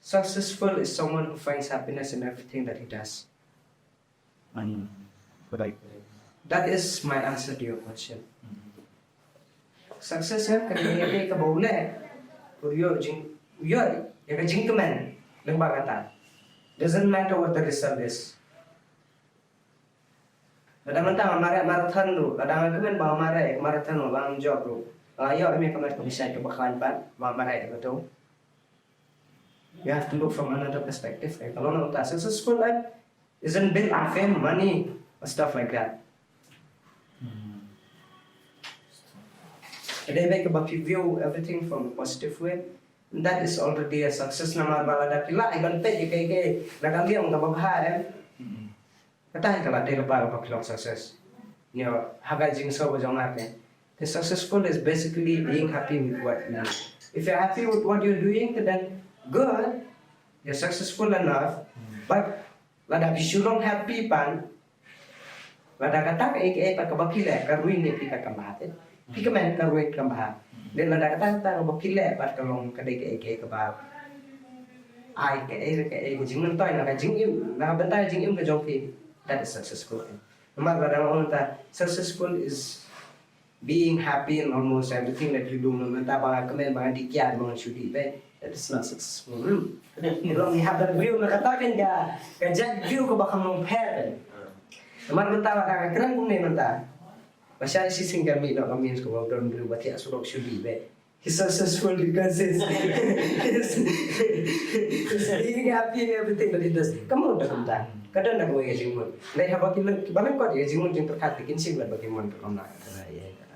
successful is someone who finds happiness in everything that he does. Right. That is my answer to your question. Success em ka dei ka ba u leh, u ïoh jing, u ïoh ïa ka jingkmen lyngba kata. Doesn't matter what the result is. Lada mynta nga mareh marathon ruh, lada nga kmen ba nga mareh marathon ruh, ba nga jog ruh, ba nga ïoh ïa ka met ka bishar kaba khlaiñ pat ba nga mareh ïa kato. You have to look from another perspective. Ka long na uta, successful life isn't built on fame, money, or stuff like that. Ka dei ba phi view everything from a positive way, that is already a success. Namar ba lada phi lah ban peit ïa kaei kaei na ka liang kaba bha, em. Kata ka la dei kaba, kaba phi long success. You know, ha ka jingsngew jong nga, em. The successful is basically being happy with what you do. If you're happy with what you're doing, then good. You're successful enough. But lada phi shu long happy pat, lada kata kaei kaei pat kaba phi leh ka ruin ïa phi pat kam bha, te phi kmen ka ruin kam bha. Te lada kata kata kaba phi leh pat ka long ka dei kaei kaei kaba ai kaei kaei ka jingmyntoi na ka jingim, na ka bynta jingim ka jong phi, that is successful. Namar lada nga ong ta, successful is being happy in almost everything that you do. Mynta ba nga kmen ba nga dih kiad, ba nga shu dih beit, that is not successful. Hmm. Ngi long, ngi hap ban view na kata, kan ka, ka jait view kaba kham long pher. Namar mynta ba nga kren kumne mynta, ba shah shisien ka mih noh ka means kaba u don briew ba thiah surok shu dih beit. He's successful because he's, he's, he's being happy in everything that he does. Ka mut da kumta. Ka don da kawei ka jingmut. Dei haba ki leh, ki ba lyngkot ïa ka jingmut jingpyrkhat, te kin shim bad ba ki mon ka kumta. Ka dei ïa ka.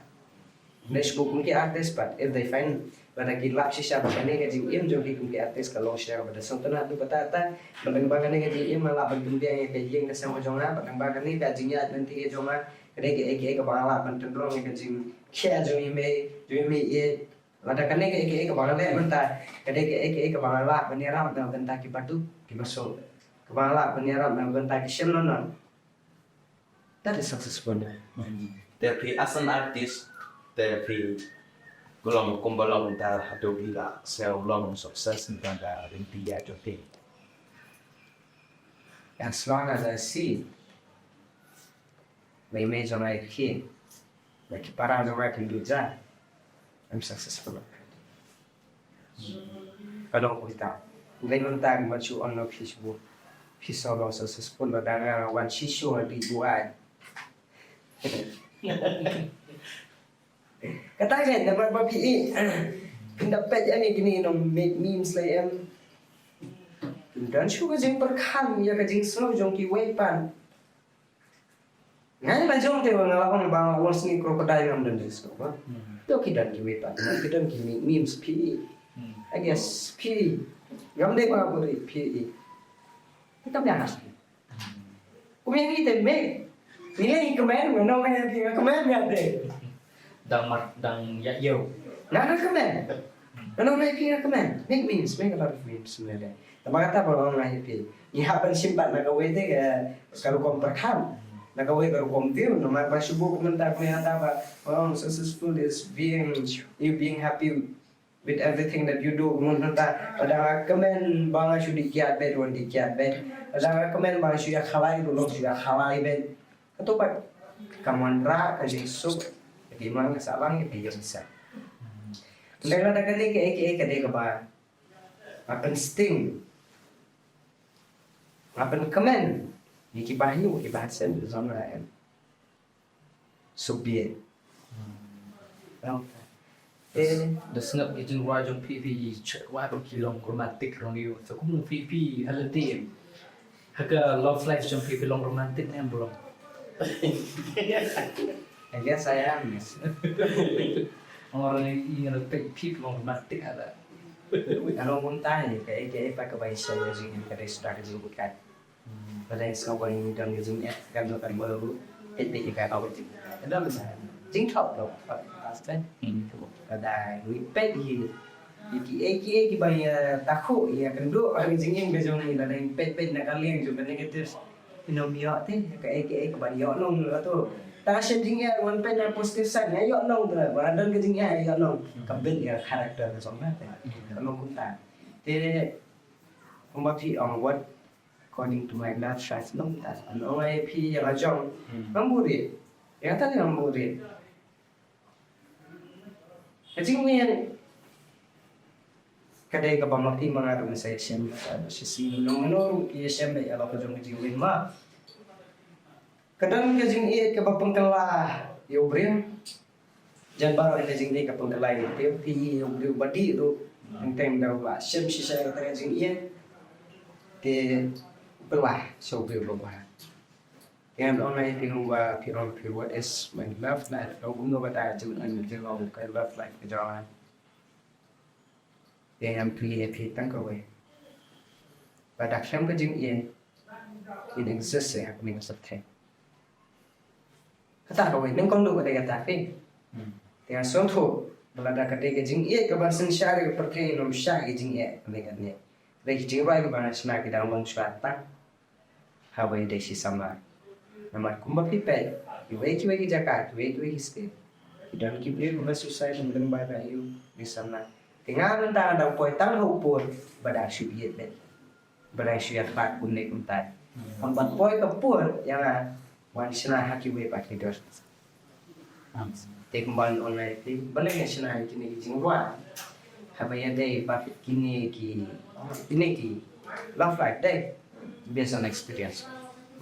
Dei shu kum ki artist pat, if they find ba da ki lap shisha ba kane ka jingim jong ki kum ki artist ka long shisha ba da sngewtynnat, to kata kata, ba dang ba kane ka jingim nga lah ban pynbiang ïa ka ïing ka sem ka jong nga, ba dang ba kane ka jingïaid lynti ka jong nga ka dei kaei kaei kaba nga lah ban pynrung ïa ka jingkhia jong i mei, jong i mei ïeit. Lada kane kaei kaei kaba nga leh mynta ka dei kaei kaei kaba nga lah ban ïarap na ka bynta kiba duk kiba suk, kaba nga lah ban ïarap na ka bynta ki shem noh noh, that is successful. Te phi as an artist, te phi, ka long kumba long mynta, hato phi la sngew long success na ka bynta ka ring ti ïa jong phi? As long as I see ba i mei jong nga i khe, ba ki para jong nga kin duh ja, I'm successful. Ka long kumta. Ngi mynta ngi mat shu on no phi shu, phi shu long successful, lada nga wan shisha nga dih buaid. Kata ka namar ba phi i, phin da peit ïa kine ki nongmake memes lei em, phin don shuh ka jingpyrkhat ïa ka jingsngew jong kiwei pat. Nga la jong te, nga la ong ba nga wan sngi crocodile ngam don jingsngew ba. Hmm. To ki don kiwei pat, ki don ki meme, memes phi i. Hmm. I guess phi i. Ngam dei ba nga buri, phi i. Te kam ïa nga. Hmm. Kum ïa ngi te me. Ngi leh ngi kmen, nga ong ïa phi nga kmen ïa te. Dang mar, dang ïa ïew. Nga kmen. Nga ong ïa phi nga kmen. Make memes, make a lot of memes, me leh. Namar kata ba nga ong ïa phi, ngi hap ban shim pat na kawei te ka, ka rukom pyrkhat, na kawei ka rukom view. Namar ba shu buh mynta, kumne mynta ba, oh, successful is being, you being happy with everything that you do. Mynta lada nga kmen ba nga shu dih kiad beit, wan dih kiad beit. Lada nga kmen ba nga shu ïakhalai, ruh long shu ïakhalai beit. Kato pat kam wanrah ka jingsuk ïa ka imlang ka sahlang ïa ka ïing ka sem. Lada kane kaei kaei ka dei kaba nga pynsting, nga pynkmen ïa ki bahaïing ki bahasem jong nga, em. So be it. Hmm. Em. Eh, da sngap ki jingrwai jong phi, phi check wai ba ki long romantic ruh ïa u. So kumno phi, phi ha lade, ha ka love life jong phi, phi long romantic ne em, bro? I guess I am, yes. Ong ruh i, i ngan peit phi, phi long romantic ha la. Ka long kumta hi, kaei kaei pat kaba i shem ïa jingim ka dei suda ka jingkut kat. Hmm. Lada i sngew ba i don ka jingeh, kan don kan bor ruh, peit peit ïa ka, ka jingkut kat. Ka don jingthok, thok, thok, thok. Hmm. Lada i peit hi, ïa kiei kiei kiba i, eh, takhuh, i, eh, kynduh ha ka jingim ka jong i, lada i peit peit na ka liang jong ka negative, i nym ïoh te kaei kaei kaba ïoh nong ruh to. Te shen jingeh, wan peit na positive side, nga ïoh nong te, ba don ka jingeh ïoh nong. Ka build ïa ka character ka jong nga te. Ka long kumta. Te kumba phi ong, what according to my love, shai shnong ta. An ong ai phi ïa la jong. Hmm. Ngam buri. Kata ka long buri. Ka jingmih ka dei ka bym lah ti ma nga ruh ngan sa ïashem. Ka ba shisien nong nong ruh ki ïashem ïa la ka jong ka jingmih ma. Ka don ka jingïeit kaba pynkylla ïa u briew. Jan baroh ka jingïeit ka pynkylla ïa u briew. Phi ïa u briew ba dih ruh. Teng teng da u la shem shisha ïa ka jingïeit. Te u pynkylla sha u briew ba bha. Ngan ong ïa phi, kumba phi ong phi, what is my love life? Ong kumno kata jingim jong ka love life ka jong nga. Te ngan pynlong ïa phi tang kawei. Ba da khlem ka jingïeit, kin exist ïa kane ka pyrthei. Kata kawei, nyngkong duh ka dei kata phi. Te nga sngewthuh ba lada ka dei ka jingïeit kaba synshar ïa ka pyrthei, ngam shah ka jingïeit kane kane. Dei ka jingrwai kaba nga shna ki dang long shuwa tang. Haba ïadei shi samla. Namar kumba phi peit, kiwei kiwei ki jaka, kiwei kiwei ki state, ki don ki briew kiba suicide lyngba ka ïing ki samla. Te nga mynta nga dang poi tang ha u pud ba dang shu ïeit beit, ba dang shu ïa khlad kumne kumtai. Haba poi ka pud ïa nga wan shna ha kiwei pat ki dur. Te kumba ngan ong ïa phi, balei nga shna ïa kine ki jingrwai? Haba ïadei bad kine ki, kine ki love life dei based on experience.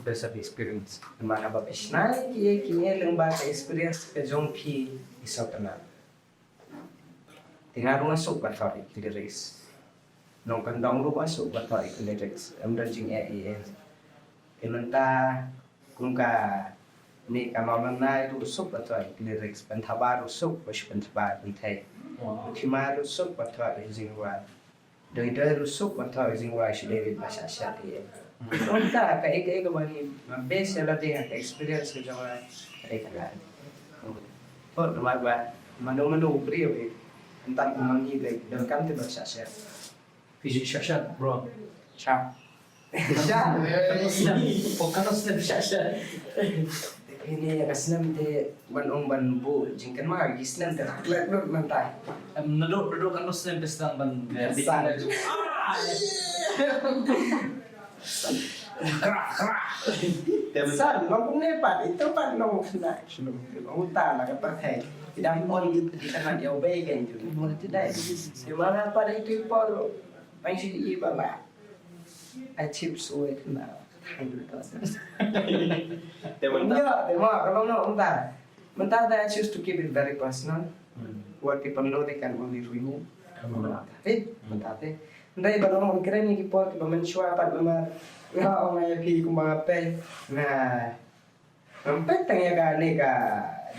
Based on experience. Namar haba phi shna ïa ki, ïa kine lyngba ka experience ka jong phi, i sngewtynnat. Te nga ruh nga suk ba thoh ïa ki lyrics. Nongkyndong ruh ba suk ba thoh ïa ki lyrics. Em don jingeh ïa. Te mynta kum kane ka Mawlynnai ruh suk ba thoh ïa ki lyrics. Pynthaba ruh suk ba shu pynthaba pynthei. Khima ruh suk ba thoh ïa ki jingrwai. Doi doi ruh suk ba thoh ïa ki jingrwai shu dei ba shah shah ïa. Kumta kaei kaei kaba ngi base ïa lade ha ka experience ka jong nga. Kaei ka Put namar ba mano mano u briew eh. Tang kumba ngi dei donkam te ba shah shah. Phi ju shah shah, bro. Shah. Shah. Pok kano snem shah shah. Ini ïa ka snem te ban ong ban buh jingkynmaw ïa ki snem te khlek lut mynta. Em, naduh naduh kano snem phi sdang ban, eh, San. Bikin laju. Ah! Krah, krah. Te mynta san, long kumne pat, ito pat long kumne. Long uta la ka pyrthei. Ki dang on ki, ki tang ïa u bei kein tu. Long ti dei. Te ma nga pat ito i por. Bang shi i ba ba. I chips away na hundred dollars. Te mynta. Ïa, te ma ka long na uta. Mynta, I choose to keep it very personal. Hmm. What people know, they can only read it. Hmm. Mynta te, mynta te. Ndai ba long kren ni ki por kiba mynshuwa pat namar nga ong ïa phi kumba nga peit. Nga, ngam peit tang ïa kane ka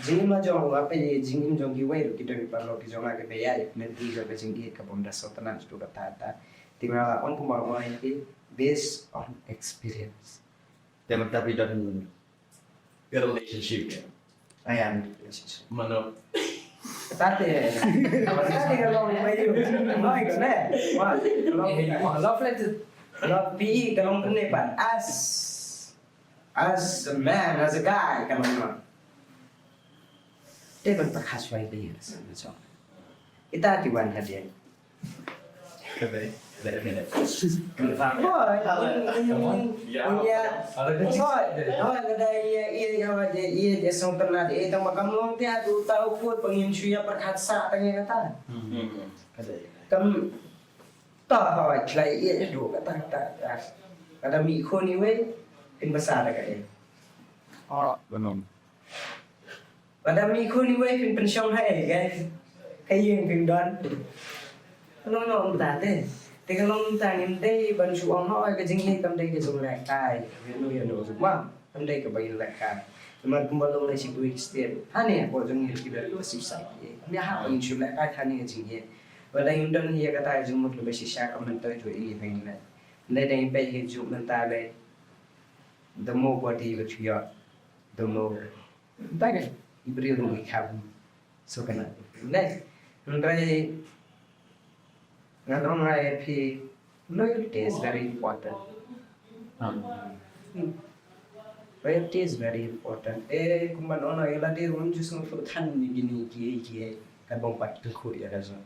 jingim la jong, nga peit ïa jingim jong kiwei ruh ki don ki paralok ki jong nga kiba ïaid lynti jong ka jingïeit kaba ym da sngewtynnat shuh kata kata. Te nga la ong kumba nga ong ïa phi based on experience. Te mynta phi don ka relationship. Ayan. Mano? Tate. Tate ka long ba ïoh. Noi ka ne. Wah, long. Eh, wah, love letter. Love P E ka long kumne pat. As, as a man, as a guy, ka long. Te ban pyrkhat shwa ïa ka ïing. Ita ki wan hadien. Ka dei, dei minute. Hooid, ïa, ïa, ïa. Hooid, hooid, ka dei ïa, ïa, ïa, ïa, ïa, ïa, sngewtynnat, ïa, tang ba kam long te haduh uta u pud ba ngin shu ïa pyrkhat sah tang ïa kata. Hmm. Ka dei. Kam, ta hooid, tlai ïa, ïa, haduh kata, kata, kata. Lada mih khun iwei, phin basa da kaei. Oh, lada mih khun iwei phin pynshong ha ei, guys? Ka ïing phin don. Ka long noh kumta te. Te ka long kumta, ngim dei ban shu ong hooid ka jingïeit kam dei ka jinglehkai ïano ïano ruh ma. Kam dei kaba ïalehkai. Namar kumba long na shi kiwei ki state, hangne hapoh jong ngi ki don kiba suicide. Ym ïahap ban shu lehkai hangne ka jingïeit. Lada ngim don ïa kata ka jingmut kaba shisha, kam myntoi jong ngi ban leh. Lada ngi peit hi jong mynta lei, the more body that you got, the more Tang i briew ruh i kham. So kane. Ne. Hynrei ngan ong ïa phi, loyalty is very important. Hmm. Loyalty is very important. Eh, kumba ong ïa lade ruh, ym ju sngewthuh than ïa kine kiei kiei. Ka bym pat tyngkhuh ïa ka jong.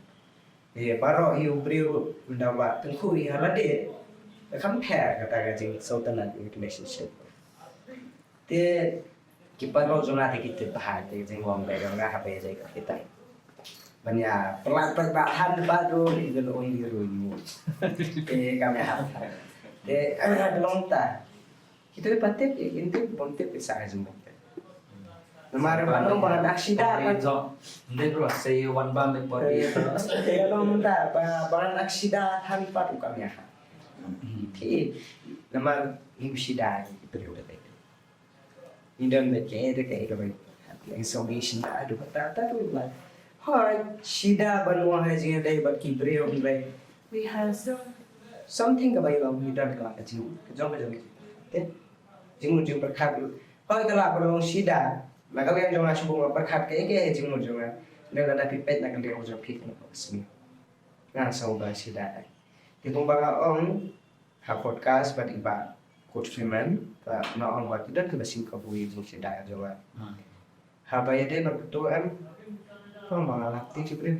Eh, baroh ïa u briew ruh, ynda ba tyngkhuh ïa lade. Ka kham pher kata ka jingsngewtynnat ïa ka relationship. Te Ki paralok jong nga te ki tip bha te jingong ba jong nga ha ba ïa ka kita. Ban ïa pynlait pynbah than ba dun i dun oi i run mu. Te kam ïa hap than. Te long ta. Kita ba tip i kin tip bym tip i sa ka jingong. Namar ba long ba nak sida kan. Ndin ruh say one bam before the Te long ta ba ba nak sida than pat u kam ïa hap. Te namar ngim sida ki briew. Ngi don bad kaei kaei kaba ngi sngewbha shisha haduh katta katta ruh ba. Hooid, shisha ban wan ha jingïadei bad ki briew hynrei we have something kaba ngi long, ngi don ka la ka jing ka jong ka jong. Te jingmut jingpyrkhat ruh. Hooid, ka la ba long shisha. Na ka liang jong nga shu bun ba pyrkhat kaei kaei jingmut jong nga. Hynrei lada phi peit na ka liang jong phi kane ka sngi. Nga sngewbha shisha. Te kumba nga ong ha podcast bad i Bah Kut Freeman, ka, nga ong ba ki don kiba shim kabu ïa jingshai jong nga. Haba ïadei bad kato em, ong ba nga lap ïa ki briew.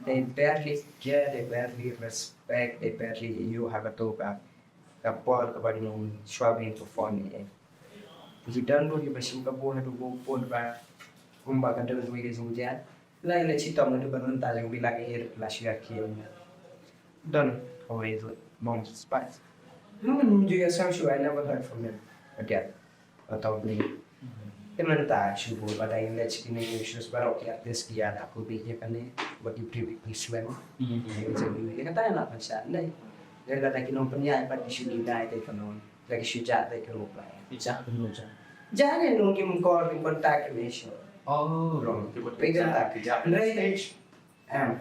They barely care, they barely respect, they barely ïohi ha kato ka, ka por kaba ngi shu ïa perform ïa. Ki don ruh kiba shim kabu haduh ba pud ba kumba ka don ruh ïa ka jingïa. Lai la chitom ngi dei ban mynta jong bi la ka ir la shu ïa ki. Don kawei tu mong spice. Hmm, ju ïa sang shu, I never heard from him again. Atau beli. Te mynta shu bu ba dang leh kine issues baroh ki artist ki ïa da ku bi ïa kane ba ki private issue. Ïa kata ïa la pan sha ne. Ïa la da ki nong pynïaid ba ki shu ni dai te ka nong. Lagi shu jah dei ka ruh lai. Ki jah ka ruh jah. Jah ne nong kim call kim contact kim issue. Oh, wrong. Ki buat ki jah, ki jah. Right. Stage. Um,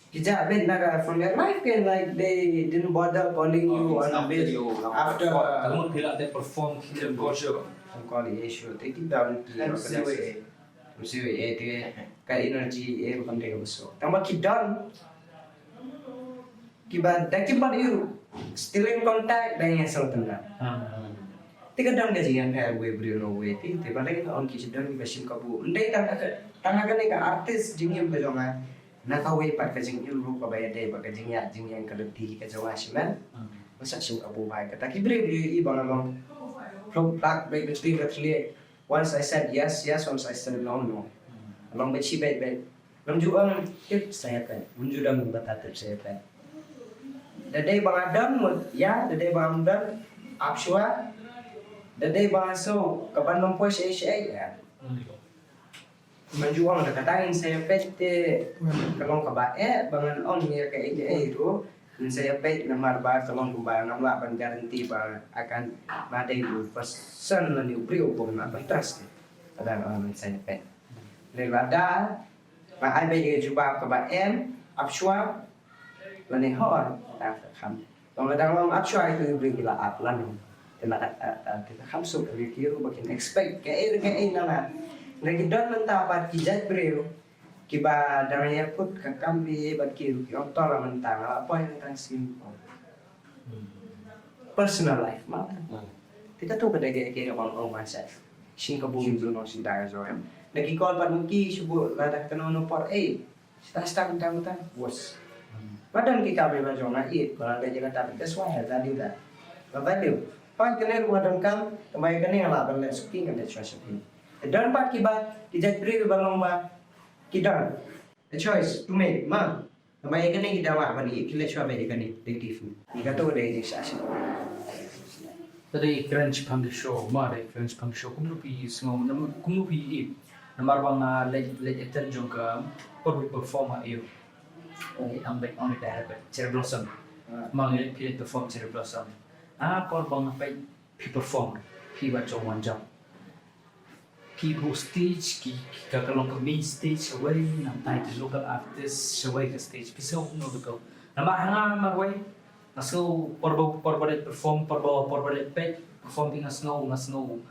ki jah ben na ka from your life can like they didn't bother calling you on this after. Ka mut phi la te perform ki jam ko show. Call issue. Te ki down ki. M C W A. M C W A te ka energy e bukan te ka besar. Tambah ki down. Kiba da kiba ïoh still in contact da ïa sel tengah. Te ka dang ka jingïapher wei briew no wei te te ba lei on ki don kiba shim kabu. Ndei tang ka tang ka ne ka artist jingim ka jong nga. Na kawei pat ka jingim ruh kaba ïadei bad ka jingïa jingïeng ka lynti ka jong nga shimen. Ba sa shim kabu bai kata ki briew briew i ba nga long. From black break between ka thlieh. Once I said yes, yes, once I said no, no. Long ba chi bai bai. Nang ju ong tip sa ïa peit. Nang ju dang ba ta tip sa ïa peit. Da dei ba nga dang mut ïa, da dei ba nga dang ap shuwa. Da dei ba nga so ka ban nang poi sha sha ïa. Nang ju ong da ka dang sa ïa peit te ka long kaba eh ba ngan ong ïa ka ïa ïa ruh. Ngan sa ïa peit namar ba ka long kumba ngam lah ban guarantee ba akan ba dei u person lane u briew ba ngam lah ban trust. Ka dang ong ngan sa ïa peit. Lada Ba ai ba ïa jubab kaba em ap shuwa lane hooid. Ta kham. Long lada long ap shuwa itu briew ki la ap lane. Te na ta ta ta kham suk briew ki ruh ba kin expect kaei kaei na na. Lane ki don mynta pat ki jait briew kiba dang ïa put ka kam bi bad ki ruh ki ong to la mynta nga la poi mynta skim. Personal life ma. Kita tu ka dei ka bang ong myself. Shin ka bun jong nong shin da jong em. Da ki call pat ki shu bu la da ka no no por eh. Sta sta mentang mentang bos. Ma don ki ka ba jong na eh ko la da jong ta. That's why I value that. Ba value. Pat ka ne ruh don kam, ka mai ka ne la ban le suki ka ne chwa suki. Don pat ki ba ki jait briew ba long ba ki don. A choice to make ma. Namar ïa kane ki dawa ban ïa ki leh shuwa ba ïa kane dei ki fu. Ïa kato dei dei sha sha. Te dei kren shaphang ki show, ma dei kren shaphang ki show. Kumno phi sngew, nam- kumno phi ïohi. Namar ba nga leh leh attend jong ka por phi perform ha ïoh. Ong am bek ong dei ha bek Cherry Blossom. Ma ngi leh phi leh perform Cherry Blossom. Ah por ba nga peit phi perform phi ba jong wan jong. Ki bu stage ki, ki ka ka long ka main stage away nang tai ki local artist away ka stage phi so no ka. Namar hanga marway nga so por ba por ba dei perform por ba por ba dei pek perform ki nga sngew nga sngew.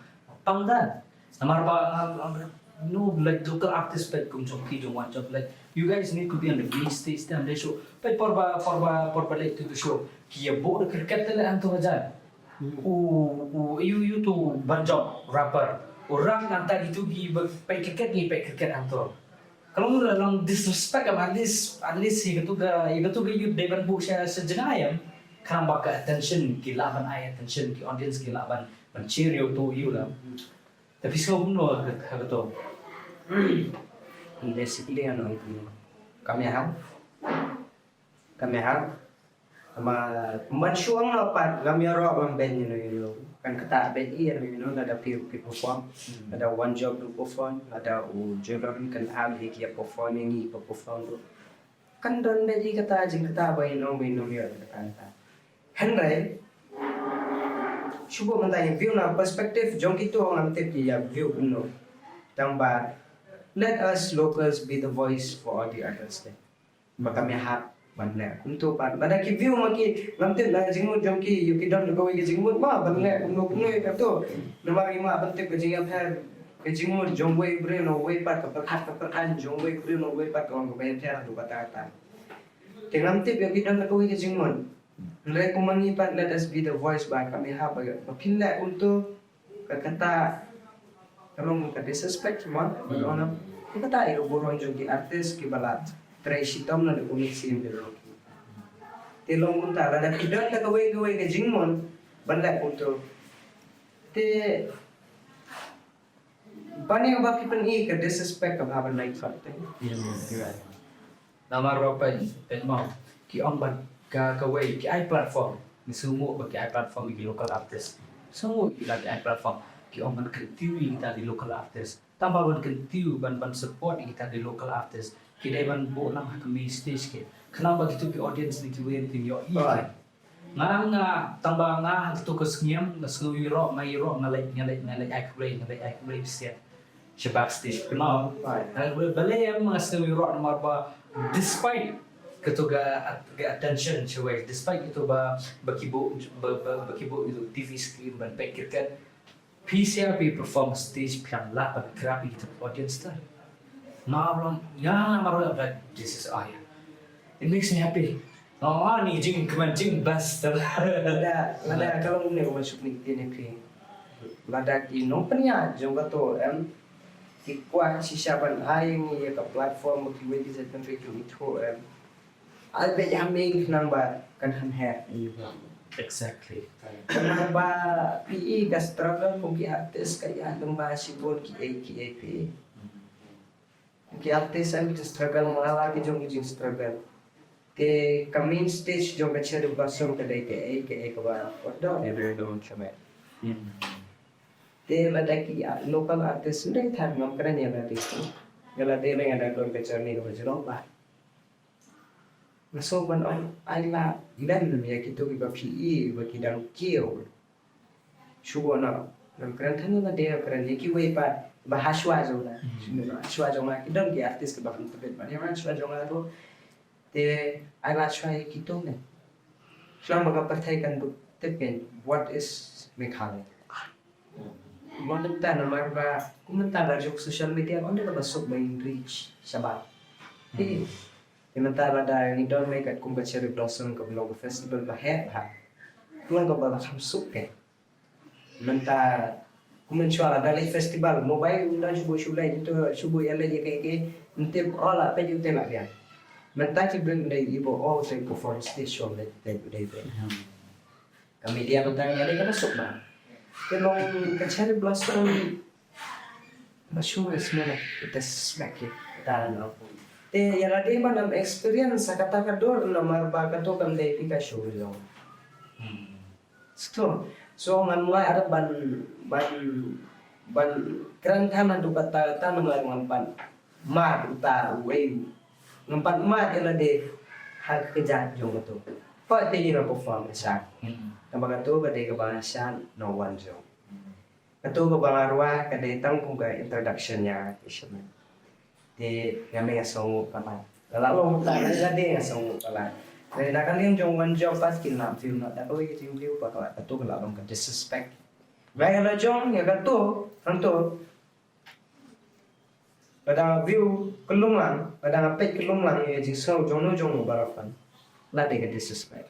Pang dan. Namar ba nga no like local artist pek kum jong ki jong wan jong like you guys need to be on the main stage dan dei show. Pek por ba por ba por ba dei tu tu show. Ki ya bo de cricket te le ang tu hajan. U u yu yu tu ban jop rapper. U rap nang ta gitu gi ba pek cricket gi pek cricket ang tu. Kalau mula long disrespect am at least at least hi gitu ga hi gitu ga yu dei ban bu sha sha jngai am. Khnang ba ka attention, ki lah ban ai attention, ki audience ki lah ban, ban cheer you to you la. Te phi sngew kumno ha ka, ha kato? Basically, ano, kumno? Kam ïahap. Kam ïahap. Namar, man shuwa nga pat, ngam ïaroh ban beiñ, you know, you know. Kan kata beiñ, you know, you know, lada phi, phi perform. Lada One Job ruh perform, lada u Jordan kan am hi ki ïa perform, ïa ngi perform ruh. Kan don beiñ kata jingkata ba ïa nong, ba ïa nong ïa kata kata. Hynrei, shu buh mynta ïa view na perspective jong kito ngam tip ïa view kumno. Tang ba, let us locals be the voice for all the others. Ba kam ïahap ban leh kumto pat. Lada ki view ma ki ngam tip la jingmut jong ki, ïoh ki don da kawei ka jingmut ma ban leh kumno kumno ïa kato. Namar ïa ma ban tip ka jingïapher, ka jingmut jong uwei u briew na uwei pat, ka pyrkhat ka pyrkhat jong uwei u briew na uwei pat ka long kaba ïapher haduh katta katta. Te ngam tip ïoh ki don da kawei ka jingmut. Hynrei kum ma ngi pat, let us be the voice ba kam ïahap ba, ba phin leh kumto. Ka kata ka long ka disrespect mo. Ka kata ïa u burom jong ki artist kiba la trei shitom na da kumne sien de long. Te long kumta lada ki don da kawei kawei ka jingmut ban leh kumto. Te ban ïa ba ki pyni ka disrespect kaba ban leh pat te. Namar ba pyn, pyn mo, ki ong ban ka, kawei, ki ai platform. Ngi sngewnguh ba ki ai platform ïa ki local artist. Sngewnguh ïa la ki ai platform. Ki ong ban kyntiew ïa kita ki local artist. Tang ba ban kyntiew, ban, ban support ïa kita ki local artist. Ki dei ban buh lang ha ka main stage ki. Khnang ba kito ki audience ne kiwei ruh kin ïohi. Nga, nga, tang ba nga ha kato ka sngem, nga sngew ïaroh, nga ïaroh, nga leit, nga leit, nga leit ai khublei, nga leit ai khublei bisiat. Sha backstage. Kumno? Nga, ba, balei em nga sngew ïaroh namar ba despite kato ka, ka attention shawei, despite kato ba, ba ki buh, ba, ba, ba ki buh ïa u T V screen ban peit cricket. Phi sha phi perform stage phi ïa lap ban grab ïa kita audience ta. Namar ba, ïa, namar ba, this is, oh yeah. It makes me happy. Oh, ni jingkmen jingbas ta. Lada, lada ka long ne ba suk ni te ne phi. Lada ki nongpynïaid jong kato em, ki kwah shisha ban ai ngi ïa ka platform ba kiwei ki jait bynriew ki ithuh em. Ai beit ha me khnang ba kan hanher. Exactly. Khnang ba phi i ka struggle kum ki artist ka ïa lem ba shibun kiei kiei phi. Ki artist em ki struggle, ma la ki jong ki jing struggle. Te ka main stage jong ka Cherry Blossom ka dei kaei kaei kaba kordor. Everyone don't commit. Te lada ki, ah, local artist, ym dei than ngam kren ïa lade. Ïa lade leng lada don ka journey kaba jrong bha. Nga sngew ban ong ai la lem ïa kito kiba phi i ba ki dang kiew. Shu buh noh. Ngam kren than ïa lade, nga kren ïa kiwei pat ba hashwa jong nga. Shu buh noh, hashwa jong nga ki don ki artist kiba kham tbit ban ïa hashwa jong nga ruh. Te ai la shuwa ïa kito ne. Shuwa ba ka pyrthei kan buh tip kein what is Meghalaya. Mo, mynta namar ba kum mynta la juk social media, ym dei kaba suk ba in reach shabar. Te mynta lada ngi don mei katkum ka Cherry Blossom kaba long ka festival ba heh bha. Long kaba la kham suk kein. Mynta kum mynshuwa lada leit festival, mobile ym don shuh ba shu leit, to shu ba ïa leit ïa kaei kaei, ym tip, oh la peit ïa utei la biang. Mynta ki briew dei i ba, oh, utei perform stage show leit, leit utei. Ka media mynta ngi ïa leit kaba suk bha. Te long ka Cherry Blossom ba shu smen ïa te smack ïa ta no. Te ïa lade ba ngam experience ha kata ka dur namar ba kato kam dei phi ka show jong. Sngewthuh. So ngan mlai arep ban, ban, ban kren than haduh katta katta namar ngam pat mad uta uwei. Ngam pat mad ïa lade ha ka kjat jong kato. Pat te ngi la perform ka shan. Namar kato ka dei kaba shan, no one jong. Kato kaba nga rwai ka dei tang kum ka introduction ïa ka shan. Te nga mei nga sngewnguh palat. Nga la long palat, nga la dei nga sngewnguh palat. Te na ka liang jong One Job pat kin lam view na da kawei ka jingview pat ka la, kato ka la long ka disrespect. Nga ïa la jong ïa kato, hangto. Lada nga view ka lung lang, lada nga peit ka lung lang ïa jingsngew jong no jong no baroh kan. La dei ka disrespect.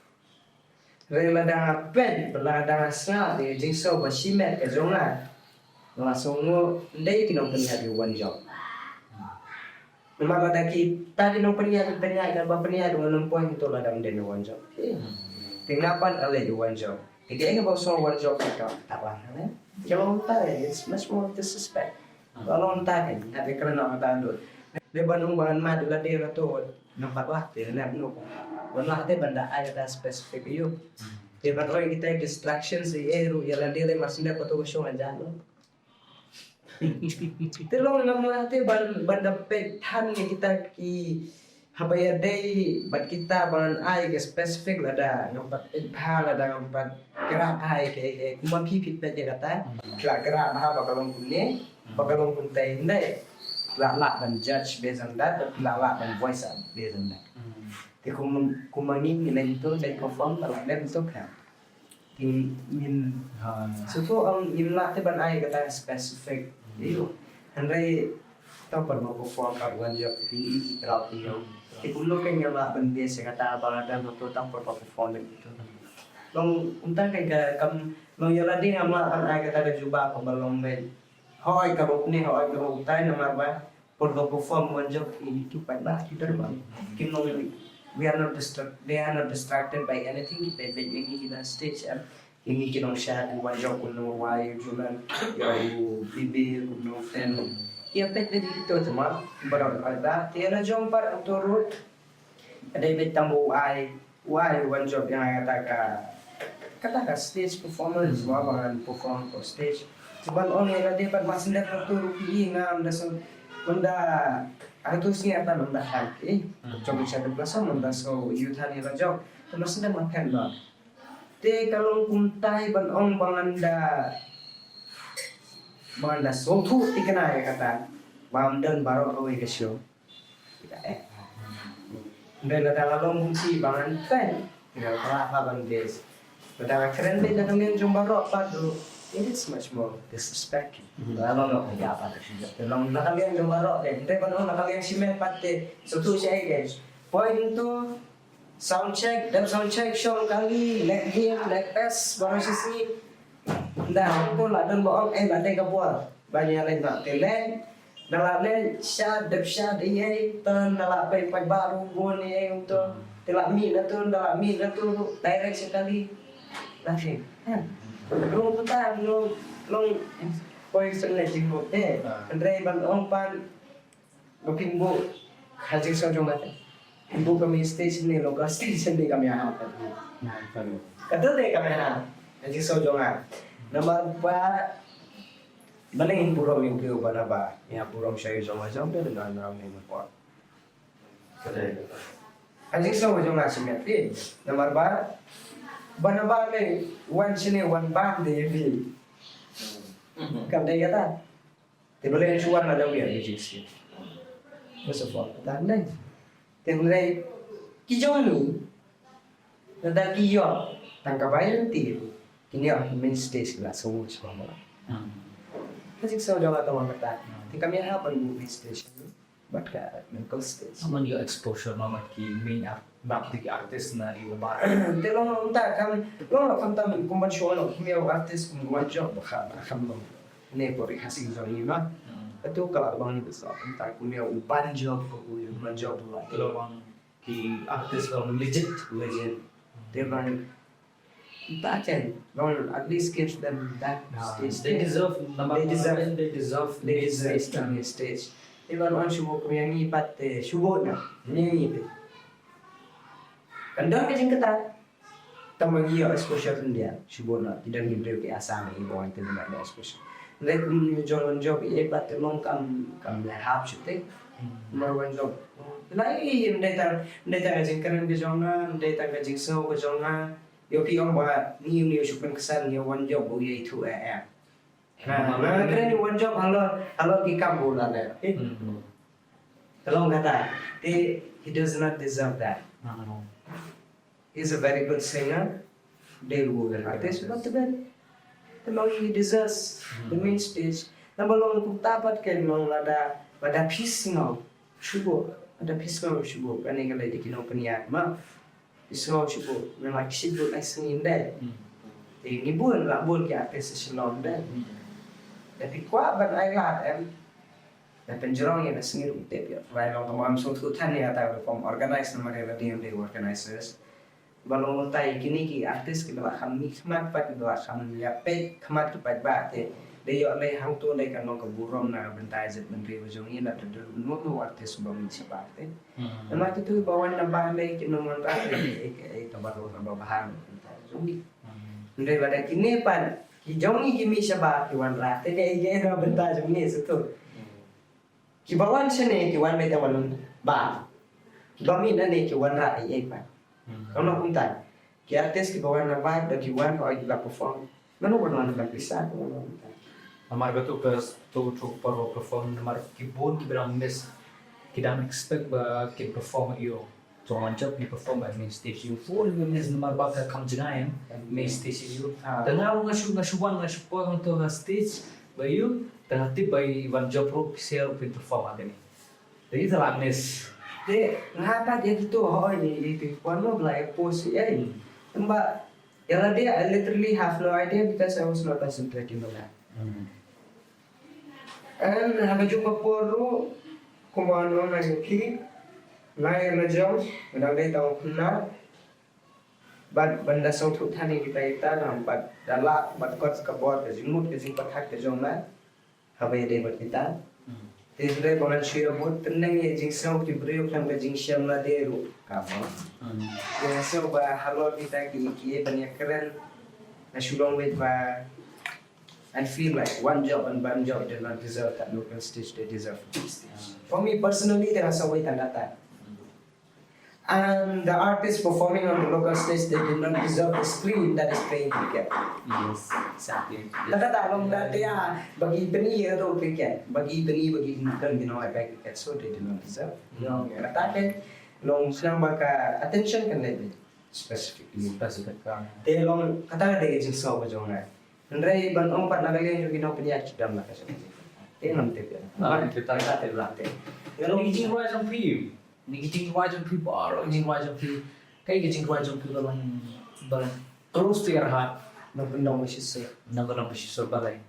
Hynrei lada nga peit, lada nga sngap ïa ka jingsngew ba shimet ka jong nga, nga la sngewnguh ym dei ki nongpynïaid ïa u One Job. Namar lada kita ki nongpynïaid, pynïaid, kaba pynïaid, u nongpynïaid to lada ym dei na u One Job. Te nga pat ale ju wan jop. Te ke ke ba so wan jop ka ta ba ne. Ke long ta, it's much more disrespect. Ba long ta ke, na de kren na ta do. De ban ung ban ma de la de la to. Ngam pat wa te ne no. Wan la te ban da ai ta specific ïa u. Te ban oi kita distractions ïa u ïa la de le mas ne ko to shong an jan no. Te long ngam lah te ban, ban da peit than ïa kita ki haba ïadei bad kita ban ai ka specific lada ngam pat peit bha lada ngam pat kra bha ïa ka, ïa ka, kumba phi phi peit ïa kata. Phi la kra bha ba ka long kumne, ba ka long kumtai, hynrei phi la lah ban judge based on that, phi la lah ban voice out based on that. Te kum, kumba ngi ngi leh to, judge perform, ba la leh to ka. Ngin, ngin, ha, so to, um, ngim lah te ban ai kata specific. Ïa u. Hynrei tang pat ba perform pat wan jop phi, ïa ki crowd phi ïa u. Te kumno ke ngin lah ban base ïa kata ba la dang to tang pat ba perform ïa u. Long kumta ke ka kam long ïa la ding ngam lah ban ai kata ka jubab ba long ben. Hoi ka ruh ne, hoi ka ruh tai namar ba por ba perform wan jop ki tu pat ba ki tu ba. Kim long, we are not distract, they are not distracted by anything. Ki peit peit ïa ngi ki na stage, em. Ïa ngi ki nongshad wan jop kumno, wai u julan, ïa u bibi kumno fan. Ïa peit peit ïa ki tu tu ma. Ba dang ada te la jong pat tu ruh. Ka dei beit tang ba u ai, u ai wan jop ïa nga kata ka, kata ka stage performance, ma ba ngan perform ko stage. Te ban ong ïa lade pat ma sendar ka tu ruh ki, ngam da so, ynda, ah, tu sngi ata ynda han ki. Jong sha tu ka so ynda so ïa than ïa la jop. Te ma sendar ma phen ba. Te ka long kumtai ban ong ba ngan da, ba ngan da sngewthuh thikna ïa kata. Ba ym don baroh kawei ka show. Ynda lada nga long kum shi ba ngan peit, nga kwah ba ban base. Lada nga kren beit na ka liang jong baroh pat ruh, it is much more disrespect. Nga long nga peit pat. Nga long na ka liang jong baroh te, ynda ban long na ka liang shimet pat te, sngewthuh shaei te. Point two, sound check, dep sound check shong kali, leh game, leh pes, baroh shi sngi. Ynda hangto la don ba ong, eh, la dei ka bor ban ïaleh noh te leh. Ynda la leh shad, dep shad ïa, to ynda la peit peit ba ruh bun ïa to. Te la mih na to, ynda la mih na to direct sha kali. Nothing. Kan. Long kumta, long, long, poi seng leh jingmut te. Hynrei ban ong pat ba phin buh ha jingsngew jong nga te. Phin buh ka main stage ne local stage ne kam ïahap. Kato te kam ïahap ha jingsngew jong nga. Namar ba balei ngin burom ïa u briew ba na ba ïa burom sha ïa jong nga jong te, nga ngam ïa burom. Ha jingsngew jong nga shimet te. Namar ba ba na ba ne wan shane wan bam te ïa phi. Kam dei kata. Te balei shu wan lada u ïa music skill. First of all, kata hynrei. Te hynrei ki jong ngi lada ki ïoh tang ka bai lynti, kin ïoh main stage la song shu ba. Ka jingsngew jong nga tang kata. Te kam ïahap ban buh main stage. Bad ka local stage. Amon ïoh exposure ma bad ki main art, bad ki artist na ïoh ba. Te long long ta kam, long long kam tam kum ban show long kum ïoh artist kum wan jop ba kha, ba kham long. Ne por i khasi jong i ma. Atu ka la long ni so. Ta kum ïoh u ban jop, u ban jop ba. Te long long ki artist long legit. Legit. Te long ta chen. Long at least give them that stage. They deserve, they deserve, they deserve, they deserve stage. Te long long shu buh kum ïa ngi pat te shu buh na. Ngi ngi te. Kan don ka jingkata. Tang ba ngi ïoh exposure India, shu buh na, ki don ki briew ki Assam, ki bun te ngi ïoh exposure. Hynrei kum ngi jong wan jop, eh, pat te long kam, kam ïahap shuh te. Mar wan jop. Na i, ym dei tang, ym dei tang ka jingkren ka jong nga, ym dei tang ka jingsngew ka jong nga. Ïoh ki ong ba, ngi, ngi shu pynksan, ngi wan jop, u ïa ithuh, eh, eh. Nga, nga kren ïa u wan jop halor, halor ki kam u la leh. Eh? Te long kata, te, he does not deserve that. He's a very good singer. Dei u artist, but te, te long he deserves the main stage. Namar long kumta pat ke long lada, lada phi sngew shu buh, lada phi sngew shu buh, kane ka lei te ki nongpynïaid ma. Phi sngew shu buh, me la ki shibun lai sngi ndei. Te ngi bun, la bun ki artist sha Shillong ndei. Da phi kwah ban ai lad em. Da pynjrong ïa ka sngi ruh tip ïa. Lai long tang ba ngam sngewthuh than ïa kata ka form organize namar ïa la dei ïa dei organizers. Ba long mynta ïa kine ki artist kiba la kham mih khmat pat, kiba la kham ïa peit khmat ki paidbah te. Dei ïoh lei hangto lei kan long ka burom na ka bynta jaitbynriew jong ngi, lada dei uno uno u artist uba mih shabar te. Namar kito kiba wan na bah lei kin ym wanrah ïa kaei kaei kaba long kaba bha na ka bynta jong ngi. Hynrei lada kine pat ki jong ngi ki mih shabar ki wanrah te kaei kaei na ka bynta jong ngi shuh to. Kiba wan shane ki wan beit ban bah. Kiba mih nane ki wanrah ei ei pat. Kumno kumta. Ki artist kiba wan na bah da ki wan ba ki la perform. Mano ba wan ban pisa kumno kumta. Namar ba tu ka tu tu perform namar ki bun kiba dang miss. Ki dang expect ba ki perform ïoh. To wan jop ngi perform ba main stage ïoh. Full ngi miss namar ba ka kam jngai main stage ïoh. Ah. Te nga nga shu nga shu wan nga shu perform to ha stage ba ïoh. Te nga tip ba i wan jop ruh pisa ruh pin perform ha kane. Te ita la miss. Te nga pat ïa kito hoi ni ïa kito wan mo bla ïa post ïa. Tymba ïa lade I literally have no idea because I was not concentrating on that. And ha ka juh ka por ruh kumba nga ong ha ïa phi, nga ïa la jong nga dang dei tang u khynnah. Bad ban da sngewthuh than ïa kita kita nang bad da lah bad kot ka bor ka jingmut ka jingpyrkhat ka jong nga. Haba ïadei bad kita. Te hynrei ba ngan shu ïa bud tyneng ïa jingsngew ki briew khlem ka jingshem lade ruh. Ka bor. Ïa sngewbha halor kita ki ki ban ïa kren. Nga shu long wait ba I feel like one job and one job did not deserve that local stage, they deserve that stage. For me personally, there are some way than that. And the artist performing on the local stage, they did not deserve the screen that is playing cricket. Yes, exactly. Kata ta long da te ya bagi bini ya ro cricket, bagi bini bagi kan you know I play cricket, so they did not deserve. No, kata ke long senang baka attention kan lebih specific. Specific kan. Te long kata da ke jingsngew ka jong nga. Hynrei ban ong pat na ka liang jong ki nongpynïaid ki dam na ka jong. Te ngam tip ïa. Ah, kita kata te bla te. Ngi jingwai jong phi. Ngi jingwai jong phi baroh jingwai jong phi. Kaei ka jingwai jong phi ba long ba long close to your heart. Nongkyndong ba shisha. Nongkyndong ba shisha balei.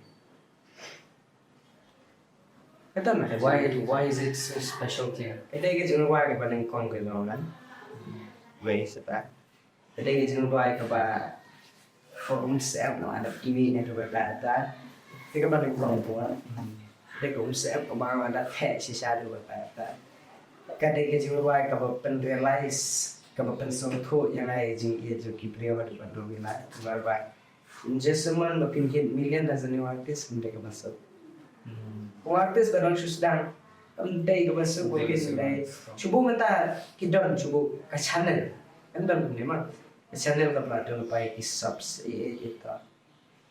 Kata na why why is it so special to you? Kata ka jingwai kaba nyngkong ka jong nga. Wei sata. Te dei ka jingrwai kaba ka um sep no ada kimi ne tu kata ta. Te kaba dei ka um sep kaba ada theh shisha tu kata ta. Ka dei ka jingrwai kaba pynrealize kaba pynsngewthuh ïa nga ïa jingïeit jong ki briew ha tu kaba dei na kaba ba. Just someone ba pynhit million na jani artist ym dei kaba suk. Ko artist ba dang shu sdang ym dei kaba suk ko kin dei. Shu buh mynta ki don shu buh ka channel. Kan don kumne ma. Ka channel ka ba don pai ki subs e e e ta.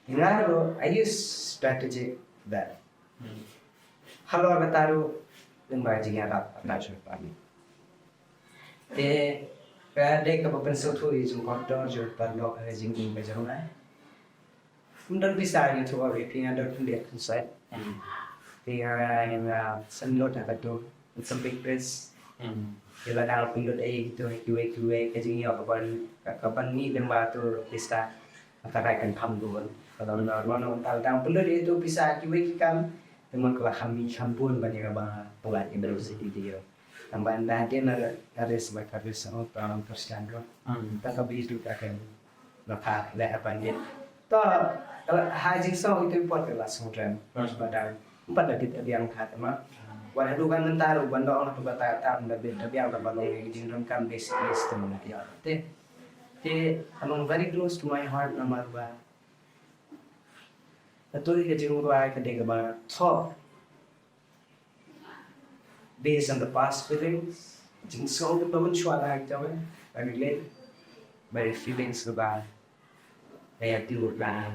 Nga ruh I use strategic that. Halor kata ruh lyngba jingïarap kata jong phi. Te ka dei kaba pynsngewthuh ïa jingkordor jong paralok ha jingim ka jong nga. Ym don pisa ïa thuh ïa phi nga don pyndiat pynshait. Phi nga nga sngewthuh ha ka tu. It's a big risk. Ïa lada nga pynlut ïa kitu kiwei kiwei ka jingïoh ka ban ka ban mih lyngba tu pisa. Ka rai kan kham dun. Ka dang na ruan ong tal dang pynlut ïa tu pisa kiwei ki kam. Te mon ka la kham mih kham bun ban ïa ka ba pynlait ïa bru siti dia. Tang ban da dia na ka risk ba ka risk ong ka ong Kristian ruh. Tang ka bi tu ka kan. Napa leh pandit. To ha jingsngew ito i pot ka la sngewdem. Pas ba dang empat da bit abiang khat ma. Wan haduh kan mynta ruh ban da ong haduh kata tam da bit abiang da ba long ïa ka jingdonkam basic needs te mynta ïa te. Te ka long very close to my heart namar ba kato ïa ka jingrwai ka dei kaba thoh. Based on the past feelings, jingsngew kiba mynshuwa na ka jong, I relate. Ba feelings kiba, ba ïa tip ba.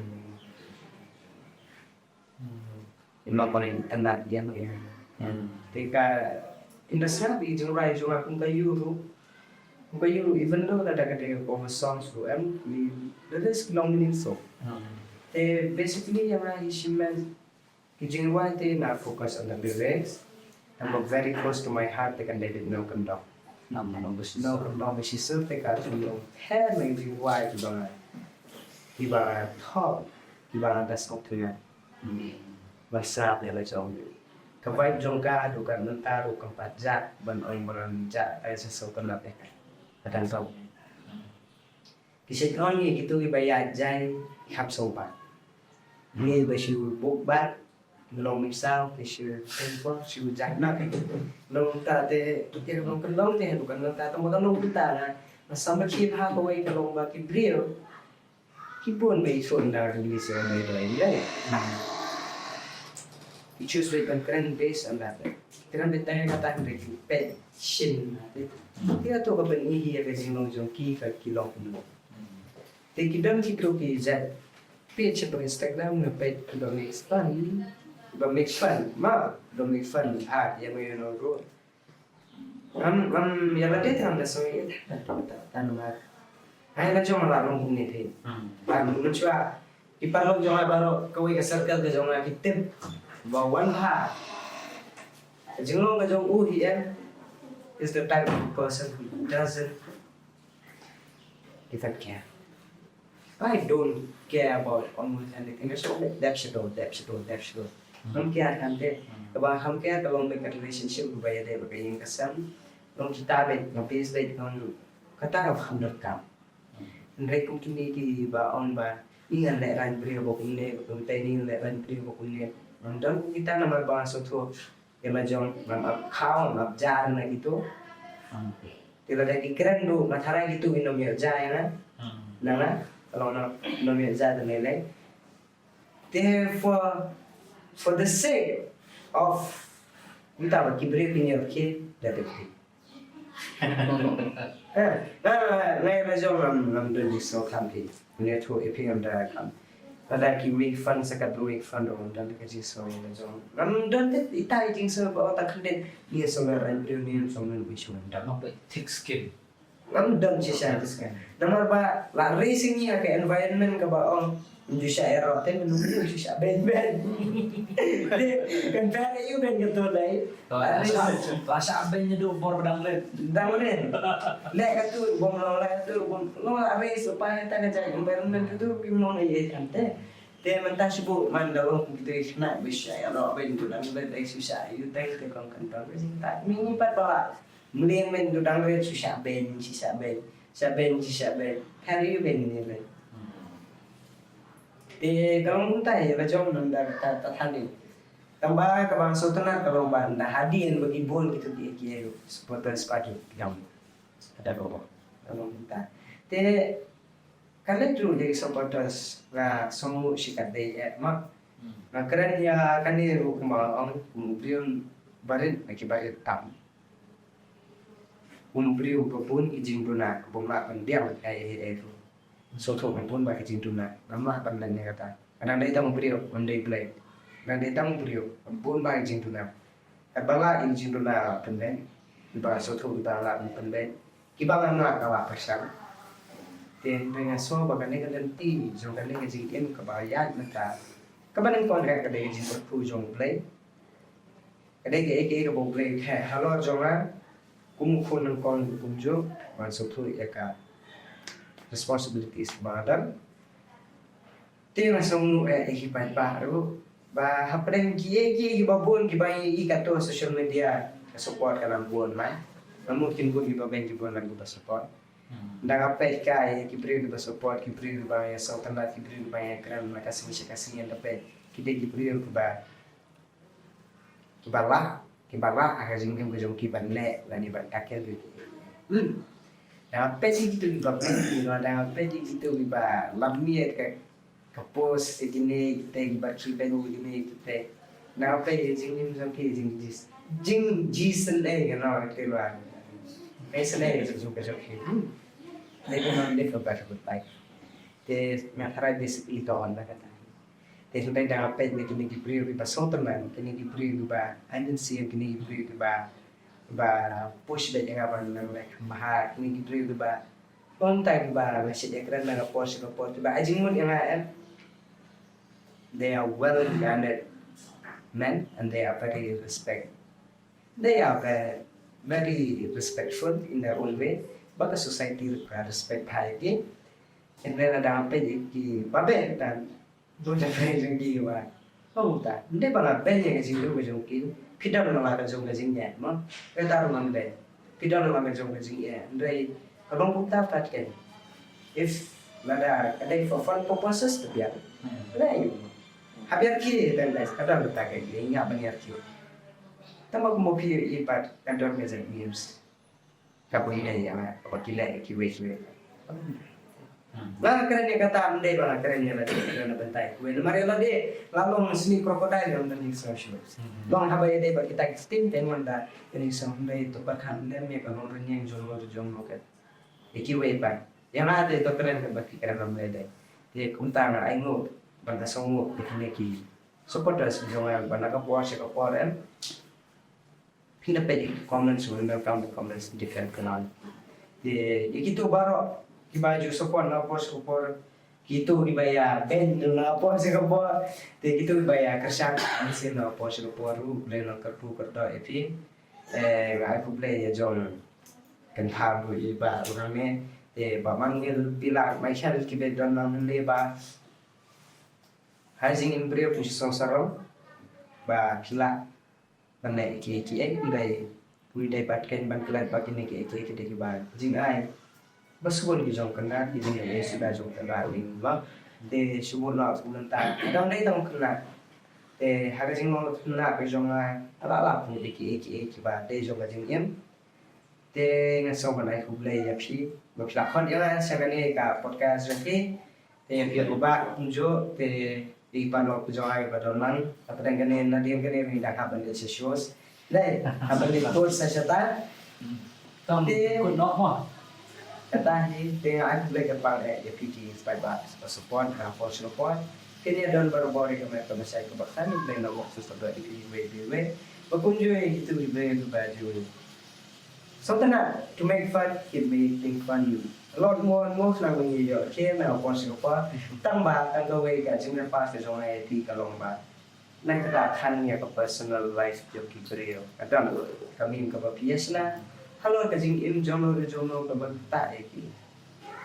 Imba ko ning tanda dia ïa. Te ka industry bi jingrwai jong nga kum ka ïoh ruh. Kum ka ïoh ruh, even though lada ka dei ka cover songs ruh em, lyrics long meaningful. Te basically ïa nga i shimen Ki jingrwai te na focus on the lyrics. Tang ba very close to my heart te kan dei beit Nongkyndong. Nongkyndong ba shisha. Nongkyndong ba shisha te ka tu long her na ki jingrwai kiba nga, kiba nga thoh, kiba nga da sngewthuh ïa. Ba sngap ïa la jong. Ka vibe jong ka haduh ka mynta ruh kam pat jah ban ong ba ngan jah ai sa sngewthuh ïa ka. Ka dang sngewthuh. Ki shait ong ïa kito kiba ïaid jai ki hap sngewbha. Ngi ba shu buk bat, ngi long mih saw, ngi shu tempo, shu jai na. Long ta te, te long kan long te, bukan long ta, tang bukan long ta na. Na sama ki ha kawei ka long ba ki briew. Ki bun ba i sun da ka ngi shu ong dai dai. I choose wei ban kren based on that. Kren beit tang kata hynrei ki peit shin. Ki ïa to ka ban i ïa ka jinglong jong ki ka ki long kumno. Te ki don kito ki jait page ha Instagram nga peit ki ba make fun, ba make fun, ma ba make fun art ïa ma ïa no ro. Ngam ngam ïa lade te ngam da soi ïa ta ta ta namar. Hai la jong la long kumne phi. Ba mynshwa ki paralok jong nga baroh kawei ka circle ka jong nga ki tip ba wan ha jinglong ka jong u hi em is the type of person who doesn't Kita care. I don't care about almost anything. So dep shadow, dep shadow, dep shadow. Ngam care kan te. Ba ngam care ka long ka relationship ba ïa dei ba ka ïing ka sem. Long kita beit, ngam pis beit, long kata ka kham dot kam. Hynrei kum kine ki ba ong ba ngi ngan leh rang briew ba kumne, ba kumte ngi ngan leh rang briew ba kumne. Ngam don kita namar ba nga sngewthuh. Ïa la jong ngam ap khaw, ngam ap jar na kito. Te lada ki kren ruh nga tharai kito ki nym ïoh jai na. Na na, ka long na nym ïoh jai te lei lei. Te for for the sake of kumta ba ki briew kin ïoh ki da te ki. Eh, na na na ïa la jong ngam ngam don jingsngewkham phi. Ngi ïathuh ïa phi ngam da kam. Lada ki make fun sa kat make fun ruh ngam don ka jingsngew ïa la jong. Ngam don te ita i jingsngew ba ota khyndiat ngi ïa sngewraiñ briew ngi ïa sngewraiñ briew shu ngam don. Ngam peit thick skin. Ngam don shisha thick skin. Namar ba la racing ïa ka environment kaba ong. Ju shah ïaroh te mynnu ju shah beiñ beiñ. Kan pher ïa u beiñ ka to lai. To la shah la shah beiñ ïa du bor ba dang rit. Dang rit. Leh ka tu bom long leh ka tu bom long la rei supai ta ka jai environment ka tu kim long ïa kan te. Te mynta shu bu man da long ki tu na bi shah ïaroh beiñ tu dang rit dai shu shah ïa u tai te kong kan ta beiñ ta. Mi ni pat ba la. Mlien beiñ tu dang rit shu shah beiñ shu shah beiñ. Shah beiñ shu shah beiñ. Pher ïa u beiñ ni rit. Te ka long kumta ïa la jong nang da ta ta thani. Tang ba kaba sngewtynnat ka long ba da hadien ba ki bun kito ki ki supporters ba ki dang. Ada ko. Ka long kumta. Te ka leh through the supporters nga song shi ka dei eh ma. Nga kren ïa kane ruh kumba ong kum u briew barit na ki barit tam. Kum u briew ba bun ki jingduna ka bym lah ban diang ai ai ai ruh. Sngewthuh ba bun ba ki jingduna ngam lah ban len ïa kata. Ka dang dei tang u briew, ngam dei Blei. Ka dang dei tang u briew, ba bun ba ki jingduna. Haba lah ki jingduna pynlong, kiba sngewthuh kiba lah ban pynlong, kiba ngam lah ka lah pyrshang. Te hynrei nga sngew ba kane ka lynti jong kane ka jingim kaba ïaid mynta, kaba nyngkong ka dei ka jingkyrkhu jong U Blei. Ka dei kaei kaei kaba U Blei u theh halor jong nga kum u khun nyngkong kumjuh, ban sngewthuh ïa ka responsibilities ba nga don. Te nga sngew eh, eh, ki paidbah ruh ba hapdeng kiei kiei kiba bun kiba ïohi kato social media, ka support ka nang bun mai. Nga mut kin bun kiba bun kiba nang kiba support. Hmm. Nda nga peit kai ki briew kiba support, ki briew kiba ïa sngewtynnat, ki briew kiba ïa kren na ka sngi sha ka sngi, nda peit ki dei ki briew kiba kiba lah, kiba lah ha ka jingim ka jong ki ban leh lane ban tackle ki. Hmm. Dang peit ïa kito kiba peit, dang peit ïa kito kiba lam miet ka, ka post ïa kine kita kiba ki beng ïa kine kita. Dang peit ïa jingim jong ki jing jis. Jing jisynei ka no ka te lwan. Ka jisynei ka jong ka jong ki. Hmm. They will not live a better life. Te nga tharai basically to on la kata. Te hynrei da nga peit na kine ki briew kiba sngewtynnat, kine ki briew kiba agency, kine ki briew kiba, kiba push beit ïa nga ban nang leh bha, kine ki briew kiba, kumta kiba, ba shait ïakren na ka por sha ka por, kiba ai jingmut ïa nga em. They are well grounded men and they are very respect. They are very, very respectful in their own way. Ba ka society ka respect bha ïa ki. And then da nga peit ïa ki ba beh dan Bun da phi jong ki ba. Kumta. Nde ba nga beiñ ïa ka jingdum ka jong ki. Phi don ma nga ka jong ka jingeh mo. Kata ruh ngam beiñ. Phi don ma nga ka jong ka jingeh. Hynrei ka long kumta pat ken. If Lada ka dei for fun purposes te biang. Lei. Hap ïarkhie, tang dei ka don ta ka ïa ban ïarkhie. Tang ba kumba phi ïohi pat ka don ka jait memes. Ka bun ïa ïa ba ki leh kiwei kiwei. La kren ïa kata ym dei ba la kren ïa la dei kren na bynta kiwei. Namar ïa la dei la long sni crocodile ïa ym dei ni social. Long haba ïa dei ba kita ki sting ten wan da ïa ni song dei to ba khan lem ïa ka long rynïeng jong lo jong lo ka. Ïa kiwei pat. Ïa nga te to kren ka ba ki kren lam lei dei. Te kumta nga ai nguh ban da song nguh ïa kine ki supporters jong nga ban da ka por sha ka por em. Phi da peit ïa ki comments, welcome the comments different kynmaw. Te ïa kito baroh kiba ju support na por sha ka por. Kito kiba ïa bend na por sha ka por. Te kito kiba ïa kyrshan mynsiem na por sha ka por ruh, Blei un kyrkhu kyrdoh ïa phi. Eh, nga ai khublei ïa jong kynthar ruh ïa i Bah Urame. Te Bah Manwil Pilar Michael kiba don lang mynne ba ha jingim briew phi sngewsarong ba phi lah ban leh kiei kiei, ym dei phi dei pat kein ban klet ba kine kiei kiei ki dei kiba jingai ba shu bun ki jong kynthar, ki jingaiei suda jong kynthar ïa ngi ba. Te shu bun noh shu bun ta dang dei tang kynthar. Te ha ka jinglong kynthar ka jong nga, la la phi dei kiei kiei kiba dei jong ka jingim. Te nga sngewbha ban ai khublei ïa phi ba phi la khot ïa nga sha kane ka podcast jong phi. Te ïa phi ba kumjuh te i paralok jong nga ba don lang. Hapdeng kane nadien kane ngi dang hap ban leit sha shows. Dei hap ban leit tour sha shata. Tang Te kut noh mo. Kata hi te nga ai khublei kyrpang eh ïa phi ki spait ba ba support ha por sha por. Kine don barabor ïa ka met ka message ka ba khan Blei na wok su sa ba ïa phi wei wei wei. Ba kumjuh ïa kitu wei wei ba ju. Sngewtynnat, to make fun, keep making fun. A lot more and more khnang ba ngi ïoh khie na ka por sha ka por. Tang ba tang kawei ka jingkyrpad ka jong nga ïa phi ka long ba na kata khan ïa ka personal life jong ki briew. Ka don ka mim kaba phi ïa shna halor ka jingim jong no jong no kaba ta ïa ki.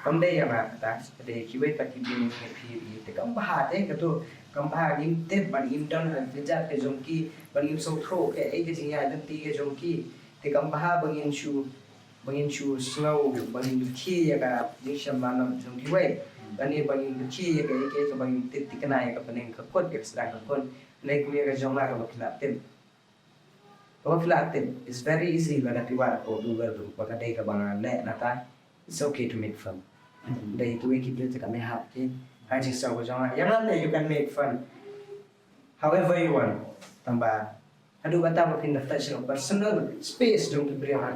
Kam dei ïa nga kata, ka dei kiwei pat ki briew ki phi ïa te kam bha te ka tu, kam bha ngim tip ban ngim don ka kjat ka jong ki, ban ngim sngewthuh kaei ka jingïaid lynti ka jong ki. Te kam bha ba ngin shu, ba ngin shu sngew, ba ngin khie ïa ka jingshem lanot jong kiwei. Lane ba ngin khie ïa kaei kaei kaba ngin tip thikna ïa ka bneng ka kut, ka sdang ka kut. Lane kum ïa ka jong nga kaba phi la tip. Kaba phi la tip, it's very easy lada phi wad ha Google ruh ba ka dei kaba nga leh nata. It's okay to make fun. Dei kiwei ki briew te kam hap ki. Ha jingsngew ka jong nga, ïa nga te you can make fun however you want. Tang ba haduh katta ba phin da touch ïa ka personal space jong ki briew, ha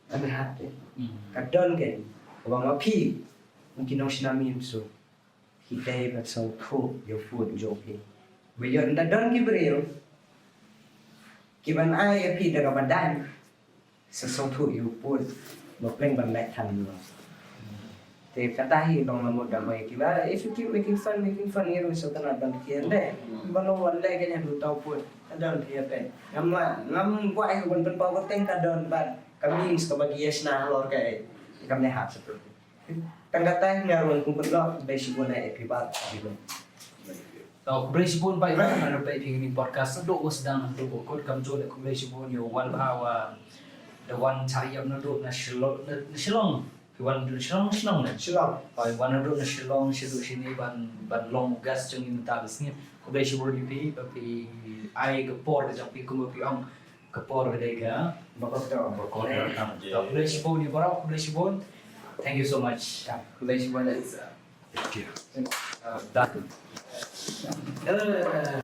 kam hap ki. Ka don kein kaba ma phi, ma ki nongshna mim su. Ki dei ban sngewthuh ïa u pud jong phi. Ba ïoh ynda don ki briew kiban ai ïa phi da kaba dang sa sngewthuh ïa u pud ba pleng ban leh than ïa u. Te kata hi long la mut da mai kiba, if you keep making fun, making fun, ïa u sngewtynnat ban khie ynde. Ba long wan leh kein haduh uta u pud. Ka don phi ïa phi. Ngam la, ngam kwah ïa u ban pynpaw kyrteng, ka don bad ka memes kaba ki ïa shna halor kaei. Kam leh hap sa phi. Tang katta hi nga ruh khublei, khublei shibun ïa phi Bah. To khublei shibun Bah Ivan, nga ruh peit phi ha kane ka podcast naduh ba sdang haduh ba kut, kumjuh leh khublei shibun ïa u Wan Bha wa da wan shah ïap naduh na Shillong, na, na Shillong. Phi wan naduh Shillong, Shillong ne? Shillong. Phi wan naduh na Shillong shaduh shane ban, ban long guest jong ngi mynta ka sngi. Khublei shibun ïa phi ba phi ai ka por ka jong phi kumba phi ong. Ka por ka dei ka ba kordor. Ba kordor. To khublei shibun ïa baroh, khublei shibun. Thank you so much. Khublei shibun. Thank you. Uh, done.